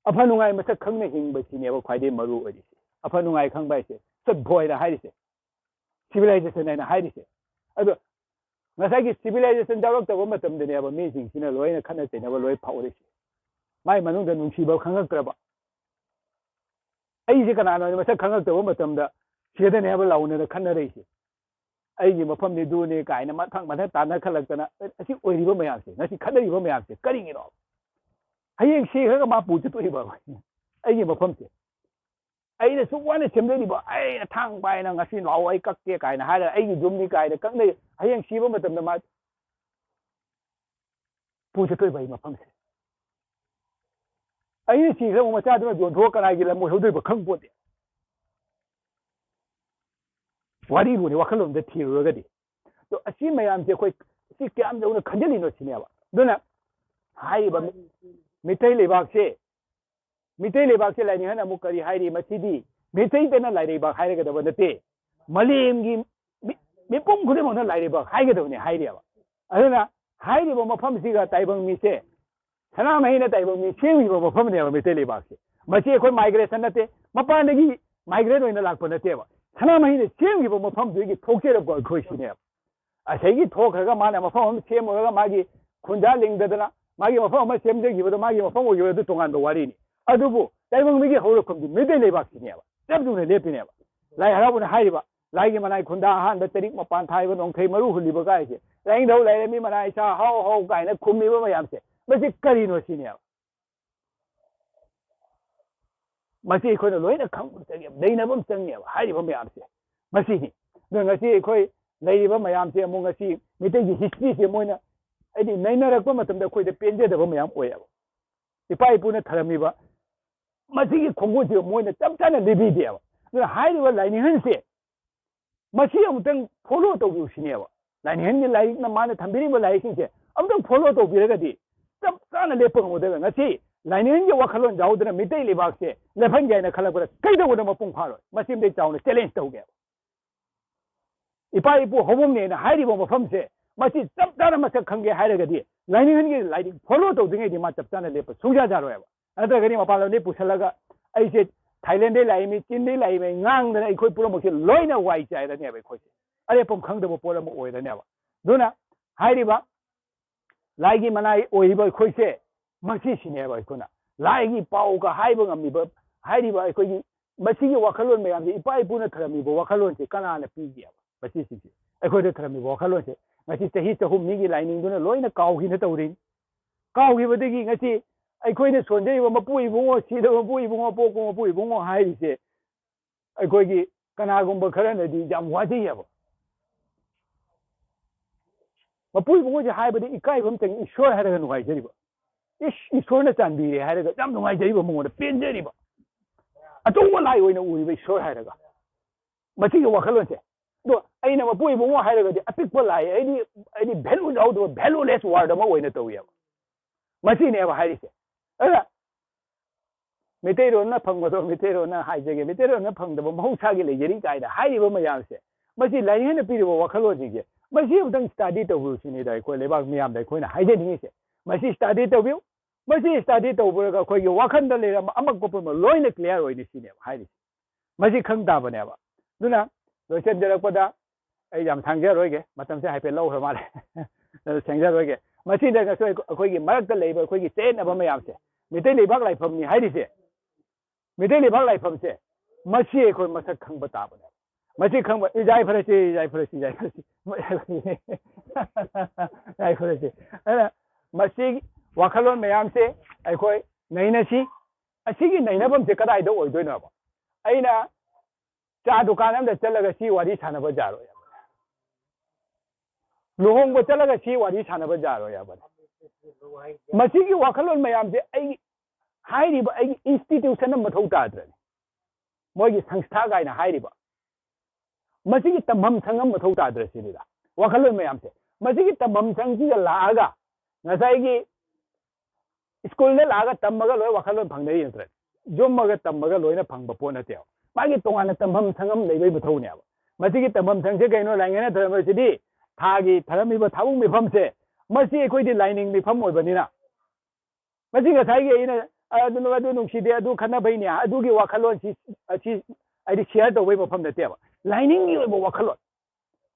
ꯑꯐ ꯅꯨꯡꯉꯥꯏ ꯃꯁꯛ ꯈꯪꯅ ꯍꯤꯡꯕꯁꯤꯅꯦꯕ ꯈ꯭ꯋꯥꯏꯗꯒꯤ ꯃꯔꯨ ꯑꯣꯏꯔꯤꯁꯦ꯫ ꯑꯐ ꯅꯨꯡꯉꯥꯏ ꯈꯪꯕ ꯍꯥꯏꯁꯦ ꯁꯠꯚꯣ ꯍꯥꯏꯅ ꯍꯥꯏꯔꯤꯁꯦ, ꯁꯤꯚꯤꯂꯥꯏꯖꯦꯁꯟ ꯍꯥꯏꯅ ꯍꯥꯏꯔꯤꯁꯦ꯫ ꯑꯗꯣ ꯉꯁꯥꯏꯒꯤ ꯁꯤꯚꯤꯂꯥꯏꯖꯦꯁꯟ ꯌꯥꯎꯔꯛꯇꯕ ꯃꯇꯝꯗꯅꯦꯕ ꯃꯤꯁꯤꯡꯁꯤꯅ ꯂꯣꯏꯅ ꯈꯠꯅ ꯆꯩꯅꯕ ꯂꯣꯏ ꯐꯥꯎꯔꯤꯁꯦ꯫ ꯃꯥꯏ ꯃꯅꯨꯡꯗ ꯅꯨꯡꯁꯤꯕ ꯈꯪꯉꯛꯇ꯭ꯔꯕ꯫ ꯑꯩꯁꯦ ꯀꯅꯥꯅꯣ ꯍꯥꯏꯅ ꯃꯁꯛ ꯈꯪꯉꯛꯇꯕ ꯃꯇꯝꯗ ꯁꯤꯗꯅꯦꯕ ꯂꯥꯎꯅꯗ ꯈꯠꯅꯔꯛꯏꯁꯦ꯫ ꯑꯩꯒꯤ ꯃꯐꯝꯗꯤ ꯗꯨꯅꯦ ꯀꯥꯏꯅ ꯃꯊꯪ ꯃꯊꯪ ꯇꯥꯟꯅꯈꯠꯂꯛꯇꯅ, ꯑꯁꯤ ꯑꯣꯏꯔꯤꯕ ꯃꯌꯥꯝꯁꯦ, ꯉꯁꯤ ꯈꯠꯅꯔꯤꯕ ꯃꯌꯥꯝꯁꯦ ꯀꯔꯤꯒꯤꯅꯣ? ꯍꯌꯦꯡ ꯁꯤꯈ꯭ꯔꯒ ꯃꯥ ꯄꯨ ꯆꯠꯇꯣꯔꯤꯕ ꯑꯩꯒꯤ ꯃꯐꯝꯁꯦ꯫ ꯑꯩꯅ ꯁꯨꯛ ꯋꯥꯅ ꯁꯦꯝꯖꯔꯤꯕ, ꯑꯩꯅ ꯊꯥꯡ ꯄꯥꯏꯅ ꯉꯁꯤ ꯂꯥꯛꯑꯣ ꯑꯩ ꯀꯛꯀꯦ ꯀꯥꯏꯅ ꯍꯥꯏꯔꯒ ꯑꯩꯒꯤ ꯌꯨꯝꯅꯤ ꯀꯥꯏꯅ ꯀꯛꯅꯩ꯫ ꯍꯌꯦꯡ ꯁꯤꯕ ꯃꯇꯝꯗ ꯃꯥ ꯄꯨ ꯆꯠꯇꯣꯔꯤꯕ ꯑꯩ ꯃꯐꯝꯁꯦ꯫ ꯑꯩꯅ ꯁꯤꯈ꯭ꯔꯕ ꯃꯆꯥꯗꯨꯅ ꯌꯣꯟꯊꯣꯛꯑ ꯀꯅꯥꯒꯤ ꯂꯝ ꯑꯣꯏꯍꯧꯗꯣꯏꯕ ꯈꯪꯄꯣꯠꯇꯦ꯫ ꯋꯥꯔꯤꯕꯨꯅꯤ ꯋꯥꯈꯜꯂꯣꯟꯗ ꯊꯤꯔꯨꯔꯒꯗꯤ꯫ ꯑꯗꯣ ꯑꯁꯤ ꯃꯌꯥꯝꯁꯦ ꯑꯩꯈꯣꯏ ꯁꯤ ꯀꯌꯥꯝ ꯌꯧꯅ ꯈꯟꯖꯤꯜꯂꯤꯅꯣ ꯁꯤꯅꯦꯕ꯫ ꯑꯗꯨꯅ ꯍꯥꯏꯔꯤꯕ ꯃꯤ-, ꯃꯤꯇꯩ ꯂꯩꯕꯥꯛꯁꯦ, ꯃꯤꯇꯩ ꯂꯩꯕꯥꯛꯁꯦ ꯂꯥꯏꯅꯤꯡꯍꯟ ꯑꯃꯨꯛ ꯀꯔꯤ ꯍꯥꯏꯔꯤ? ꯃꯁꯤꯗꯤ ꯃꯤꯇꯩꯇꯅ ꯂꯥꯏꯔꯩꯕꯥꯛ ꯍꯥꯏꯔꯒꯗꯕ ꯅꯠꯇꯦ, ꯃꯥꯂꯦꯝꯒꯤ ꯃꯤ-, ꯃꯤꯄꯨꯝ ꯈꯨꯗꯤꯡꯃꯛꯅ ꯂꯥꯏꯔꯩꯕꯥꯛ ꯍꯥꯏꯒꯗꯕꯅꯤ ꯍꯥꯏꯔꯤꯕ꯫ ꯑꯗꯨꯅ ꯍꯥꯏꯔꯤꯕ ꯃꯐꯝꯁꯤꯒ ꯇꯥꯏꯕꯪ ꯃꯤꯁꯦ, ꯁꯅꯥꯃꯍꯤꯅ ꯇꯥꯏꯕꯪ ꯃꯤ ꯁꯦꯝꯈꯤꯕ ꯃꯐꯝꯅꯦꯕ ꯃꯤꯇꯩ ꯂꯩꯕꯥꯛꯁꯦ꯫ ꯃꯁꯤ ꯑꯩꯈꯣꯏ ꯃꯥꯏꯒ꯭ꯔꯦꯁꯟ ꯅꯠꯇꯦ, ꯃꯄꯥꯟꯗꯒꯤ ꯃꯥꯏꯒ꯭ꯔꯦꯠ ꯑꯣꯏꯅ ꯂꯥꯛꯄ ꯅꯠꯇꯦꯕ꯫ ꯁꯅꯥꯃꯍꯤꯅ ꯁꯦꯝꯈꯤꯕ ꯃꯐꯝꯗꯨꯗꯒꯤ ꯊꯣꯛꯆꯔꯛꯄ ꯑꯩꯈꯣꯏ ꯁꯤꯅꯦꯕ꯫ ꯑꯁꯤꯒꯤ ꯊꯣꯛꯈ꯭ꯔꯒ ꯃꯥꯅ ꯃꯐꯝ ꯑꯃ ꯁꯦꯝꯃꯨꯔꯒ ꯃꯥꯒꯤ ꯈꯨꯟꯖꯥ ꯂꯤꯡꯗꯗꯅ ꯃꯥꯒꯤ ꯃꯐꯝ ꯑꯃ ꯁꯦꯝꯖꯈꯤꯕꯗꯣ ꯃꯥꯒꯤ ꯃꯐꯝ ꯑꯣꯏꯈꯤꯕ ꯑꯗꯨ ꯇꯣꯉꯥꯟꯕ ꯋꯥꯔꯤꯅꯤ꯫ ꯑꯗꯨꯕꯨ ꯇꯥꯏꯕꯪ ꯃꯤꯒꯤ ꯍꯧꯔꯛꯐꯝꯗꯤ ꯃꯤꯇꯩ ꯂꯩꯕꯥꯛꯁꯤꯅꯦꯕ꯫ ꯆꯞ ꯌꯨꯡꯅ ꯂꯦꯞꯄꯤꯅꯦꯕ꯫ ꯂꯥꯏ ꯍꯔꯥꯎꯕꯅ ꯍꯥꯏꯔꯤꯕ, "ꯂꯥꯏꯒꯤ ꯃꯅꯥꯏ ꯈꯨꯟꯗꯥ ꯑꯍꯥꯟꯕ ꯆꯔꯤꯛ ꯃꯄꯥꯟ ꯊꯥꯏꯕ ꯅꯣꯡꯊꯩ ꯃꯔꯨ ꯍꯨꯜꯂꯤꯕ" ꯀꯥꯏꯁꯦ, "ꯂꯥꯏꯅꯤꯡꯊꯧ ꯂꯥꯏꯔꯦꯝꯕꯤ ꯃꯅꯥꯏ ꯁꯥ ꯍꯥꯎ ꯍꯥꯎ" ꯀꯥꯏꯅ ꯈꯨꯝꯃꯤꯕ ꯃꯌꯥꯝꯁꯦ, ꯃꯁꯤ ꯀꯔꯤꯅꯣ ꯁꯤꯅꯦꯕ꯫ ꯃꯁꯤ ꯑꯩꯈꯣꯏꯅ ꯂꯣꯏꯅ ꯈꯪꯕ ꯆꯪꯉꯦꯕ, ꯅꯩꯅꯕ ꯑꯃ ꯆꯪꯉꯦꯕ ꯍꯥꯏꯔꯤꯕ ꯃꯌꯥꯝꯁꯦ꯫ ꯃꯁꯤꯅꯤ꯫ ꯑꯗꯨꯅ ꯉꯁꯤ ꯑꯩꯈꯣꯏ ꯂꯩꯔꯤꯕ ꯃꯌꯥꯝꯁꯦ ꯑꯃꯨꯛ ꯉꯁꯤ ꯃꯤꯇꯩꯒꯤ historyꯁꯦ ꯃꯣꯏꯅ ꯍꯥꯏꯗꯤ ꯅꯩꯅꯔꯛꯄ ꯃꯇꯝꯗ ꯑꯩꯈꯣꯏꯗ ꯄꯦꯟꯖꯗꯕ ꯃꯌꯥꯝ ꯑꯣꯏꯌꯦꯕ꯫ ꯏꯄꯥ ꯏꯄꯨꯅ ꯊꯔꯝꯃꯤꯕ ꯃꯁꯤꯒꯤ ꯈꯣꯡꯒꯨꯜꯁꯦ ꯃꯣꯏꯅ ꯆꯞ ꯆꯥꯅ ꯂꯤꯕꯤꯗꯦꯕ꯫ ꯑꯗꯨꯅ ꯍꯥꯏꯔꯤꯕ ꯂꯥꯏꯅꯤꯡꯍꯟꯁꯦ ꯃꯁꯤ ꯑꯃꯨꯛꯇꯪ follow ꯇꯧꯕꯤꯌꯨ ꯁꯤꯅꯦꯕ꯫ ꯂꯥꯏꯅꯤꯡꯍꯟꯒꯤ ꯂꯥꯏꯔꯤꯛꯅ ꯃꯥꯅ ꯊꯝꯕꯤꯔꯤꯕ ꯂꯥꯏꯔꯤꯛꯁꯤꯡꯁꯦ ꯑꯃꯨꯛꯇꯪ follow ꯇꯧꯕꯤꯔꯒꯗꯤ ꯆꯞ ꯆꯥꯅ ꯂꯦꯞꯄ ꯉꯝꯒꯗꯕ꯫ ꯉꯁꯤ ꯂꯥꯏꯅꯤꯡꯍꯟꯒꯤ ꯋꯥꯈꯜꯂꯣꯟ ꯌꯥꯎꯗꯅ ꯃꯤꯇꯩ ꯂꯩꯕꯥꯛꯁꯦ ꯂꯦꯞꯍꯟꯒꯦ ꯍꯥꯏꯅ ꯈꯜꯂꯛꯄꯗ ꯀꯩꯗꯧꯕꯗ ꯃꯄꯨꯡ ꯐꯥꯔꯣꯏ? ꯃꯁꯤꯃꯗꯤ ꯆꯥꯎꯅ challenge ꯇꯧꯒꯦꯕ꯫ ꯏꯄꯥ ꯏꯄꯨ ꯍꯧꯕꯝꯅꯦꯅ ꯍꯥꯏꯔꯤꯕ ꯃꯐꯝꯁꯦ ꯃꯁꯤ ꯆꯞ ꯆꯥꯅ ꯃꯁꯛ ꯈꯪꯒꯦ ꯍꯥꯏꯔꯒꯗꯤ ꯂꯥꯏꯅꯤꯡꯍꯟꯒꯤ ꯂꯥꯏꯔꯤꯛ follow ꯇꯧꯗ꯭ꯔꯤꯉꯩꯗꯤ ꯃꯥ ꯆꯞ ꯆꯥꯅ ꯂꯦꯞꯄ ꯁꯨꯡꯌꯥ ꯌꯥꯔꯣꯏꯕ꯫ ꯅꯠꯇ꯭ꯔꯒꯗꯤ ꯃꯄꯥꯟ ꯂꯝꯗꯒꯤ ꯄꯨꯁꯜꯂꯒ ꯑꯩꯁꯦ ꯊꯥꯏꯂꯦꯟꯗꯒꯤ ꯂꯥꯛꯏꯃꯤ, ꯆꯤꯟꯗꯒꯤ ꯂꯥꯛꯏꯃꯤ ꯉꯥꯡꯗꯅ ꯑꯩꯈꯣꯏ ꯄꯨꯝꯅꯃꯛꯁꯦ ꯂꯣꯏꯅ ꯋꯥꯏ ꯆꯥꯏꯔꯅꯦꯕ ꯑꯩꯈꯣꯏꯁꯦ꯫ ꯑꯔꯦꯞꯄꯝ ꯈꯪꯗꯕ ꯄꯣꯠ ꯑꯃ ꯑꯣꯏꯔꯅꯦꯕ꯫ ꯑꯗꯨꯅ ꯍꯥꯏꯔꯤꯕ ꯂꯥꯏꯒꯤ ꯃꯅꯥꯏ ꯑꯣꯏꯔꯤꯕ ꯑꯩꯈꯣꯏꯁꯦ ꯃꯁꯤꯁꯤꯅꯦꯕ ꯑꯩꯈꯣꯏꯅ ꯂꯥꯏꯒꯤ ꯄꯥꯎꯒ ꯍꯥꯏꯕ ꯉꯝꯃꯤꯕ, ꯍꯥꯏꯔꯤꯕ ꯑꯩꯈꯣꯏꯒꯤ ꯃꯁꯤꯒꯤ ꯋꯥꯈꯜꯂꯣꯟ ꯃꯌꯥꯝꯁꯦ ꯏꯄꯥ ꯏꯄꯨꯅ ꯊꯔꯝꯃꯤꯕ ꯋꯥꯈꯜꯂꯣꯟꯁꯦ ꯀꯅꯥꯅ ꯄꯤꯒꯦꯕ? ꯃꯁꯤꯁꯤꯡꯁꯦ ꯑꯩꯈꯣꯏꯗ ꯊꯔꯝꯃꯤꯕ ꯋꯥꯈꯜꯂꯣꯟꯁꯦ ꯉꯁꯤ ꯆꯍꯤ ꯆꯍꯨꯝ ꯃꯤꯒꯤ ꯂꯥꯏꯅꯤꯡꯗꯨꯅ ꯂꯣꯏꯅ ꯀꯥꯎꯈꯤꯅ ꯇꯧꯔꯤꯅꯤ꯫ ꯀꯥꯎꯈꯤꯕꯗꯒꯤ ꯉꯁꯤ ꯑꯩꯈꯣꯏꯅ ꯁꯣꯟꯖꯔꯤꯕ ꯃꯄꯨ ꯏꯕꯨꯡꯉꯣ, ꯁꯤꯗꯕ ꯃꯄꯨ ꯏꯕꯨꯡꯉꯣ, ꯄꯣꯛꯄ ꯃꯄꯨ ꯏꯕꯨꯡꯉꯣ ꯍꯥꯏꯔꯤꯁꯦ ꯑꯩꯈꯣꯏꯒꯤ ꯀꯅꯥꯒꯨꯝꯕ ꯈꯔꯅꯗꯤ ꯌꯥꯝ ꯋꯥꯖꯩꯌꯦꯕ꯫ ꯃꯄꯨ ꯏꯕꯨꯡꯉꯣꯁꯦ ꯍꯥꯏꯕꯗ ꯏꯀꯥꯏꯕ ꯑꯃ ꯆꯪꯉꯤ, ꯏꯁꯣꯔ ꯍꯥꯏꯔꯒ ꯅꯨꯡꯉꯥꯏꯖꯔꯤꯕ꯫ ꯏꯁ, ꯏꯁꯣꯔꯅ ꯆꯥꯟꯕꯤꯔꯦ ꯍꯥꯏꯔꯒ ꯌꯥꯝ ꯅꯨꯡꯉꯥꯏꯖꯔꯤꯕ, ꯃꯉꯣꯟꯗ ꯄꯦꯟꯖꯔꯤꯕ꯫ ꯑꯆꯧꯕ ꯂꯥꯏ ꯑꯣꯏꯅ ꯎꯔꯤꯕ ꯏꯁꯣꯔ ꯍꯥꯏꯔꯒ꯫ ꯃꯁꯤꯒꯤ ꯋꯥꯈꯜꯂꯣꯟꯁꯦ꯫ ꯑꯗꯣ ꯑꯩꯅ ꯃꯄꯨ ꯏꯕꯨꯡꯉꯣ ꯍꯥꯏꯔꯒꯗꯤ ꯑꯄꯤꯛꯄ ꯂꯥꯏ, ꯑꯩꯗꯤ, ꯑꯩꯗꯤ value ꯌꯥꯎꯗꯕ, valueless word ꯑꯃ ꯑꯣꯏꯅ ꯇꯧꯋꯦꯕ꯫ ꯃꯁꯤꯅꯦꯕ ꯍꯥꯏꯔꯤꯁꯦ꯫ ꯑꯗꯨꯅ ꯃꯩꯇꯩꯂꯣꯟꯅ ꯐꯪꯕꯗꯣ ꯃꯩꯇꯩꯂꯣꯟꯅ ꯍꯥꯏꯖꯒꯦ, ꯃꯩꯇꯩꯂꯣꯟꯅ ꯐꯪꯗꯕ ꯃꯍꯧꯁꯥꯒꯤ ꯂꯩꯖꯔꯤ ꯀꯥꯏꯅ ꯍꯥꯏꯔꯤꯕ ꯃꯌꯥꯝꯁꯦ, ꯃꯁꯤ ꯂꯥꯏꯅꯤꯡꯍꯟꯅ ꯄꯤꯔꯤꯕ ꯋꯥꯈꯜꯂꯣꯟꯁꯤꯡꯁꯦ, ꯃꯁꯤ ꯑꯃꯨꯛꯇꯪ study ꯇꯧꯕꯤꯌꯨ ꯁꯤꯅꯤꯗ ꯑꯩꯈꯣꯏ ꯂꯩꯕꯥꯛ ꯃꯤꯌꯥꯝꯗ ꯑꯩꯈꯣꯏꯅ ꯍꯥꯏꯖꯅꯤꯡꯉꯤꯁꯦ꯫ ꯃꯁꯤ study ꯇꯧꯕꯤꯌꯨ꯫ ꯃꯁꯤ study ꯇꯧꯕꯤꯔꯒ ꯑꯩꯈꯣꯏꯒꯤ ꯋꯥꯈꯜꯗ ꯂꯩꯔꯝꯕ ꯑꯃꯛꯄ ꯄꯨꯝꯕ ꯂꯣꯏꯅ clear ꯑꯣꯏꯅꯤ ꯁꯤꯅꯦꯕ ꯍꯥꯏꯔꯤꯁꯦ꯫ ꯃꯁꯤ ꯈꯪ ꯇꯥꯕꯅꯦꯕ꯫ ꯑꯗꯨꯅ ꯂꯣꯏꯁꯤꯟꯖꯔꯛꯄꯗ ꯑꯩ ꯌꯥꯝ ꯁꯥꯡꯖꯔꯣꯏꯒꯦ, ꯃꯇꯝꯁꯦ ꯍꯥꯏꯐꯦꯠ ꯂꯧꯈ꯭ꯔ ꯃꯥꯜꯂꯦ꯫ ꯑꯗꯨ ꯁꯥꯡꯖꯔꯣꯏꯒꯦ꯫ ꯃꯁꯤꯗ ꯉꯁꯤ ꯑꯩꯈꯣꯏꯒꯤ ꯃꯔꯛꯇ ꯂꯩꯕ ꯑꯩꯈꯣꯏꯒꯤ ꯆꯌꯦꯠꯅꯕ ꯃꯌꯥꯝꯁꯦ, ꯃꯩꯇꯩ ꯂꯩꯕꯥꯛ ꯂꯥꯏꯐꯝꯅꯤ ꯍꯥꯏꯔꯤꯁꯦ, ꯃꯩꯇꯩ ꯂꯩꯕꯥꯛ ꯂꯥꯏꯐꯝꯁꯦ, ꯃꯁꯤ ꯑꯩꯈꯣꯏ ꯃꯁꯛ ꯈꯪꯕ ꯇꯥꯕꯅꯦꯕ꯫ ꯃꯁꯤ ꯈꯪꯕ, ꯏꯖꯥꯏ ꯐꯔꯁꯤ, ꯏꯖꯥꯏ ꯐꯔꯁꯤ, ꯏꯖꯥꯏ ꯐꯔꯁꯤ, ꯏꯖꯥꯏ ꯐꯔꯁꯤ꯫ ꯑꯗꯨꯅ ꯃꯁꯤ ꯋꯥꯈꯜꯂꯣꯟ ꯃꯌꯥꯝꯁꯦ ꯑꯩꯈꯣꯏ ꯅꯩꯅꯁꯤ꯫ ꯑꯁꯤꯒꯤ ꯅꯩꯅꯐꯝꯁꯦ ꯀꯗꯥꯏꯗ ꯑꯣꯏꯗꯣꯏꯅꯣꯕ? ꯑꯩꯅ ꯆꯥ ꯗꯨꯀꯥꯟ ꯑꯃꯗ ꯆꯠꯂꯒ ꯁꯤ ꯋꯥꯔꯤ ꯁꯥꯟꯅꯕ ꯌꯥꯔꯣꯏ꯫ ꯂꯨꯍꯣꯡꯕ ꯆꯠꯂꯒ ꯁꯤ ꯋꯥꯔꯤ ꯁꯥꯟꯅꯕ ꯌꯥꯔꯣꯏ ꯍꯥꯏꯕꯅꯤ꯫ ꯃꯁꯤꯒꯤ ꯋꯥꯈꯜꯂꯣꯟ ꯃꯌꯥꯝꯁꯦ ꯑꯩꯒꯤ ꯍꯥꯏꯔꯤꯕ ꯑꯩꯒꯤ institution ꯑꯃ ꯃꯊꯧ ꯇꯥꯗ꯭ꯔꯅꯤ꯫ ꯃꯣꯏꯒꯤ ꯁꯪꯁꯊꯥ ꯀꯥꯏꯅ ꯍꯥꯏꯔꯤꯕ ꯃꯁꯤꯒꯤ ꯇꯝꯐꯝ ꯁꯪ ꯑꯃ ꯃꯊꯧ ꯇꯥꯗ꯭ꯔ ꯁꯤꯅꯤꯗ ꯋꯥꯈꯜꯂꯣꯟ ꯃꯌꯥꯝꯁꯦ꯫ ꯃꯁꯤꯒꯤ ꯇꯝꯐꯝ ꯁꯪꯁꯤꯗ ꯂꯥꯛꯑꯒ ꯉꯁꯥꯏꯒꯤ ꯁ꯭ꯀꯨꯜꯗ ꯂꯥꯛꯑꯒ ꯇꯝꯃꯒ ꯂꯣꯏ ꯋꯥꯈꯜꯂꯣꯟ ꯐꯪꯅꯔꯤ ꯅꯠꯇ꯭ꯔꯅꯦ? ꯌꯨꯝꯃꯒ ꯇꯝꯃꯒ ꯂꯣꯏꯅ ꯐꯪꯕ ꯄꯣꯠ ꯅꯠꯇꯦꯕ꯫ ꯃꯥꯒꯤ ꯇꯣꯉꯥꯟꯅ ꯇꯝꯐꯝ ꯁꯪ ꯑꯃ ꯂꯩꯕꯩ ꯃꯊꯧꯅꯦꯕ꯫ ꯃꯁꯤꯒꯤ ꯇꯝꯐꯝ ꯁꯪꯁꯦ ꯀꯩꯅꯣ? ꯂꯥꯏꯅꯤꯡ ꯊꯔꯝꯕꯁꯤꯗꯤ ꯊꯥꯒꯤ ꯊꯔꯝꯃꯤꯕ ꯊꯥꯕꯨꯡ ꯃꯤꯐꯝꯁꯦ, ꯃꯁꯤ ꯑꯩꯈꯣꯏꯗꯤ ꯂꯥꯏꯅꯤꯡ ꯃꯤꯐꯝ ꯑꯣꯏꯕꯅꯤꯅ, ꯃꯁꯤ ꯉꯁꯥꯏꯒꯤ ꯑꯩꯅ, "ꯑꯗꯨ, ꯑꯗꯨ ꯅꯨꯡꯁꯤꯗꯦ, ꯑꯗꯨ ꯈꯠꯅꯕꯩꯅꯦ", ꯑꯗꯨꯒꯤ ꯋꯥꯈꯜꯂꯣꯟꯁꯤ, ꯑꯁꯤ ꯍꯥꯏꯗꯤ share ꯇꯧꯕꯩ ꯃꯐꯝ ꯅꯠꯇꯦꯕ꯫ ꯂꯥꯏꯅꯤꯡꯒꯤ ꯑꯣꯏꯕ ꯋꯥꯈꯜꯂꯣꯟ,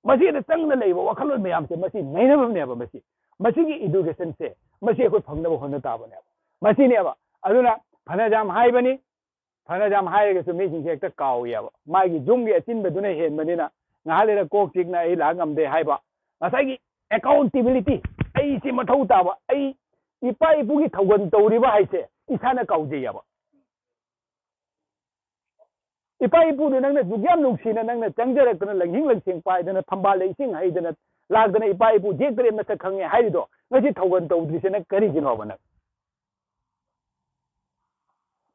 ꯃꯁꯤꯗ ꯆꯪꯅ ꯂꯩꯕ ꯋꯥꯈꯜꯂꯣꯟ ꯃꯌꯥꯝꯁꯦ, ꯃꯁꯤ ꯅꯩꯅꯐꯝꯅꯦꯕ꯫ ꯃꯁꯤ, ꯃꯁꯤꯒꯤ education ꯁꯦ, ꯃꯁꯤ ꯑꯩꯈꯣꯏ ꯐꯪꯅꯕ ꯍꯣꯠꯅ ꯇꯥꯕꯅꯦꯕ꯫ ꯃꯁꯤꯅꯦꯕ꯫ ꯑꯗꯨꯅ ꯐꯅ ꯌꯥꯝ ꯍꯥꯏꯕꯅꯤ, ꯐꯅ ꯌꯥꯝ ꯍꯥꯏꯔꯒꯁꯨ ꯃꯤꯁꯤꯡꯁꯦ ꯍꯦꯛꯇ ꯀꯥꯎꯏꯕ꯫ ꯃꯥꯒꯤ ꯌꯨꯝꯒꯤ ꯑꯆꯤꯟꯕꯗꯨꯅ ꯍꯦꯟꯕꯅꯤꯅ ꯉꯥꯏꯍꯥꯛ ꯂꯩꯔ ꯀꯣꯛ ꯆꯤꯛꯅ ꯑꯩ ꯂꯥꯛ ꯉꯝꯗꯦ ꯍꯥꯏꯕ꯫ ꯉꯁꯥꯏꯒꯤ accountability, ꯑꯩꯁꯤ ꯃꯊꯧ ꯇꯥꯕ, ꯑꯩ ꯏꯄꯥ ꯏꯄꯨꯒꯤ ꯊꯧꯒꯜ ꯇꯧꯔꯤꯕ ꯍꯥꯏꯁꯦ ꯏꯁꯥꯅ ꯀꯥꯎꯖꯩꯌꯦꯕ꯫ ꯏꯄꯥ ꯏꯄꯨꯗꯨ ꯅꯪꯅ ꯑꯗꯨꯛ ꯌꯥꯝ ꯅꯨꯡꯁꯤꯅ ꯅꯪꯅ ꯆꯪꯖꯔꯛꯇꯅ ꯂꯪꯍꯤꯡ ꯂꯪꯁꯦꯡ ꯄꯥꯏꯗꯅ ꯊꯝꯕꯥꯜꯗ ꯏꯁꯤꯡ ꯍꯩꯗꯅ ꯂꯥꯛꯇꯅ ꯏꯄꯥ ꯏꯄꯨ ꯌꯦꯛꯇꯔꯦ ꯃꯁꯛ ꯈꯪꯉꯦ ꯍꯥꯏꯔꯤꯗꯣ ꯉꯁꯤ ꯊꯧꯒꯜ ꯇꯧꯗ꯭ꯔꯤꯁꯦ ꯅꯪ ꯀꯔꯤꯒꯤꯅꯣꯕ? ꯅꯪ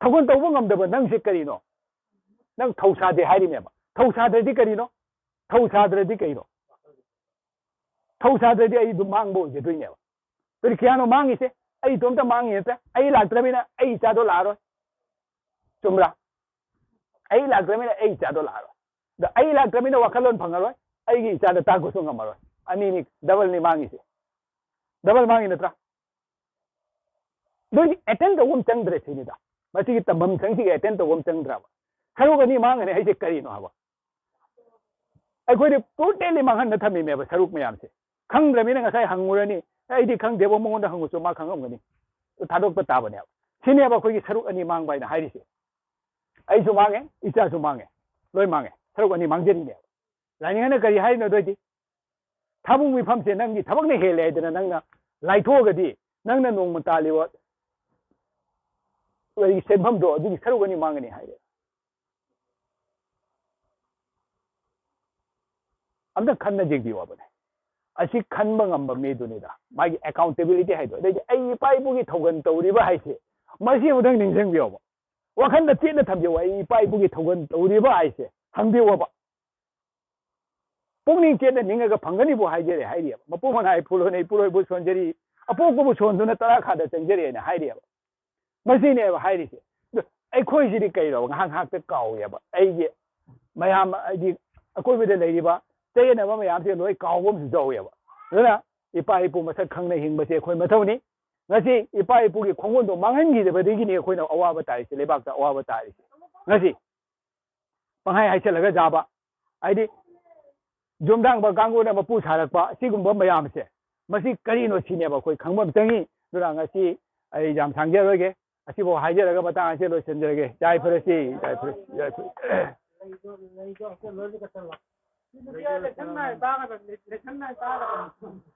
ꯊꯧꯒꯜ ꯇꯧꯕ ꯉꯝꯗꯕ ꯅꯪꯁꯦ ꯀꯔꯤꯅꯣ? ꯅꯪ ꯊꯧꯁꯥꯗꯦ ꯍꯥꯏꯔꯤꯅꯦꯕ꯫ ꯊꯧꯁꯥꯗ꯭ꯔꯗꯤ ꯀꯔꯤꯅꯣ? ꯊꯧꯁꯥꯗ꯭ꯔꯗꯤ ꯀꯩꯅꯣ? ꯊꯧꯁꯥꯗ꯭ꯔꯗꯤ ꯑꯩ ꯑꯗꯨꯝ ꯃꯥꯡꯕ ꯑꯣꯏꯖꯗꯣꯏꯅꯦꯕ꯫ ꯑꯗꯨꯗꯤ ꯀꯌꯥꯅꯣ ꯃꯥꯡꯉꯤꯁꯦ? ꯑꯩ ꯏꯇꯣꯝꯇ ꯃꯥꯡꯉꯤ ꯅꯠꯇ꯭ꯔꯥ? ꯑꯩ ꯂꯥꯛꯇ꯭ꯔꯕꯅꯤꯅ ꯑꯩ ꯏꯆꯥꯗꯣ ꯂꯥꯛꯑꯔꯣꯏ꯫ ꯆꯨꯝꯕ꯭ꯔꯥ? ꯑꯩ ꯂꯥꯛꯇ꯭ꯔꯕꯅꯤꯅ ꯑꯩ ꯏꯆꯥꯗꯣ ꯂꯥꯛꯑꯔꯣꯏ꯫ ꯑꯗ ꯑꯩ ꯂꯥꯛꯇ꯭ꯔꯕꯅꯤꯅ ꯋꯥꯈꯜꯂꯣꯟ ꯐꯪꯉꯔꯣꯏ, ꯑꯩꯒꯤ ꯏꯆꯥꯗ ꯇꯥꯛꯄꯁꯨ ꯉꯝꯃꯔꯣꯏ꯫ ꯑꯅꯤꯅꯤ, double ꯅꯤ ꯃꯥꯡꯉꯤꯁꯦ꯫ Double ꯃꯥꯡꯉꯤ ꯅꯠꯇ꯭ꯔꯥ? ꯑꯗꯨꯗꯤ attend ꯇꯧꯕ ꯑꯃ ꯆꯪꯗ꯭ꯔꯦ ꯁꯤꯅꯤꯗ꯫ ꯃꯁꯤꯒꯤ ꯇꯝꯐꯝ ꯁꯪꯁꯤꯒꯤ attend ꯇꯧꯕ ꯑꯃ ꯆꯪꯗ꯭ꯔꯕ? ꯁꯔꯨꯛ ꯑꯅꯤ ꯃꯥꯡꯉꯅꯤ ꯍꯥꯏꯁꯦ ꯀꯔꯤꯅꯣ ꯍꯥꯏꯕ? ꯑꯩꯈꯣꯏꯗꯤ totally ꯃꯥꯡꯍꯟꯅ ꯊꯝꯃꯤꯃꯦꯕ ꯁꯔꯨꯛ ꯃꯌꯥꯝꯁꯦ꯫ ꯈꯪꯗ꯭ꯔꯕꯅꯤꯅ ꯉꯁꯥꯏ ꯍꯪꯉꯨꯔꯅꯤ, "ꯑꯩꯗꯤ ꯈꯪꯗꯦꯕꯣ, ꯃꯉꯣꯟꯗ ꯍꯪꯉꯨꯆꯣ, ꯃꯥ ꯈꯪꯉꯝꯒꯅꯤ"꯫ ꯊꯥꯗꯣꯛꯄ ꯇꯥꯕꯅꯦꯕ꯫ ꯁꯤꯅꯦꯕ ꯑꯩꯈꯣꯏꯒꯤ ꯁꯔꯨꯛ ꯑꯅꯤ ꯃꯥꯡꯕ ꯍꯥꯏꯅ ꯍꯥꯏꯔꯤꯁꯦ꯫ ꯑꯩꯁꯨ ꯃꯥꯡꯉꯦ, ꯏꯆꯥꯁꯨ ꯃꯥꯡꯉꯦ, ꯂꯣꯏ ꯃꯥꯡꯉꯦ, ꯁꯔꯨꯛ ꯑꯅꯤ ꯃꯥꯡꯖꯔꯤꯅꯦꯕ꯫ ꯂꯥꯏꯅꯤꯡ ꯍꯥꯏꯅ ꯀꯔꯤ ꯍꯥꯏꯔꯤꯅꯣ ꯑꯗꯨ ꯑꯣꯏꯗꯤ? ꯊꯥꯕꯨꯡ ꯃꯤꯐꯝꯁꯦ ꯅꯪꯒꯤ ꯊꯕꯛꯅ ꯍꯦꯜꯂꯦ ꯍꯥꯏꯗꯅ ꯅꯪꯅ ꯂꯥꯏꯊꯣꯛꯑꯒꯗꯤ ꯅꯪꯅ ꯅꯣꯡꯃ ꯇꯥꯜꯂꯤꯕ ꯑꯩꯒꯤ ꯁꯦꯟꯐꯝꯗꯣ ꯑꯗꯨꯒꯤ ꯁꯔꯨꯛ ꯑꯅꯤ ꯃꯥꯡꯒꯅꯤ ꯍꯥꯏꯔꯦ꯫ ꯑꯝꯇ ꯈꯟꯅ ꯌꯦꯡꯕꯤꯌꯣꯕꯅꯦ꯫ ꯑꯁꯤ ꯈꯟꯕ ꯉꯝꯕ ꯃꯤꯗꯨꯅꯤꯗ ꯃꯥꯒꯤ accountability ꯍꯥꯏꯗꯣ꯫ ꯑꯗꯩꯗꯤ ꯑꯩ ꯏꯄꯥ ꯏꯄꯨꯒꯤ ꯊꯧꯒꯜ ꯇꯧꯔꯤꯕ ꯍꯥꯏꯁꯦ, ꯃꯁꯤ ꯑꯃꯨꯛꯇꯪ ꯅꯤꯡꯁꯤꯡꯕꯤꯌꯣꯕ꯫ ꯋꯥꯈꯜꯗ ꯆꯦꯠꯅ ꯊꯝꯕꯤꯌꯣꯕ꯫ ꯑꯩ ꯏꯄꯥ ꯏꯄꯨꯒꯤ ꯊꯧꯒꯜ ꯇꯧꯔꯤꯕ ꯍꯥꯏꯁꯦ ꯍꯪꯕꯤꯌꯣꯕ꯫ ꯄꯨꯛꯅꯤꯡ ꯆꯦꯠꯅ ꯅꯤꯡꯉꯒ ꯐꯪꯒꯅꯤꯕꯨ ꯍꯥꯏꯖꯔꯦ ꯍꯥꯏꯔꯤꯑꯕ꯫ ꯃꯄꯨ ꯃꯅꯥꯏ ꯐꯨꯜ ꯍꯣꯟꯅ ꯏꯄꯨꯔꯣꯏꯕꯨ ꯁꯣꯟꯖꯔꯤ, ꯑꯄꯣꯛꯄꯕꯨ ꯁꯣꯟꯗꯨꯅ ꯇꯔꯥ ꯈꯥꯗ ꯆꯪꯖꯔꯤꯅ ꯍꯥꯏꯔꯤꯑꯕ꯫ ꯃꯁꯤꯅꯦꯕ ꯍꯥꯏꯔꯤꯁꯦ꯫ ꯑꯗꯣ ꯑꯩꯈꯣꯏꯁꯤꯗꯤ ꯀꯩꯅꯣ ꯉꯥꯏꯍꯥꯛ ꯉꯥꯏꯍꯥꯛꯇ ꯀꯥꯎꯋꯦꯕ꯫ ꯑꯩꯒꯤ ꯃꯌꯥꯝ ꯍꯥꯏꯗꯤ ꯑꯀꯣꯏꯕꯗ ꯂꯩꯔꯤꯕ ꯆꯌꯦꯠꯅꯕ ꯃꯌꯥꯝꯁꯦ ꯂꯣꯏ ꯀꯥꯎꯕ ꯑꯃꯁꯨ ꯌꯥꯎꯋꯦꯕ꯫ ꯑꯗꯨꯅ ꯏꯄꯥ ꯏꯄꯨ ꯃꯁꯛ ꯈꯪꯅ ꯍꯤꯡꯕꯁꯦ ꯑꯩꯈꯣꯏ ꯃꯊꯧꯅꯤ꯫ ꯉꯁꯤ ꯏꯄꯥ ꯏꯄꯨꯒꯤ ꯈꯣꯡꯒꯨꯟꯗꯣ ꯃꯥꯡꯍꯟꯈꯤꯗꯕꯗꯒꯤꯅꯤ ꯑꯩꯈꯣꯏꯅ ꯑꯋꯥꯕ ꯇꯥꯔꯤꯁꯦ, ꯂꯩꯕꯥꯛꯇ ꯑꯋꯥꯕ ꯇꯥꯔꯤꯁꯦ꯫ ꯉꯁꯤ ꯄꯪꯍꯥꯏ ꯍꯥꯏꯁꯜꯂꯒ ꯌꯥꯕ, ꯍꯥꯏꯗꯤ ꯌꯨꯝꯗꯥꯡꯕ ꯀꯥꯡꯕꯨꯅ ꯃꯄꯨ ꯁꯥꯔꯛꯄ ꯁꯤꯒꯨꯝꯕ ꯃꯌꯥꯝꯁꯦ, ꯃꯁꯤ ꯀꯔꯤꯅꯣ ꯁꯤꯅꯦꯕ ꯑꯩꯈꯣꯏ ꯈꯪꯕ ꯑꯃ ꯆꯪꯉꯤ꯫ ꯑꯗꯨꯅ ꯉꯁꯤ ꯑꯩ ꯌꯥꯝ ꯁꯥꯡꯖꯔꯣꯏꯒꯦ, ꯑꯁꯤꯐꯥꯎ ꯍꯥꯏꯖꯔꯒ ꯃꯇꯥꯡ ꯑꯁꯤꯗ ꯂꯣꯏꯁꯤꯟꯖꯔꯒꯦ꯫ ꯌꯥꯏꯐꯔꯁꯤ, ꯌꯥꯏꯐꯔꯁꯤ, ꯌꯥꯏꯐꯔꯁꯤ꯫